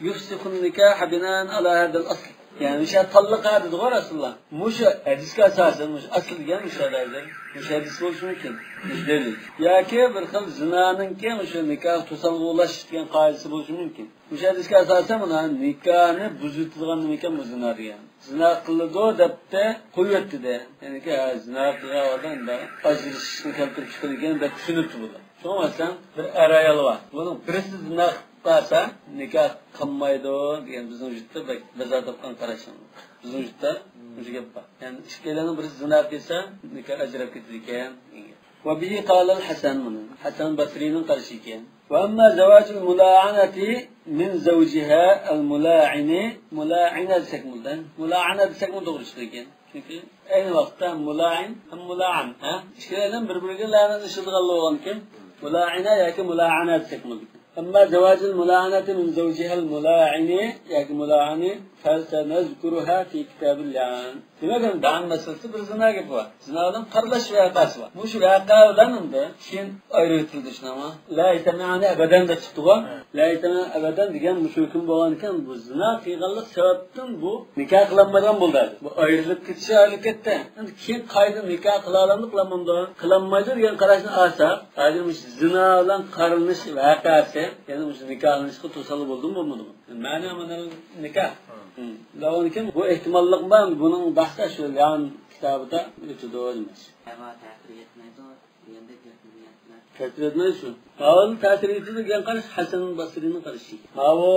يفسخ النكاح بناء على هذا الأصل. يەنى مۇشۇ تاللىقا دېدىغۇ رەسۇلۇللا. مۇشۇ ھەدىسكە ئاساسەن، مۇشۇ ئەسىل دېگەن مۇشۇ ھەدىس. مۇشۇ ھەدىس بولۇشى مۇمكىن. مۇشۇ دەلىل. ياكى بىر خىل زىنانىڭكى مۇشۇ نىكاھ توسالغۇ بولۇش دېگەن قائىدىسى بولۇشى مۇمكىن. مۇشۇ ھەدىسكە ئاساسەن مانا نىكاھنى بۇزۇۋېتىدىغان نېمە ئىكەن بۇ زىنا دېگەن. زىنا قىلىدۇ دەپتە قويۇۋەتتى دە. يەنىكى، ھە، زىنا قىلغان ئادەم ئەمدى ئاجرىشىشنى كەلتۈرۈپ چىقىدىكەن دەپ چۈشىنىپتۇ بۇلار. شۇڭا مەسىلەن، بىر ئەر ئايال بار. بۇنىڭ بىرسى زىنا قىلىپ قالسا، نىكاھ قىلمايدۇ دېگەن بىزنىڭ يۇرتتا بەك بىزار تاپقان قاراش. بىزنىڭ يۇرتتا مۇشۇ گەپ بار. يەنى ئىككىيلەننىڭ بىرسى زىنا قىلسا، نىكاھ ئاجراپ كېتىدىكەن دېگەن. وبه قال الحسن، مانا ھەسەن بەسرىنىڭ قارىشى ئىكەن. وأما زواج الملاعنة من زوجها الملاعن، مۇلائىنە دېسەكمۇ بولىدۇ. مۇلائانە دېسەكمۇ توغرا چىقىدىكەن. چۈنكى ئەينى ۋاقىتتا مۇلائىن ھەم مۇلائان، ھە؟ ئىككىلەيلەن بىر-بىرىگە لەنەت ئىشلىتىدىغانلىقى بولغانكەن، مۇلائىنە ياكى مۇلائانە دېسەكمۇ بولىدىكەن. أما زواج الملاعنة من زوجها الملاعن ياكى مۇلائانى فسنذكرها في كتاب اللعان. دېمەك، ئەمدى لەئان مەسىلىسىدە بىر زىنا گېپى بار. زىنا بىلەن قارىلاش ۋەقەسى بار. مۇشۇ ۋەقە بىلەن ئەمدى كېيىن ئايرىۋېتىلدى شۇنداقمۇ؟ لا يجتمعان أبدا دەپ چىقتىغۇ. لا يجتمعان أبدا دېگەن مۇشۇ ھۆكۈم بولغانىكەن، بۇ زىنا قىلغانلىق سەۋەبتىن بۇ نىكاھ قىلالمايدىغان بولدى ھازىر. بۇ ئايرىلىپ كېتىشى ھەرىكەتتە. ئەمدى كېيىن قايتا نىكاھ قىلالامدۇ، قىلالمامدۇ؟ قىلالمايدۇ دېگەن قاراشنى ئالساق، ھازىر مۇشۇ زىنا بىلەن قارىلىش ۋەقەسى، يەنى مۇشۇ نىكاھلىنىشقا توسالغۇ بولدىمۇ، بولمىدىمۇ؟ مەنە مانا نىكاھ. ھىم. داۋامىكىن بۇ ئېھتىماللىق بار، بۇنىڭ بەھسى شۇ لەئان كىتابىدا ئۆتىدۇ، دېمەكچى. ئەمما تەسىر يەتمەيدۇ، دېگەندەك گەپنى يەتمەيدۇ. تەسىر يەتمەيدۇ شۇ. ئاۋۋال تەسىر يېتىدۇ دېگەن قاراش ھەسەن بەسرىنىڭ قارىشى. ماۋۇ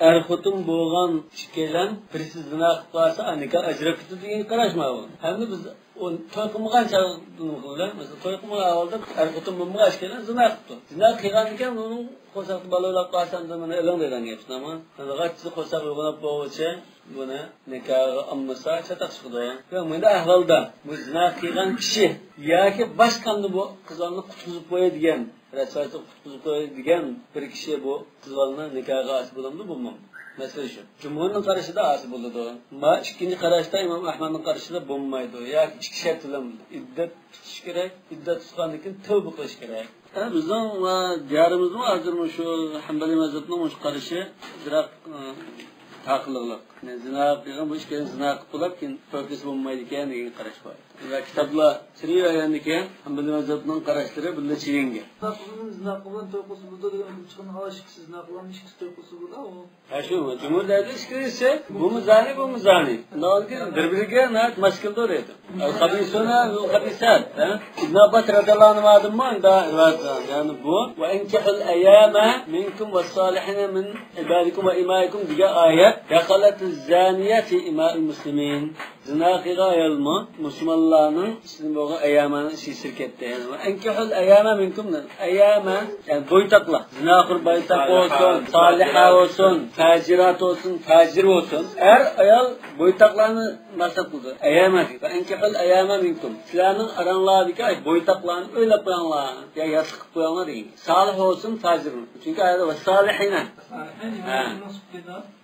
ئەر خوتۇن بولغان ئىككىيلەن بىرسى زىنا قىلىپ قالسا، نىكاھ ئاجراپ كېتىدۇ دېگەن قاراش ماۋۇ. ھەمدە بىز ئۇ توي قىلمىغان چاغدا نېمە قىلىدۇ؟ مەسىلەن، توي قىلمىغان ئەھۋالدا ئەر خوتۇن بولمىغان ئىككىيلەن زىنا قىپتۇ. زىنا قىلغاندىكىن ئۇنىڭ قورساقتا بالا ئويلاپ قالسا، ئەمدى مېنى ئېلىڭ دەيدىغان گەپ، شۇنداقمۇ؟ ئەمدى غاچچىسى قورساق ئويغىنىپ بولغۇچە بۇنى نىكاھقا ئالمىسا چاتاق چىقىدۇ. يا مۇنداق ئەھۋالدا بۇ زىنا قىلغان كىشى ياكى باشقا ئەمدى بۇ قىزلارنى قۇتقۇزۇپ قوياي دېگەن، رەسۋايلىقتىن قۇتقۇزۇپ قوياي دېگەن بىر كىشى بۇ قىز بالىنى نىكاھقا ئاسىي بولامدۇ، بولمامدۇ؟ مەسىلە شۇ. جۇمھۇرنىڭ قارىشىدا ئاسىي بولىدۇ. ما ئىككىنچى قاراشتا ئىمام ئەھمەدنىڭ قارىشىدا بولمايدۇ. ياكى ئىككى شەرت بىلەن بولىدۇ. ئىددەت تۇتۇش كېرەك، ئىددەت تۇتقاندىن كېيىن تەۋبە قىلىش كېرەك. ئە، بىزنىڭ ۋە دىيارىمىزدىمۇ ھازىر مۇشۇ ھەمبەلىي مەزھەپنىڭ مۇشۇ قارىشى بىراق، ئە، تارقىلىقلىق. يەنى زىنا قىلغان بۇ ئىككىيلەن زىنا قىلىپ بولۇپ، كېيىن توي قىلسا بولمايدىكەن دېگەن قاراش بار. ۋە كىتابلار چىرىيىۋەرگەندىن كېيىن ھەمبەلىي مەزھەپنىڭ قاراشلىرى بىللە چىرىيىنگەن. زىنا قىلغان زىنا قىلغان توي قىلسا بولىدۇ دېگەن چىققان ئىككىسى زىنا قىلغان ئىككىسى توي قىلسا بولىدۇ. ھە، شۇ، جۇمھۇر دەيدۇ، ئىككىلىسى، بۇمۇ زانى، بۇمۇ زانى. ئۇنىڭدىن كېيىن بىر-بىرىگە ناھايىتى ماس كېلىدۇ دەيدۇ. الخبيثون للخبيثات، ھە؟ ئىبن ئابباس رەزىياللاھۇ ئەنھۇدىن مۇنداق رىۋايەت قىلغان، يەنى بۇ، وأنكحوا الأيامى منكم والصالحين من عبادكم وإمائكم دېگەن ئايەت، دخلت الزانية في إماء المسلمين. زىنا قىلغان ئايالمۇ مۇسۇلمانلارنىڭ ئىچىدىن بولغان ئەيامانىڭ ئىچىگە كىرىپ كەتتى. يەنى، وأنكحوا الأيامى منكم، ئەياما، يەنى بويتاقلار. زىناخور بويتاق بولسۇن، سالىھا بولسۇن، فاجىرات بولسۇن، فاجىر بولسۇن. ئەر، ئايال بويتاقلارنى مەقسەت قىلدى. ئەياما دېدى. وأنكحوا الأيامى منكم. سىلەرنىڭ ئاراڭلاردىكى بويتاقلارنى ئۆيلەپ قويۇڭلار. يا ياتلىق قىلىپ قويۇڭلار دېگەن. سالىھ بولسۇن، فاجىر بولسۇن. چۈنكى ئايەتتە والصالحين. ھە.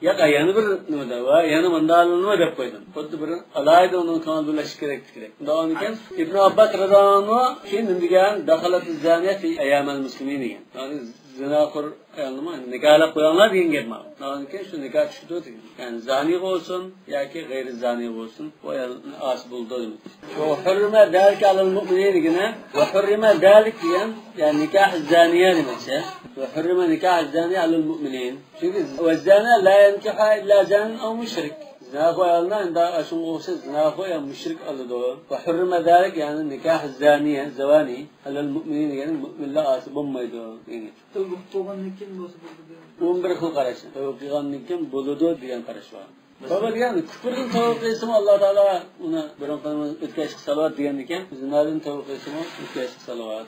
ياق، يەنە بىر نېمىدە ۋە يەنە مۇنداق نېمە دەپ قويدۇم. خۇددى بىر ئالاھىدە ئۇنىڭ كۆڭۈل بۆلۈشى كېرەك، كېرەك. ئۇنداق ئىكەن، ئىبن ئابباس رەزىياللاھۇ ئەنھۇ كېيىن نېمە دېگەن؟ دخلت الزانية في أيامى المسلمين دېگەن. يەنى زىناخور ئايالنىمۇ نىكاھلاپ قويۇڭلار دېگەن گەپ مانا. ئۇنداق ئىكەن، شۇ نىكاھ چۈشىدۇ دېگەن. يەنى زانىغا بولسۇن ياكى غەيرىي زانىغا بولسۇن، بۇ ئايال ئاسىي بولىدۇ دېمەكچى. وحرم ذلك على المؤمنين دېگىنى، وحرم ذلك دېگەن، يەنى نىكاھ زانىيە دېمەكچى. وحرم نكاح الزاني على المؤمنين. چۈنكى والزاني لا ينكحها إلا زان أو مشرك. زىناخور ئايالنى ئەمدى ئاشۇنىڭغا ئوخشاش زىناخور يا مۇشرىك ئالىدۇ. وحرم ذلك، يەنى نىكاھ زانىيە، زاۋانى، على المؤمنين، يەنى مۇئمىنلار ئاسىي بولمايدۇ دېگەن. توبە قىلغاندىن كېيىن بولسا بولىدۇ دېگەن. ئون بىر خىل قاراش. توبە قىلغاندىن كېيىن بولىدۇ دېگەن قاراش بار. توبە دېگەن كۇپۇردىن توبە قىلسىمۇ ئاللا تائالا ئۇنى بۇرۇنقى ئۆتكەشلىك سالىۋات دېگەندىكىن، زىنادىن توبە قىلسىمۇ ئۆتكەشلىك سالىۋات.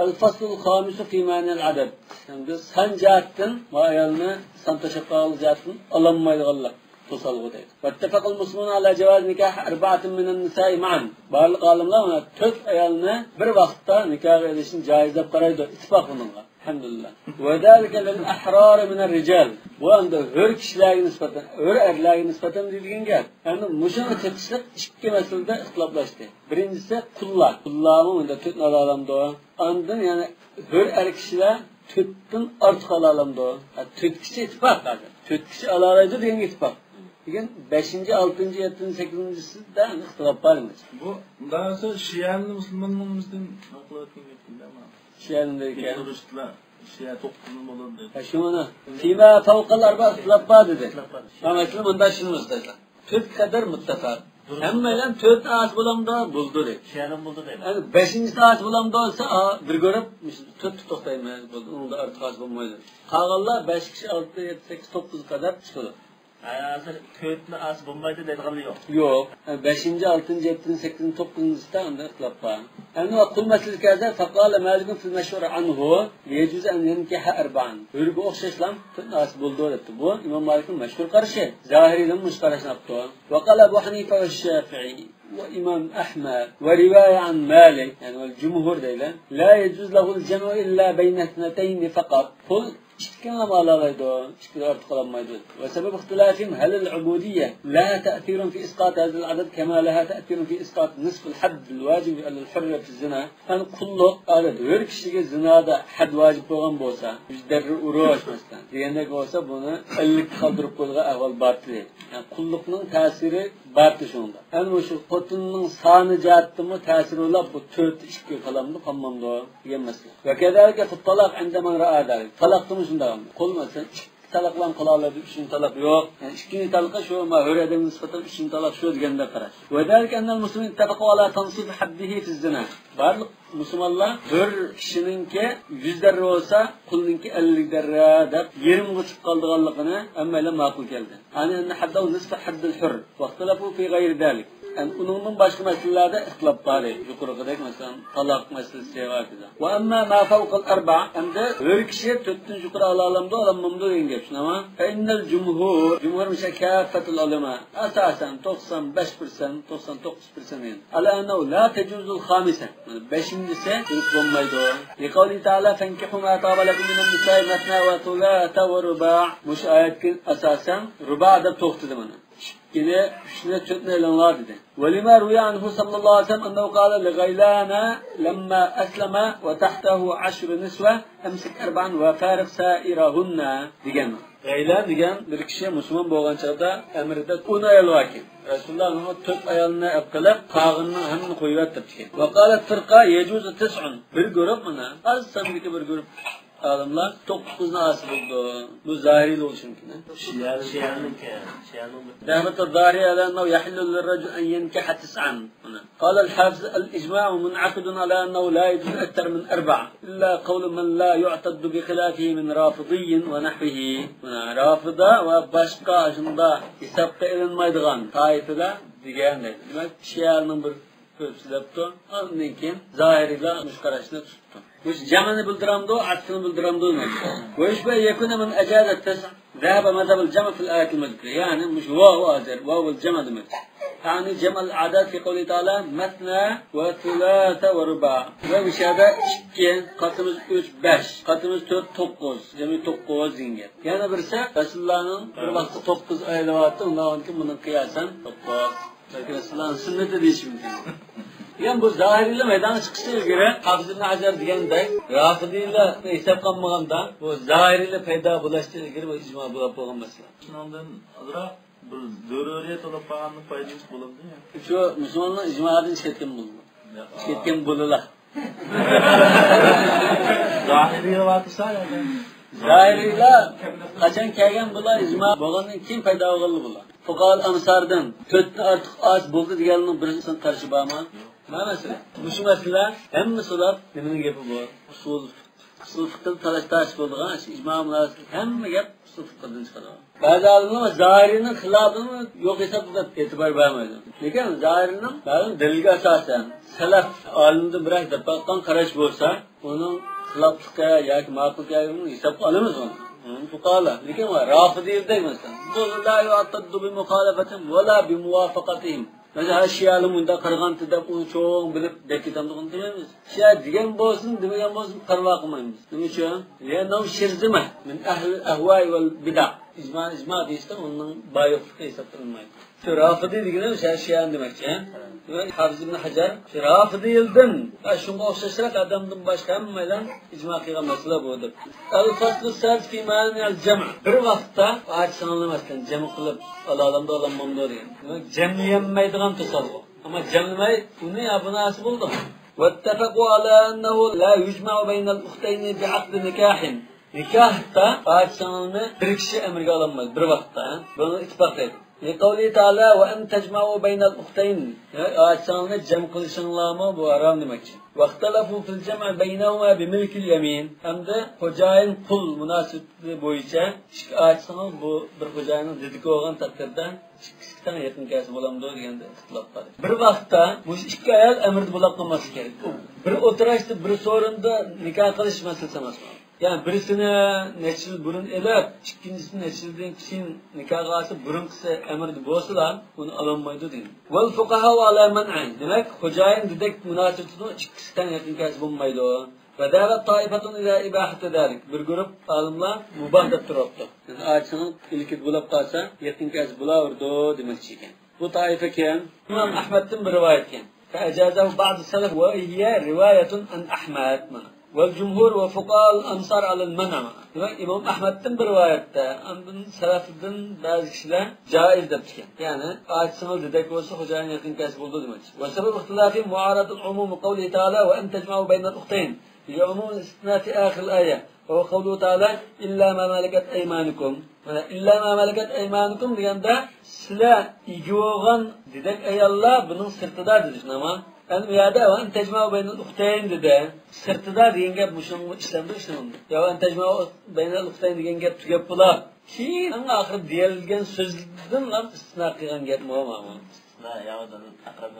الفصل الخامس في مانع العدد. ئەمدى سان جەھەتتىن ۋە ئايالنى سان تاشلاپ قالغان جەھەتتىن ئالالمايدىغانلىق توسالغۇ دەيدۇ. واتفق المسلمون على جواز نكاح أربعة من النساء معا. بارلىق ئالىملار مانا تۆت ئايالنى بىر ۋاقىتتا نىكاھقا ئېلىشنى جائىز دەپ قارايدۇ. ئىتتىپاق بۇنىڭغا. ئەلھەمدۇلىللا. وذلك للأحرار من الرجال. بۇ ئەمدى ھۆر كىشىلەرگە نىسبەتەن، ھۆر ئەرلەرگە نىسبەتەن دېيىلگەن گەپ. ئەمدى مۇشۇنى تېپىشلىق ئىككى مەسىلىدە ئىختىلاپلاشتى. بىرىنچىسى قۇللار. قۇللارمۇ مۇنداق تۆتنى ئالالامدۇ؟ ئاندىن يەنە ھۆر ئەر كىشىلەر تۆتتىن ئارتۇق ئالالامدۇ؟ ھە، تۆت كىشى ئىتتىپاق ھازىر. تۆت كىشى ئالالايدۇ دېگەنگە ئىتتىپاق. لېكىن بەشىنچى، ئالتىنچى، يەتتىنچى، سەككىزىنچىسىدە ئىختىلاپ بار دېمەكچى. بۇ مۇنداق دېسە شىئەنى مۇسۇلماننىڭ ئۆزىدىن نەقىل ئەتكەن گەپ دەيمەن. شىئەنى دەيدىكەن. ئۇرۇشتىلا شىئە توققۇزنى بولىدۇ دەيدۇ. ھە، شۇ مانا. فيما فوق الأربع ئىختىلاپ بار دېدى. ئىختىلاپ بار. ھە، مەسىلەن، مۇنداق شۇنىمىز دەيدۇ. تۆت قەدەر مۇتتەپەق. ھەممەيلەن تۆت ئاز بولامدۇ؟ بولدى دەيدۇ. شىئەنىڭ بولدى دەيدۇ. يەنى بەشىنچىسى ئاز بولامدۇ دېسە، ئا، بىر گۇرۇپ تۆتتە توختايمىز. بولدى، ئۇنىڭدا ئارتۇق ئاز بولمايدۇ. قالغانلار بەش، ئىككى، ئالتە، يەتتە، سەككىز، توققۇزغا قەدەر چىقىدۇ. ھە، ھازىر تۆتنى ئاز بولمايدۇ دەيدىغانلار يوق. يوق. بەشىنچى، ئالتىنچى، يەتتىنچى، سەككىزىنچى، توققۇزىنچىسىدا ئانداق ئىختىلاپ بار. ئەمما قۇل مەسىلىسى كەلسە، فقال مالك في المشهور عنه يجوز أن ينكح أربعا. ھۆرگە ئوخشاشلا تۆتنى ئاز بولىدۇ دەپتۇ. بۇ ئىمام مالىكنىڭ مەشھۇر قارىشى. زاھىرىيلەرمۇ مۇشۇ قاراشنى ئاپتۇ. وقال أبو حنيفة والشافعي وإمام أحمد ورواية عن مالك، يەنى والجمهور دەيلى. لا يجوز له الجمع إلا بين اثنتين فقط. قۇل ئىككى ئىككىنى ئالالايدۇ، ئىككىدىن ئارتۇق ئالالمايدۇ. وسبب اختلافهم هل العبودية لها تأثير في إسقاط هذا العدد كما لها تأثير في إسقاط نصف الحد الواجب على الحر في الزنا. يەنى قۇللۇق، ئادەت، ھۆر كىشىگە زىنادا ھەد ۋاجىپ بولغان بولسا، يۈز دەررە ئۇرۇش، مەسىلەن، دېگەندەك بولسا، بۇنى ئەللىككە قالدۇرۇپ قويىدىغان ئەھۋال بارتى. يەنى قۇللۇقنىڭ تەسىرى بارتى شۇنىڭدا. ئەنە مۇشۇ خوتۇننىڭ سانى جەھەتتىمۇ تەسىرى بولۇپ، بۇ تۆت ئىككى قالامدۇ، قالمامدۇ دېگەن مەسىلە. وكذلك في الطلاق عند من رأى ذلك. تالاقتىمۇ شۇنداق. قۇل، مەسىلەن، ئىككى تالاق بىلەن قىلالايدۇ، ئۈچىنچى تالاق يوق. يەنى ئىككىنچى تالاققا شۇ ما ھۆر ئادەمگە نىسبەتەن ئۈچىنچى تالاق شۇ دېگەندە قاراش. وذلك أن المسلمين اتفقوا على تنصيف حده في الزنا. بارلىق مۇسۇلمانلار ھۆر كىشىنىڭكى يۈز دەررە بولسا، قۇلنىڭكى ئەللىك دەررە دەپ يېرىمغا چۈشۈپ قالىدىغانلىقىنى ھەممەيلەن ماقۇل كەلدى. يعني أن حده نصف حد الحر. واختلفوا في غير ذلك. ئەمدى ئۇنىڭدىن باشقا مەسىلىلەردە ئىختىلاپ بار. يۇقىرىقىدەك، مەسىلەن، تالاق مەسىلىسى ۋە ھاكازا. وأما ما فوق الأربع، ئەمدى ھۆر كىشى تۆتتىن يۇقىرى ئالالامدۇ، ئالالمامدۇ دېگەن گەپ، شۇنداقمۇ؟ فإن الجمهور، جۇمھۇر مۇشۇ كافەتۇل ئۆلەما، ئاساسەن توقسان بەش پىرسەنت، توقسان توققۇز پىرسەنت دېگەن. على أنه لا تجوز الخامسة، مانا بەشىنچىسى دۇرۇس بولمايدۇ. لقوله تعالى: فانكحوا ما طاب لكم من النساء مثنى وثلاث ورباع. مۇشۇ ئايەتكە ئاساسەن رۇبا دەپ توختىدى مانا. ئىككىنى، ئۈچنى، تۆتنى ئېلىڭلار دېدى. ولما روي عنه صلى الله عليه وسلم أنه قال لغيلان لما أسلم وتحته عشر نسوة: أمسك أربعا وفارق سائرهن دېگەن. غەيلان دېگەن بىر كىشى مۇسۇلمان بولغان چاغدا ئەمرىدە ئون ئايال باركەن. رەسۇلۇللا ئۇنىڭغا تۆت ئايالنى ئەپ قىلىپ، قالغىنىنىڭ ھەممىنى قويۇۋەت دەپتىكەن. وقالت فرقة يجوز تسع. بىر گۇرۇپ مانا، ئاز ساندىكى بىر گۇرۇپ ئالىملار توققۇزنى ئالسا بولىدۇ. بۇ زاھىرىيلار بولۇشى مۇمكىن. شىئەنىڭكى، شىئەنىڭ. ذهبت الظاهرية على أنه يحل للرجل أن ينكح تسعا. قال الحافظ: الإجماع منعقد على أنه لا يجوز أكثر من أربع، إلا قول من لا يعتد بخلافه من رافضي ونحوه. مانا، رافىدا ۋە باشقا شۇنداق ھېسابقا ئېلىنمايدىغان تائىپىلەر دېگەن دەيدۇ. دېمەك، شىئەنىڭ بىر كۆپسى دەپتۇ. ئاندىن كېيىن زاھىرىيلار مۇشۇ قاراشنى تۇتۇپتۇ. مۇشۇ جەمئنى بىلدۈرەمدۇ، ئەتفنى بىلدۈرەمدۇ دېمەكچى. ويشبه أن يكون من أجاز التسع ذهب مذهب الجمع في الآية المذكورة. يەنى مۇشۇ ۋاۋ ھازىر، ۋاۋۇل جەمئ دېمەكچى. يعني جمع الأعداد في قوله تعالى مثنى وثلاث ورباع. ۋە مۇشۇ يەردە ئىككى، قاتىمىز ئۈچ، بەش، قاتىمىز تۆت، توققۇز، جەمئىي توققۇز دېگەن گەپ. يەنە بىرسى، رەسۇلۇللانىڭ بىر ۋاقىتتا توققۇز ئايلىۋاتتى، ئۇنداق بولغاندىكىن بۇنىڭ قىياسەن توققۇز. بەلكى رەسۇلۇللانىڭ سۈننىتى دېيىشى مۇمكىن. يەنى بۇ زاھىرىيلار مەيدانغا چىقىشتىن ئىلگىرى، ھافىز ئىبن ھەجەر دېگەندەك، رافىدىيلار ھېسابقا ئالمىغاندا، بۇ زاھىرىيلار پەيدا بولۇشتىن ئىلگىرى بۇ ئىجما بولۇپ بولغان مەسىلە. شۇنىڭدىن ئازراق بىر زۆرۈرىيەت بولۇپ قالغاندىن پايدىلىنىش بولامدۇ يا؟ شۇ مۇسۇلمانلار ئىجمادىن چىقىپ كەتكەن بولىدۇ. يا. چىقىپ كەتكەن بولىلا. زاھىرىيلار بارتۇرسا يا. زاھىرىيلار قاچان كەلگەن بۇلار، ئىجما بولغاندىن كېيىن پەيدا بولغانلا بۇلار. فۇقاھائۇل ئەمساردىن تۆتتىن ئارتۇق ئاز بولدى دېگەننىڭ بىرسىنىڭ قارىشى بارمۇ؟ ما مەسىلە. مۇشۇ مەسىلە ھەممىسى ئۇلار نېمىنىڭ گېپى بۇ؟ ئۇسۇل، ئۇسۇل فىقھىدا تالاش تارتىش بولىدىغان ئىجما مۇناسىۋەتلىك ھەممە گەپ ئۇسۇل فىقھىدىن چىقىدۇ. بەزى ئالىملار زاھىرىينىڭ خىلاپىنى يوق ھېسابلاپ ئېتىبار بەرمەيدۇ. لېكىن زاھىرىينىڭ مەلۇم دەلىلگە ئاساسەن، سەلەف ئالىمدىن بىرەر دەپ باققان قاراش بولسا، ئۇنىڭ خىلاپلىقى ياكى ماقۇل كەلگىنىنى ھېسابقا ئالىمىز ئۇنى. ئۇنى فۇقاھالار. لېكىن رافىدىيلار دەيمىز. بۇ لا يعتد بمخالفتهم ولا بموافقتهم. مەسىلەن، ھە، شىئەلەر مۇنداق قارىغانتى دەپ ئۇنى چوڭ بىلىپ دەپ كېتەمدۇق، ئۇنى دېمەيمىز. شىئە دېگەن بولسۇن، دېمىگەن بولسۇن، پەرۋا قىلمايمىز. نېمە ئۈچۈن؟ لأنهم شرذمة من أهل الأهواء والبدع. ئىجما، ئىجما دېيىشتە ئۇنىڭ بار يوقلۇقى ھېسابلىنمايدۇ. شۇ رافىدىي دېگىنى شە-، شىئەنى دېمەكچى. دېمەك، ھافىز ئىبن ھەجەر شۇ رافىدىيلدىن ۋە شۇنىڭغا ئوخشاشراق ئادەمدىن باشقا ھەممەيلەن ئىجما قىلغان مەسىلە بۇ دەپ. الفصل السادس في مانع الجمع. بىر ۋاقىتتا ئاچىسىڭىزنى مەسىلەن جەم قىلىپ ئالالامدۇ، ئالالمامدۇ دېگەن. دېمەك، جەملىيەلمەيدىغان توسالغۇ. ئەمما جەملىمەي، ئۇنى يا بۇ نەرسە بولىدۇ. واتفقوا على أنه لا يجمع بين الأختين بعقد نكاح. نىكاھتا ئاچىسىڭىزنى بىر كىشى ئەمرىگە ئالالمايدۇ، بىر ۋاقىتتا، ھە؟ بۇنى ئىتتىپاق دەيدۇ. لقوله تعالى: وأن تجمعوا بين الأختين. يا ئاچىسىڭىزنى جەم قىلىشىڭلارمۇ بۇ ھارام دېمەكچى. واختلفوا في الجمع بينهما بملك اليمين. ھەمدە خوجايىن قۇل مۇناسىۋىتى بويىچە ئىككى ئاچىسىڭىز بۇ بىر خوجايىننىڭ دېدىكى بولغان تەقدىردە ئىككىسى تەڭ يېقىن كەلسە بولامدۇ دېگەندە ئىختىلاپ بار. بىر ۋاقىتتا مۇشۇ ئىككى ئايال ئەمرىدە بولاپ قالماسلىقى كېرەك. بىر ئولتۇراشتا، بىر سورۇندا نىكاھ قىلىش مەسىلىسى ئەمەس بۇ. يەنى بىرسىنى نەچچە يىل بۇرۇن ئېلىپ، ئىككىنچىسىنى نەچچە يىلدىن كېيىن نىكاھقا ئالسا، بۇرۇنقىسى ئەمرىدە بولسىلا، ئۇنى ئالالمايدۇ دېگەن. والفقهاء على منعه. دېمەك، خوجايىن دېدەك مۇناسىۋىتىدىمۇ ئىككىسى تەڭ يېقىن كەلسە بولمايدۇ. وذهبت طائفة إلى إباحة ذلك. بىر گۇرۇپ ئالىملار مۇباھ دەپ تۇرۇپتۇ. يەنى ئاچىسىنىڭ ئىلكىدە بولاپ قالسا، يېقىن كەلسە بولاۋېرىدۇ دېمەكچى ئىكەن. بۇ تائىپە كىم؟ ئىمام ئەھمەدتىن بىر رىۋايەت ئىكەن. فأجازه بعض السلف وهي رواية عن أحمد. والجمهور وفقهاء الأمصار على المنع. دېمەك، ئىمام ئەھمەدتىن بىر رىۋايەتتە، ئاندىن سەلەفتىن بەزى كىشىلەر جائىز دەپتىكەن. يەنى، ئاچىسىڭىز دېدەك بولسا، خوجايىن يېقىن كەلسە بولىدۇ دېمەكچى. وسبب اختلافهم معارضة عموم قوله تعالى وأن تجمعوا بين الأختين لعموم الاستثناء في آخر الآية. وهو قوله تعالى إلا ما ملكت أيمانكم. مانا، إلا ما ملكت أيمانكم دېگەندە، سىلەر ئىگە بولغان دېدەك ئاياللار بۇنىڭ سىرتىدا دېدى، شۇنداقمۇ؟ ئەمدى بۇ يەردە وأن تجمعوا بين الأختين دېدى. سىرتىدا دېگەن گەپ مۇشۇنىڭغا ئىشلەندى، ئىشلەندى. يا وأن تجمعوا بين الأختين دېگەن گەپ تۈگەپ بولا. كېيىن ئەڭ ئاخىرى دېيىلگەن سۆزدىنلا ئىستىسنا قىلغان گەپمۇ مانا.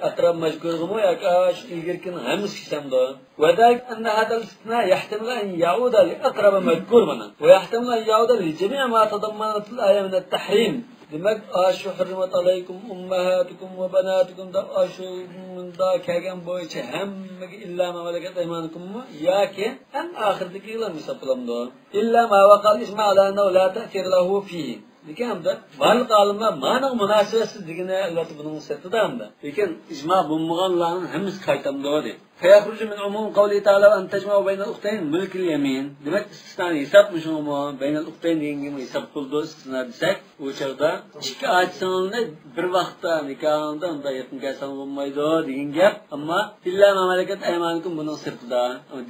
ئەقرەب مەزكۇرغىمۇ ياكى شۇ ئىلگىرىكىنىڭ ھەممىسىگە ئىشلەمدۇ؟ وذلك أن هذا الاستثناء يحتمل أن يعود لأقرب مذكور مانا. ويحتمل أن يعود لجميع ما تضمنت الآية من التحريم. دېمەك، ئاشۇ حرمت عليكم أمهاتكم وبناتكم دەپ ئاشۇ مۇندا كەلگەن بويىچە ھەممىگە إلا ما ملكت أيمانكممۇ ياكى ئەڭ ئاخىرىدىكىگىلا ھېساب قىلامدۇ؟ إلا ما وقع الإجماع على أنه لا تأثير له فيه. لېكىن ئەمدى بارلىق ئالىملار مانىڭ مۇناسىۋەتسىز دېگىنى ئەلۋەتتە بۇنىڭ سىرتىدا ئەمدى. لېكىن ئىجما بولمىغانلارنىڭ ھەممىسى قايتامدۇ دەيدۇ. فيخرج من عموم قوله تعالى وأن تجمعوا بين الأختين ملك اليمين. دېمەك، ئىستىسنانى ھېساب مۇشۇڭىمۇ، بين الأختين دېگەنگىمۇ ھېساب قىلىدۇ ئىستىسنا دېسەك، ئۇ چاغدا ئىككى ئاچىسىڭلارنى بىر ۋاقىتتا نىكاھىڭدا ئۇنداق يېقىن كەلسەڭ بولمايدۇ دېگەن گەپ. ئەمما إلا ما ملكت أيمانكم بۇنىڭ سىرتىدا.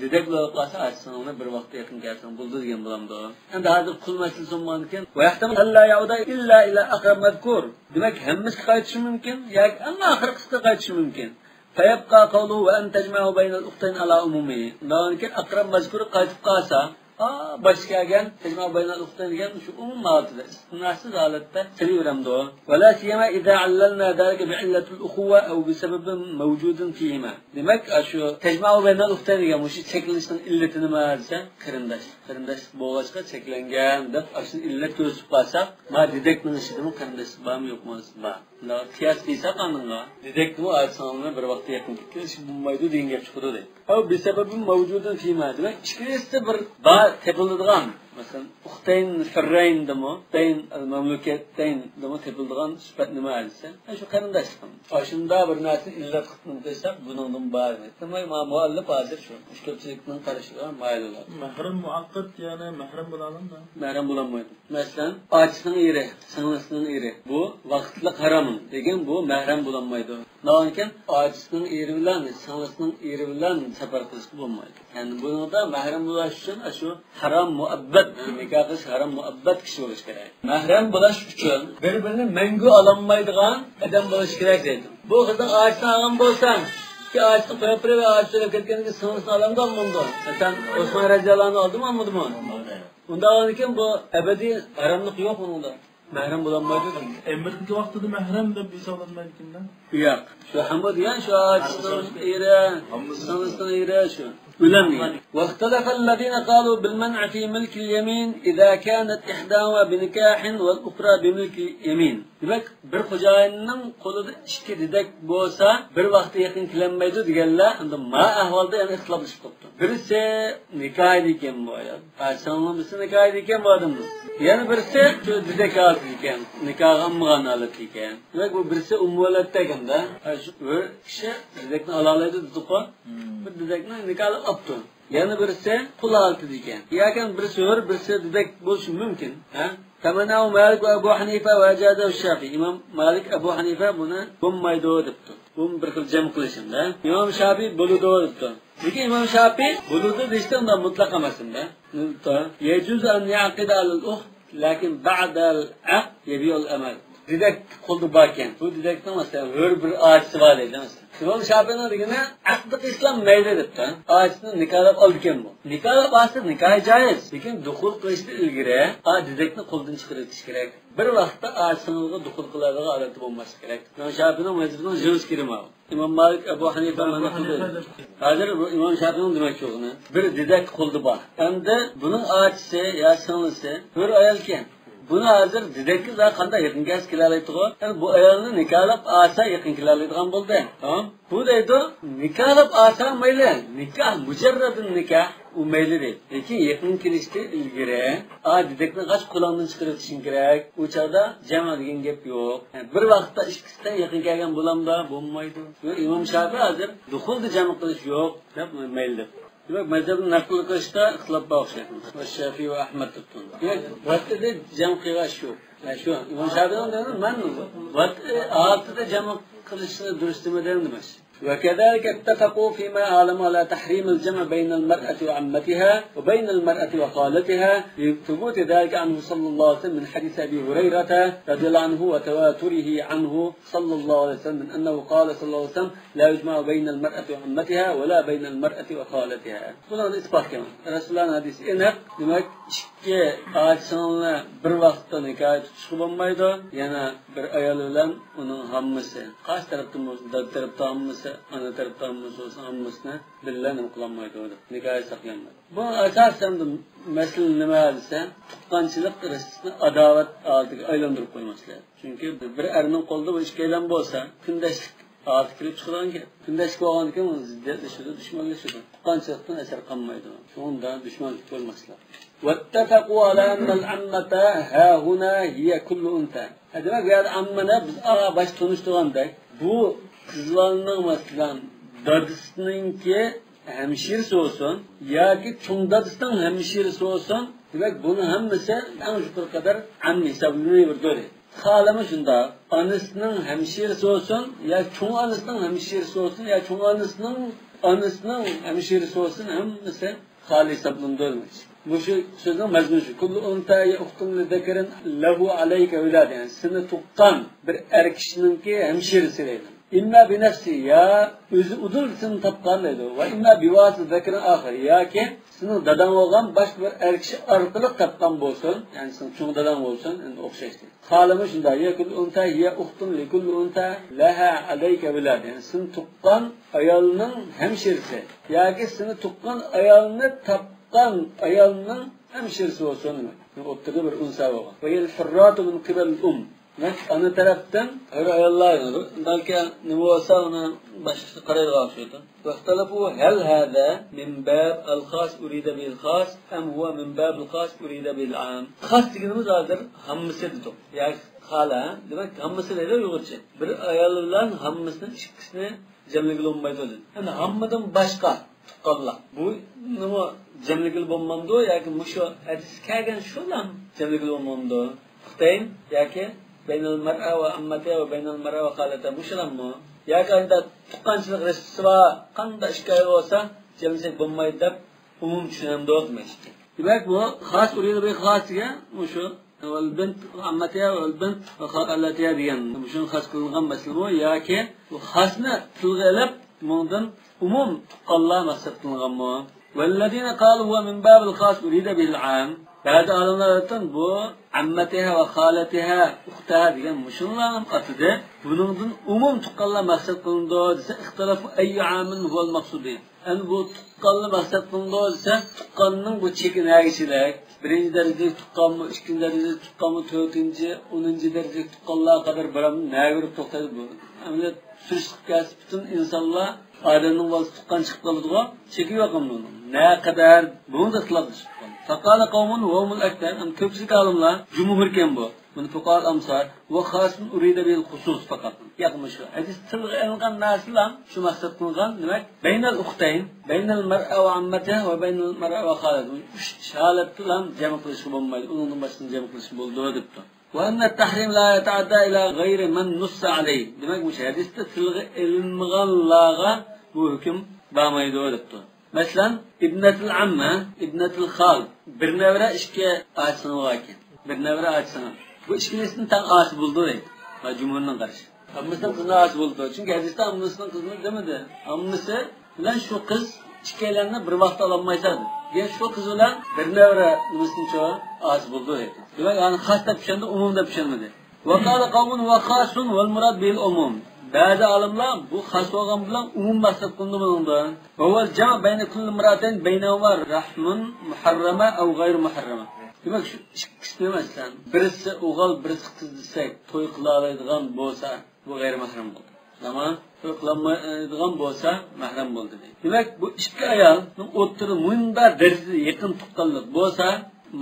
دېدەك بولۇپ قالسا ئاچىسىڭلارنى بىر ۋاقىتتا يېقىن كەلسەڭ بولىدۇ دېگەن بولامدۇ؟ ئەمدى ھازىر قۇل مەسىلىسى بولغاندىكىن، ويحتمل ألا يعود إلا إلى أقرب مذكور. دېمەك، ھەممىسىگە قايتىشى مۇمكىن ياكى ئەڭ ئاخىرقىسىغا قايتىشى مۇمكىن. فيبقى قوله وأن تجمعوا بين الأختين على عمومه. ئۇنداقكەن ئەقرەب مەزكۇرغا قايتىپ قالسا، ئا، باشتا كەلگەن تجمعوا بين الأختين دېگەن شۇ ئومۇم ھالىتىدە، ئىستىسناسىز ھالەتتە قېلىۋېرەمدۇ؟ ولا سيما إذا عللنا ذلك بعلة الأخوة أو بسبب موجود فيهما. دېمەك، ئاشۇ تجمعوا بين الأختين دېگەن مۇشۇ چەكلىنىشنىڭ ئىللىتى نېمە دېسە، قېرىنداش. قېرىنداشلىق بولغاچقا چەكلەنگەن دەپ ئاشۇنى ئىللەت كۆرسىتىپ قالساق، ما دېدەكنىڭ ئىشىدىمۇ قېرىنداشلىق بارمۇ يوقمۇ؟ بار. مۇنداق قىياس قىلساق ئانىڭغا، دېدەكنىمۇ ئاچىسىڭلارنى بىر ۋاقىتتا يېقىن كېلىشكە بولمايدۇ دېگەن گەپ چىقىدۇ دەيدۇ. أو بسبب موجود فيهما. دېمەك، ئىككىلىسىدە بىر بار تېپىلىدىغان، مەسىلەن، أختين الحرين دىمۇ، أختين المملوكتين دىمۇ تېپىلىدىغان سۈپەت نېمە دېسە، ھە، شۇ قېرىنداشلىق. ئاشۇنداق بىر نەرسىنى ئىللەت قىلىپ قىلساق، بۇنىڭدىن بار. دېمەك، ما مۇئەللىپ ھازىر شۇ، مۇشۇ كۆپچىلىكنىڭ قارىشىغا مايىل بولىدۇ. مەھرەم مۇئەققەت، يەنى مەھرەم بولالامدۇ؟ مەھرەم بولالمايدۇ. مەسىلەن، ئاچىسىنىڭ ئېرى، سىڭلىسىنىڭ ئېرى. بۇ ۋاقىتلىق ھارام، لېكىن بۇ مەھرەم بولالمايدۇ. ناھايىكەن ئاچىسىنىڭ ئېرى بىلەن سىڭلىسىنىڭ ئېرى بىلەن سەپەر قىلىشقا بولمايدۇ. يەنى بۇنىڭدا مەھرەم بولاش ئۈچۈن ئاشۇ ھارام مۇئەببەت، يەنى نىكاھ قىلىش ھارام مۇئەببەت كىشى بولۇش كېرەك. مەھرەم بولاش ئۈچۈن بىر-بىرىنى مەڭگۈ ئالالمايدىغان ئادەم بولۇش كېرەك دەيدۇ. بۇ قىزنىڭ ئاچىسىنى ئالغان بولساڭ، ئىككى ئاچىسىنى قويۇپ بېرىپ، ئاچىسى ئۆلۈپ كەتكەندىن كېيىن سىڭلىسىنى ئالامدۇ، ئالمامدۇ؟ مەسىلەن، ئوسمان رەزىياللاھۇ ئەنھۇ ئالدىمۇ، ئالمىدىمۇ؟ ئۇنداق بولغاندىكىن بۇ ئەبەدىي ھاراملىق يوق بۇنىڭدا. مەھرەم بولالمايدۇ دېگەن. ئەمىرنىڭكى ۋاقتىدا مەھرەم دەپ ھېسابلانمايدىكەن-دە. ياق. شۇ ھەممە دېگەن شۇ ئاچىسىنىڭ ئېرى، سىڭلىسىنىڭ ئېرى شۇ. بىلەن دېگەن. واختلف الذين قالوا بالمنع في ملك اليمين إذا كانت إحداهما بنكاح والأخرى بملك يمين. دېمەك، بىر خوجايىننىڭ قولىدا ئىككى دېدەك بولسا، بىر ۋاقىتتا يېقىن كېلەلمەيدۇ دېگەنلەر ئەمدى ما ئەھۋالدا يەنە ئىختىلاپلىشىپ قاپتۇ. بىرسى نىكاھ ئىدىكەن بۇ ئايال. ھە، سىڭلىمىسى نىكاھ ئىدىكەن بۇ ئادەمنىڭ. يەنە بىرسى شۇ دېدەك ھالىتى ئىكەن، نىكاھغا ئالمىغان ھالەتتە ئىكەن. دېمەك، بۇ بىرسى ئۇممۇۋەلەدتە ئىكەن-دە. ھە، شۇ بىر كىشى دېدەكنى ئالالايدۇ دېدۇق-قۇ. بىر دېدەكنى نىكاھلاپ ئاپتۇ. يەنە بىرسى قۇل ھالىتىدە ئىكەن. ياكى بىرسى ھۆر، بىرسى دېدەك بولۇشى مۇمكىن. ھە؟ فمنعه مالك وأبو حنيفة وأجازه الشافعي. ئىمام مالىك، ئەبۇ ھەنىفە بۇنى بولمايدۇ دەپتۇ. بۇمۇ بىر خىل جەم قىلىشىمدا. ئىمام شافىي بولىدۇ دەپتۇ. لېكىن ئىمام شافىي بولىدۇ دېيىشتە ئۇنداق مۇتلەق ئەمەس ئەمدى. يجوز أن يعقد على الأخت لكن بعد العقد يبيع الأمة. دېدەك قولدا باركەن. بۇ دېدەكنىڭ، مەسىلەن، ھۆر بىر ئاچىسى بار دەيدۇ، مەسىلەن. ئىمام شافىئنىڭ دېگىنى، ئەقدى قىلسىلا مەيلى دەپتۇ. ئاچىسىنى نىكاھلاپ ئالىدىكەن بۇ. نىكاھلاپ ئالسا نىكاھى جايىز. لېكىن دۇخۇل قىلىشتىن ئىلگىرى، ئا، دېدەكنى قولدىن چىقىرىۋېتىش كېرەك. بىر ۋاقىتتا ئاچىسىنىڭغا دۇخۇل قىلىدىغان ھالەتتە بولماسلىق كېرەك. ئىمام شافىئنىڭ مەزھىپىنىڭ جىنس كىرىمى ئۇ. ئىمام مالىك، ئەبۇ ھەنىفە مانا قىلدى. ھازىر بۇ ئىمام شافىئنىڭ دېمەكچى بولغىنى، بىر دېدەك قولدا بار. ئەمدى بۇنىڭ ئاچىسى يا سىڭلىسى ھۆر ئايالكەن. بۇنى ھازىر دېدەككە قانداق يېقىن كەلسە كېلەلەيدىغۇ؟ يەنى بۇ ئايالنى نىكاھلاپ ئالسا يېقىن كېلەلەيدىغان بولدى. تامام. بۇ دەيدۇ، نىكاھلاپ ئالسا مەيلى، نىكاھ، مۇجەررەدىن نىكاھ، ئۇ مەيلى دەيدۇ. لېكىن يېقىن كېلىشتىن ئىلگىرى، ئا، دېدەكنى قاچ قولۇڭدىن چىقىرىۋېتىشىڭ كېرەك. ئۇ چاغدا جەمە دېگەن گەپ يوق. بىر ۋاقىتتا ئىككىسى تەڭ يېقىن كەلگەن بولامدا؟ بولمايدۇ. ئىمام شافىئى ھازىر دۇخۇلدا جەمە قىلىش يوق دەپ مەيلى دەپ. دېمەك، مەزھەپنى نەقىل قىلىشتا ئىختىلاپ بار ئوخشاش. ۋەششافىئى ۋە ئەھمەد دەپ تۇرىدۇ. دېمەك، ۋەتىدە جەم قىلغان شۇ. ھە، شۇ. ئىمام شافىئىنىڭ دېگىنى مەن ۋەت-، ئالتىدا جەم قىلىشنى دۇرۇس دېمىدىم دېمەكچى. وكذلك اتفقوا فيما أعلم على تحريم الجمع بين المرأة وعمتها وبين المرأة وخالتها لثبوت ذلك عنه صلى الله عليه وسلم من حديث أبي هريرة رضي الله عنه وتواتره عنه صلى الله عليه وسلم من أنه قال صلى الله عليه وسلم لا يجمع بين المرأة وعمتها ولا بين المرأة وخالتها. بۇنىڭدا ئىتتىپاق كەلگەن. رەسۇلۇللانىڭ ھەدىسى ئېنىق. دېمەك، ئىككى ئاچىسىڭلارنى بىر ۋاقىتتا نىكاھقا تۇتۇشقا بولمايدۇ. يەنە بىر ئايال بىلەن ئۇنىڭ ھاممىسى، قايسى تەرەپتىن بولسۇن، دادا تەرەپتىن ھاممىسى، ئانا تەرەپتىن ھاممىسى بولسۇن، ھاممىسىنى بىللە نېمە قىلالمايدۇ دەپ، نىكاھى ساقىيالمايدۇ. بۇ ئاساسەن مەسىلە نېمە دېسە، تۇغقانچىلىق رىشتىسىنى ئاداۋەت ھالىتىگە ئايلاندۇرۇپ قويماسلىق. چۈنكى بىر ئەرنىڭ قولىدا بۇ ئىككىيلەن بولسا، كۈندەشلىك ھالىتى كېلىپ چىقىدىغان گەپ. كۈندەشلىك بولغاندىن كېيىن ئۇ زىددىيەتلىشىدۇ، دۈشمەنلىشىدۇ. تۇغقانچىلىقتىن ئەسەر قالمايدۇ. شۇڭا دۇشمەنلىك بولماسلىق. واتفقوا على أن العمة هاهنا هي كل أنثى. ھە، دېمەك، بۇ يەردە ئاممىنى بىز ئاغا باش تونۇشتۇرغاندەك، بۇ قىزلارنىڭ، مەسىلەن، دادىسىنىڭكى ھەمشىرىسى بولسۇن ياكى چوڭ دادىسىنىڭ ھەمشىرىسى بولسۇن، دېمەك، بۇنىڭ ھەممىسى ئەڭ يۇقىرى قەدەر ئام ھېسابلىنىۋېرىدۇ. خالىمۇ شۇنداق. ئانىسىنىڭ ھەمشىرىسى بولسۇن يا چوڭ ئانىسىنىڭ ھەمشىرىسى بولسۇن يا چوڭ ئانىسىنىڭ ئانىسىنىڭ ھەمشىرىسى بولسۇن، ھەممىسى خالە ھېسابلىنىدۇ دېمەكچى. مۇشۇ سۆزنىڭ مەزمۇنى شۇ. كل أنثى هي أخت لذكر له عليك ولاد، يەنى سېنى تۇغقان بىر ئەر كىشىنىڭكى ھەمشىرىسى دەيدۇ. إما بنفسه، يا ئۆزى ئۇدۇل سېنى تاپقان دەيدۇ. وإما بواسطة ذكر آخر، ياكى سېنىڭ داداڭ بولغان باشقا بىر ئەر كىشى ئارقىلىق تاپقان بولسۇن، يەنى سېنىڭ چوڭ داداڭ بولسۇن، ئەمدى ئوخشاش دەيدۇ. خالىمۇ شۇنداق. هي كل أنثى هي أخت لكل أنثى لها عليك ولاد، يەنى سېنى تۇغقان ئايالنىڭ ھەمشىرىسى ياكى سېنى تۇغقان ئايالنى تاپقان ئايالنىڭ ھەمشىرىسى بولسۇن دېمەك. ئوتتۇرىدا بىر ئۇنسا بولغان. وهي الحرة من قبل الأم. دېمەك، ئانا تەرەپتىن ھۆر ئاياللار، بەلكى نېمە بولسا، ئۇنى باشقىسى قارايدىغان ئوخشايدۇ. واختلفوا هل هذا من باب الخاص أريد به الخاص أم هو من باب الخاص أريد به العام. خاس دېگىنىمىز ھازىر ھەممىسى دېدۇق. ياكى خالە، دېمەك، ھەممىسى دەيدۇ ئۇيغۇرچە. بىر ئايال بىلەن ھەممىسىنى، ئىككىسىنى جەملىگىلى بولمايدۇ دېدى. يەنى ھەممىدىن باشقا تۇغقانلار. بۇنىمۇ جەملىگىلى بولمامدۇ ياكى مۇشۇ ھەدىس كەلگەن شۇلام جەملىگىلى بولمامدۇ؟ پۇختەين ياكى بينل مەرئە ۋە ئەممەتىھا ۋە بينل مەرئە ۋە خالەتىھا مۇشۇلاممۇ؟ ياكى ئانداق تۇغقانچىلىق رىشتىسى بار قانداق ئىككى ئايال بولسا جەملىسەك بولمايدۇ دەپ ئومۇم چۈشىنەمدۇ دېمەكچىكەن. دېمەك، بۇ خاس ئۇرىدۇ بى خاس دېگەن مۇشۇ. ۋەلبىنت ئەممەتىھا ۋەلبىنت ۋە خالەتىھا دېگەن مۇشۇنىڭ خاس قىلىنغان مەسىلىمۇ ياكى بۇ خاسنى تىلغا ئېلىپ، بۇنىڭدىن ئومۇم تۇغقانلار مەقسەت قىلىنغانمۇ؟ والذين قالوا هو من باب الخاص أريد به العام. بەزى ئالىملار ئېيتقان بۇ ئەممەتىھا ۋە خالەتىھا ئۇختىھا دېگەن مۇشۇلارنى ئاتىدى. بۇنىڭدىن ئومۇم تۇغقانلار مەقسەت قىلىنىدۇ دېسە، اختلفوا أي عام هو المقصود. ئەمدى بۇ تۇغقانلار مەقسەت قىلىنىدۇ دېسە، تۇغقاننىڭ بۇ چېكى نەگىچىلىك؟ بىرىنچى دەرىجىلىك تۇغقانمۇ، ئىككىنچى دەرىجىلىك تۇغقانمۇ، تۆتىنچى، ئونىنچى دەرىجىلىك تۇغقانلارغا قەدەر بارامدۇ؟ نەگە بېرىپ توختايدۇ بۇ؟ ئەمدى سۈرۈشتە كەلسە پۈتۈن ئىنسانلار ئادەمنىڭ بالىسى تۇغقان چىقىپ قالىدىغۇ، چېكى يوق ئەمدى ئۇنىڭ. نەقەدەر؟ بۇنىڭدا ئىختىلاپلىشىپ قالدى. فقال قوم وهم الأكثر، ئەمدى كۆپچىلىك ئالىملار، جۇمھۇركەن بۇ. بۇنى فقهاء الأمصار، وخاص أريد به الخصوص فقط. ياق، مۇشۇ ھەدىس تىلغا ئېلىنغان نەرسىلەر شۇ مەقسەت قىلغان، دېمەك، بين الأختين، بين المرأة وعمتها وبين المرأة وخالتها. ئۈچ ھالەتتىلا جەم قىلىشقا بولمايدۇ، ئۇنىڭدىن باشقىنى جەم قىلىشقا بولىدۇ دەپتۇ. وأن التحريم لا يتعدى إلى غير من نص عليه. دېمەك، مۇشۇ ھەدىستە تىلغا ئېلىنمىغانلارغا بۇ ھۆكۈم بارمايدۇ دەپتۇ. مەسىلەن، ئىبنەتۇل ئەممە، ئىبنەتۇل خال، بىر نەۋرە، ئىككى ئاچىسىڭىز باركەن. بىر نەۋرە ئاچىسىڭىز. بۇ ئىككىلىسىدىن تەڭ ئاسى بولىدۇ دەيدۇ. ۋە جۇمھۇرنىڭ قارىشى. ھەممىسىنىڭ قىزىنى ئاسى بولىدۇ. چۈنكى ھەدىستە ھەممىسىنىڭ قىزىنى دېمىدى. ھەممىسى بىلەن شۇ قىز ئىككىيلەننى بىر ۋاقىتتا ئالالمايسەن. يەنى شۇ قىز بىلەن بىر نەۋرە نېمىسىنچۇ ئاسى بولىدۇ دەيدۇ. دېمەك، يەنى خاس دەپ چۈشەندى، ئومۇم دەپ چۈشەنمىدى. وقال قوم هو خاص والمراد به العموم. بەزى ئالىملار بۇ خاس بولغان بىلەن ئومۇم مەقسەت قىلىنىدۇ بۇنىڭدىن. وهو الجمع بين كل امرأتين بينهما رحم محرمة أو غير محرمة. دېمەك، شۇ ئىككىسىنى، مەسىلەن، بىرسى ئوغۇل، بىرسى قىز دېسەك، توي قىلالايدىغان بولسا، بۇ غەيرىي مەھرەم بولدى. ئەمما توي قىلالمايدىغان بولسا، مەھرەم بولدى، دەيدۇ. دېمەك، بۇ ئىككى ئايالنىڭ ئوتتۇرىدا مۇنداق دەرىجىدە يېقىن تۇغقانلىق بولسا،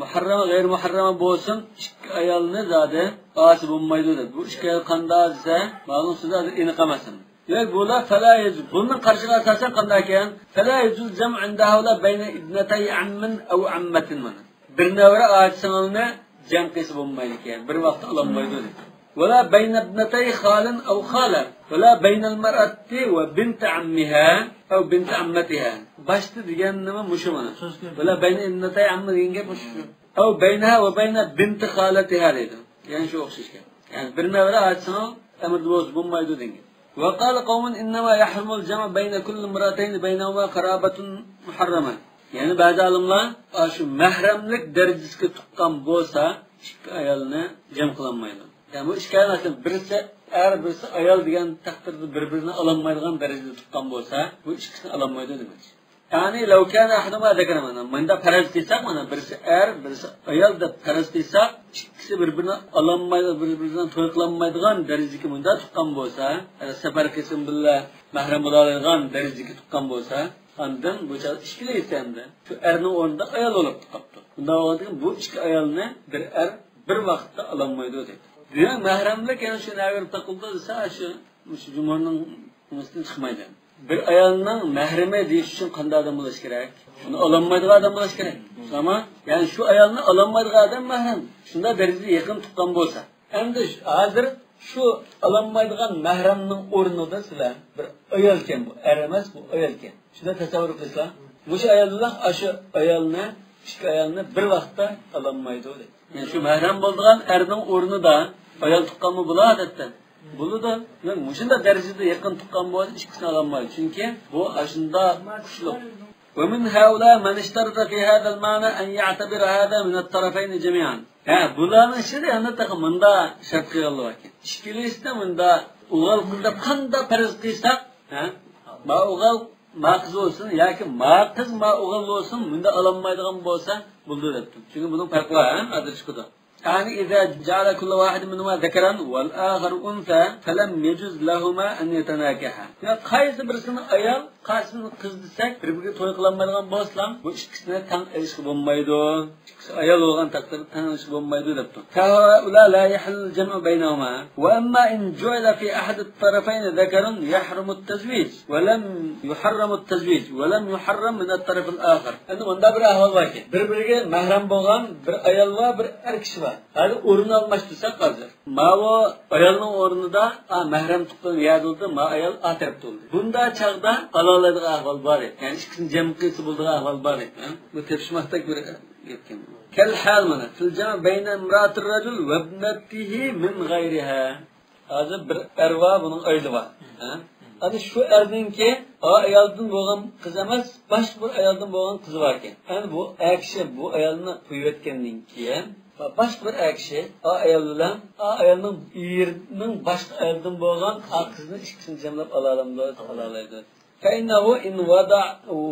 مۇھەررەم، غەيرىي مۇھەررەم بولسۇن، ئىككى ئايالنى زادى ئاسىي بولمايدۇ، دەيدۇ. بۇ ئىككى ئايال قانداق دېسە، ماۋۇنىڭ سۆزى ھازىر ئېنىق ئەمەس. دېمەك، بۇلار فلا يجوز. بۇنىڭ قارىشىغا ئاساسەن قانداق ئىكەن؟ فلا يجوز جمع عند هؤلاء بين ابنتي عم أو عمة، مانا. بىر نەۋرە ئاچا-سىڭىلنى جەم قىلسا بولمايدىكەن، بىر ۋاقىتتا ئالالمايدۇ، دېدى. ولا بين ابنتي خال أو خالة، ولا بين المرأة وبنت عمها أو بنت عمتها. باشتا دېگەن نېمە؟ مۇشۇ مانا. سۆز كۆپ. ولا بين ابنتي عم دېگەن گەپ مۇشۇ. أو بينها وبين بنت خالتها دەيدۇ. يەنە شۇ ئوخشاش گەپ. يەنى بىر نەۋرە ئاچا-سىڭىل ئەمرىدە بولسا بولمايدۇ دېگەن. وقال قوم إنما يحرم الجمع بين كل امرأتين بينهما قرابة محرمة. يەنى بەزى ئالىملار، ئا، شۇ مەھرەملىك دەرىجىسىگە تۇغقان بولسا، ئىككى ئايالنى جەم قىلالمايدۇ. يەنى بۇ ئىككى ئايال، مەسىلەن، بىرسى ئەر، بىرسى ئايال دېگەن تەقدىردە بىر-بىرىنى ئالالمايدىغان دەرىجىدە تۇغقان بولسا، بۇ ئىككىسىنى ئالالمايدۇ دېمەكچى. يەنى لو كان أحدهما ذكرا، مانا، مۇنداق پەرەز قىلساق، مانا، بىرسى ئەر، بىرسى ئايال دەپ پەرەز قىلساق، ئىككىسى بىر-بىرىنى ئالالمايدۇ، بىر-بىرى بىلەن توي قىلالمايدىغان دەرىجىدىكى مۇنداق تۇغقان بولسا، سەپەر قىلسىمۇ بىللە مەھرەم بولالايدىغان دەرىجىدىكى تۇغقان بولسا، ئاندىن بۇ چاغدا ئىككىلىسى ئەمدى شۇ ئەرنىڭ ئورنىدا ئايال بولۇپ قاپتۇ. بۇنداق بولغاندىكىن بۇ ئىككى ئايالنى بىر ئەر بىر ۋاقىتتا ئالالمايدۇ دەيدۇ. دېمەك، مەھرەملىك يەنە شۇ نەگە تاقىلىدۇ دېسە، شۇ، شۇ جۇمھۇرنىڭ نېمىسىدىن چىقمايدۇ. بىر ئايالنىڭ مەھرىمى دېيىش ئۈچۈن قانداق ئادەم بولۇش كېرەك؟ شۇنى ئالالمايدىغان ئادەم بولۇش كېرەك. تامام. يەنى شۇ ئايالنى ئالالمايدىغان ئادەم مەھرەم. شۇنداق دەرىجىدە يېقىن تۇغقان بولسا. ئەمدى ھازىر شۇ ئالالمايدىغان مەھرەمنىڭ ئورنىدا سىلەر بىر ئايالكەن، بۇ ئەر ئەمەس، بۇ ئايالكەن. شۇنداق تەسەۋۋۇر قىلسىلا، مۇشۇ ئايال بىلەن ئاشۇ ئايالنى، ئىككى ئايالنى بىر ۋاقىتتا ئالالمايدۇ دەيدۇ. يەنى شۇ مەھرەم بولىدىغان ئەرنىڭ ئورنىدا ئايال تۇغقانمۇ بولار ئادەتتە؟ بولىدۇ. دېمەك، مۇشۇنداق دەرىجىدە يېقىن تۇغقان بولسا، ئىككىسىنى ئالالمايدۇ. چۈنكى بۇ ئاشۇنداق كۈچلۈك. ومن هؤلاء من اشترط في هذا المعنى أن يعتبر هذا من الطرفين جميعا. ھە، بۇلارنىڭ ئىچىدە يەنە تېخى مۇنداق شەرت قىلغانلار باركەن. ئىككىلىسىدە مۇنداق ئوغۇل قىز دەپ قانداق پەرەز قىلساق، ھە؟ ما ئوغۇل، ما قىز بولسۇن ياكى ما قىز، ما ئوغۇل بولسۇن، مۇنداق ئالالمايدىغان بولسا بولىدۇ دەپتۇ. چۈنكى بۇنىڭ پەرقى بار، ھە؟ ئاجرىشىپ كېتىدۇ. يعني إذا جعل كل واحد منهما ذكرا والآخر أنثى فلم يجز لهما أن يتناكحا. يا قايسى بىرسىنى ئايال، قايسىنى قىز دېسەك، بىر-بىرىگە توي قىلالمايدىغان بولسىلا، بۇ ئىككىسىنى تەڭ ئېلىشقا بولمايدۇ. ئىككىسى ئايال بولغان تەقدىردە تەڭ ئېلىشقا بولمايدۇ دەپتۇ. فهؤلاء لا يحل الجمع بينهما. وأما إن جعل في أحد الطرفين ذكر يحرم التزويج ولم يحرم التزويج ولم يحرم من الطرف الآخر. ئەمدى مۇنداق بىر ئەھۋال باركەن. بىر-بىرىگە مەھرەم بولغان بىر ئايال بار، بىر ئەر كىشى بار. ھازىر ئورۇن ئالماشتۇرساق ھازىر. ماۋۇ ئايالنىڭ ئورنىدا، ئا، مەھرەم تۇغقان يەردە تۇردى، ما ئايال ئا تەرەپتە تۇردى. بۇنداق چاغدا ئالالايدىغان ئەھۋال بار ئىدى. يەنى ئىككىسىنى جەم قىلسا بولىدىغان ئەھۋال بار ئىدى. ھە؟ بۇ تېپىشماقتەك بىر گەپكەن. كالحال مانا، في الجمع بين امرأة الرجل وابنته من غيرها. ھازىر بىر ئەر بار، بۇنىڭ ئايالى بار. ھە؟ ئەنە شۇ ئەرنىڭكى ئا ئايالدىن بولغان قىز ئەمەس، باشقا بىر ئايالدىن بولغان قىزى باركەن. ئەنە بۇ ئەر كىشى بۇ ئايالنى قويۇۋەتكەندىن كېيىن، باشقا بىر ئەر كىشى ئا ئايال بىلەن ئا ئايالنىڭ ئېرىنىڭ باشقا ئايالدىن بولغان ئا قىزنى ئىككىسىنى جەملەپ ئالالايدۇ، ئالالايدۇ. فإنه إن وضع،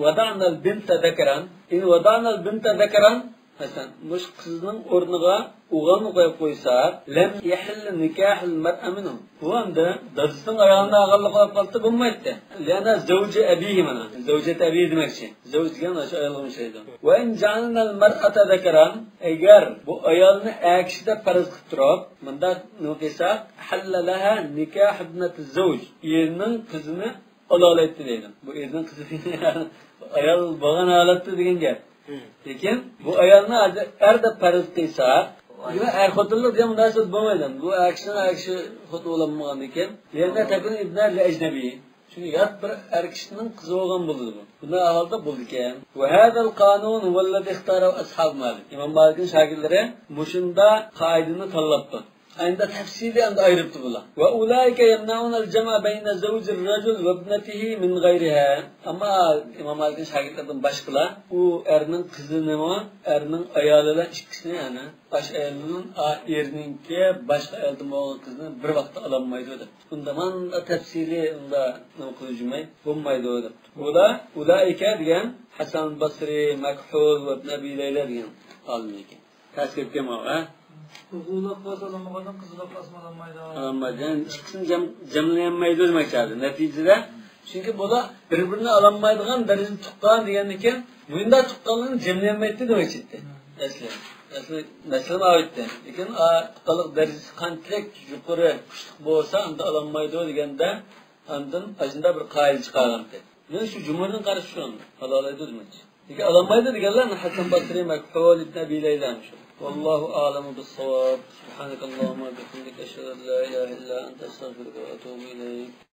وضعنا البنت ذكرا، إن وضعنا البنت ذكرا، مەسىلەن، مۇشۇ قىزنىڭ ئورنىغا ئوغۇلنى قويۇپ قويساق، لم يحل نكاح المرأة منه. بۇ ئەمدى دادىسىنىڭ ئايالىنى ئالغانلىقى بولۇپ قالسا بولمايتتى. لأن زوج أبيه مانا. زوجة أبيه دېمەكچى. زوج دېگەن ئاشۇ ئايالغا ئوخشايدۇ. وإن جعلنا المرأة ذكرا، ئەگەر بۇ ئايالنى ئەر كىشى دەپ پەرەز قىلىپ تۇرۇپ، مۇنداق نېمە قىلساق، حل لها نكاح ابنة الزوج. ئېرىنىڭ قىزىنى ئالالايتتى دەيدۇ. بۇ ئېرىنىڭ قىزى ئايال بولغان ھالەتتە دېگەن گەپ. لېكىن بۇ ئايالنى ھازىر ئەر دەپ پەرەز قىلسا، دېمەك، ئەر خوتۇنلۇق دېگەن مۇناسىۋەت بولمايدۇ. بۇ ئەر كىشىنىڭ ئەر كىشى خوتۇن بولالمىغاندىكىن، لأنها تكون ابنة لأجنبي. چۈنكى يات بىر ئەر كىشىنىڭ قىزى بولغان بولىدۇ بۇ. بۇنداق ئەھۋالدا بولىدىكەن. وهذا القانون هو الذي اختاره أصحاب مالك. ئىمام مالىكنىڭ شاگىرتلىرى مۇشۇنداق قائىدىنى تاللاپتۇ. ئەمدى تەپسىلىي ئەمدى ئايرىپتۇ بۇلار. وأولئك يمنعون الجمع بين زوج الرجل وابنته من غيرها. ئەمما ئىمام مالىكنىڭ شاگىرتلىرىدىن باشقىلار ئۇ ئەرنىڭ قىزىنىمۇ، ئەرنىڭ ئايالى بىلەن ئىككىسىنى، يەنى ئاش ئايالدىن ئا ئېرىنىڭكى باشقا ئايالدىن بولغان قىزنى بىر ۋاقىتتا ئالالمايدۇ دەپتۇ. بۇندا مانا تەپسىلىي ئۇندا نېمە قىلىپ يۈرمەي بولمايدۇ دەپتۇ. بۇلار، ئۇلائىكە دېگەن ھەسەن بەسرى، مەكھۇل ۋە ئىبن ئەبى لەيلە دېگەن ئالىم ئىكەن. تەس كەتكەن بولغان، ھە؟ غۇلىقاس ئالالمىغاندىن قىزىلىقاس ئالالمايدۇ. ئالالمايدۇ. يەنى ئىككىسىنى جەم-، جەملىيەلمەيدۇ دېمەكچى ھازىر. نەتىجىدە، چۈنكى بۇلار بىر-بىرىنى ئالالمايدىغان دەرىجىدە تۇغقان دېگەندىن كېيىن، مۇنداق تۇغقانلارنى جەملىيەلمەيتتى دېمەكچى ئىدى. ئەسلى، ئەسلى مەسىلە ماۋۇ ئىدى. لېكىن، ئا، تۇغقانلىق دەرىجىسى قانچىلىك يۇقىرى، كۈچلۈك بولسا، ئاندا ئالالمايدۇ دېگەندە، ئاندىن ئاشۇنداق بىر قائىدە چىقارغانتى. مەن شۇ جۇمھۇردىن قارىشى شۇ، ئالالايدۇ دېمەكچى. لېكىن ئالالمايدۇ دېگەنلەر ھەسەن باسرى، مەكھۇل، ئىبن ئەبى لەيلانى شۇ. والله أعلم بالصواب. سبحانك اللهم وبحمدك، أشهد أن لا إله إلا أنت، أستغفرك وأتوب إليك.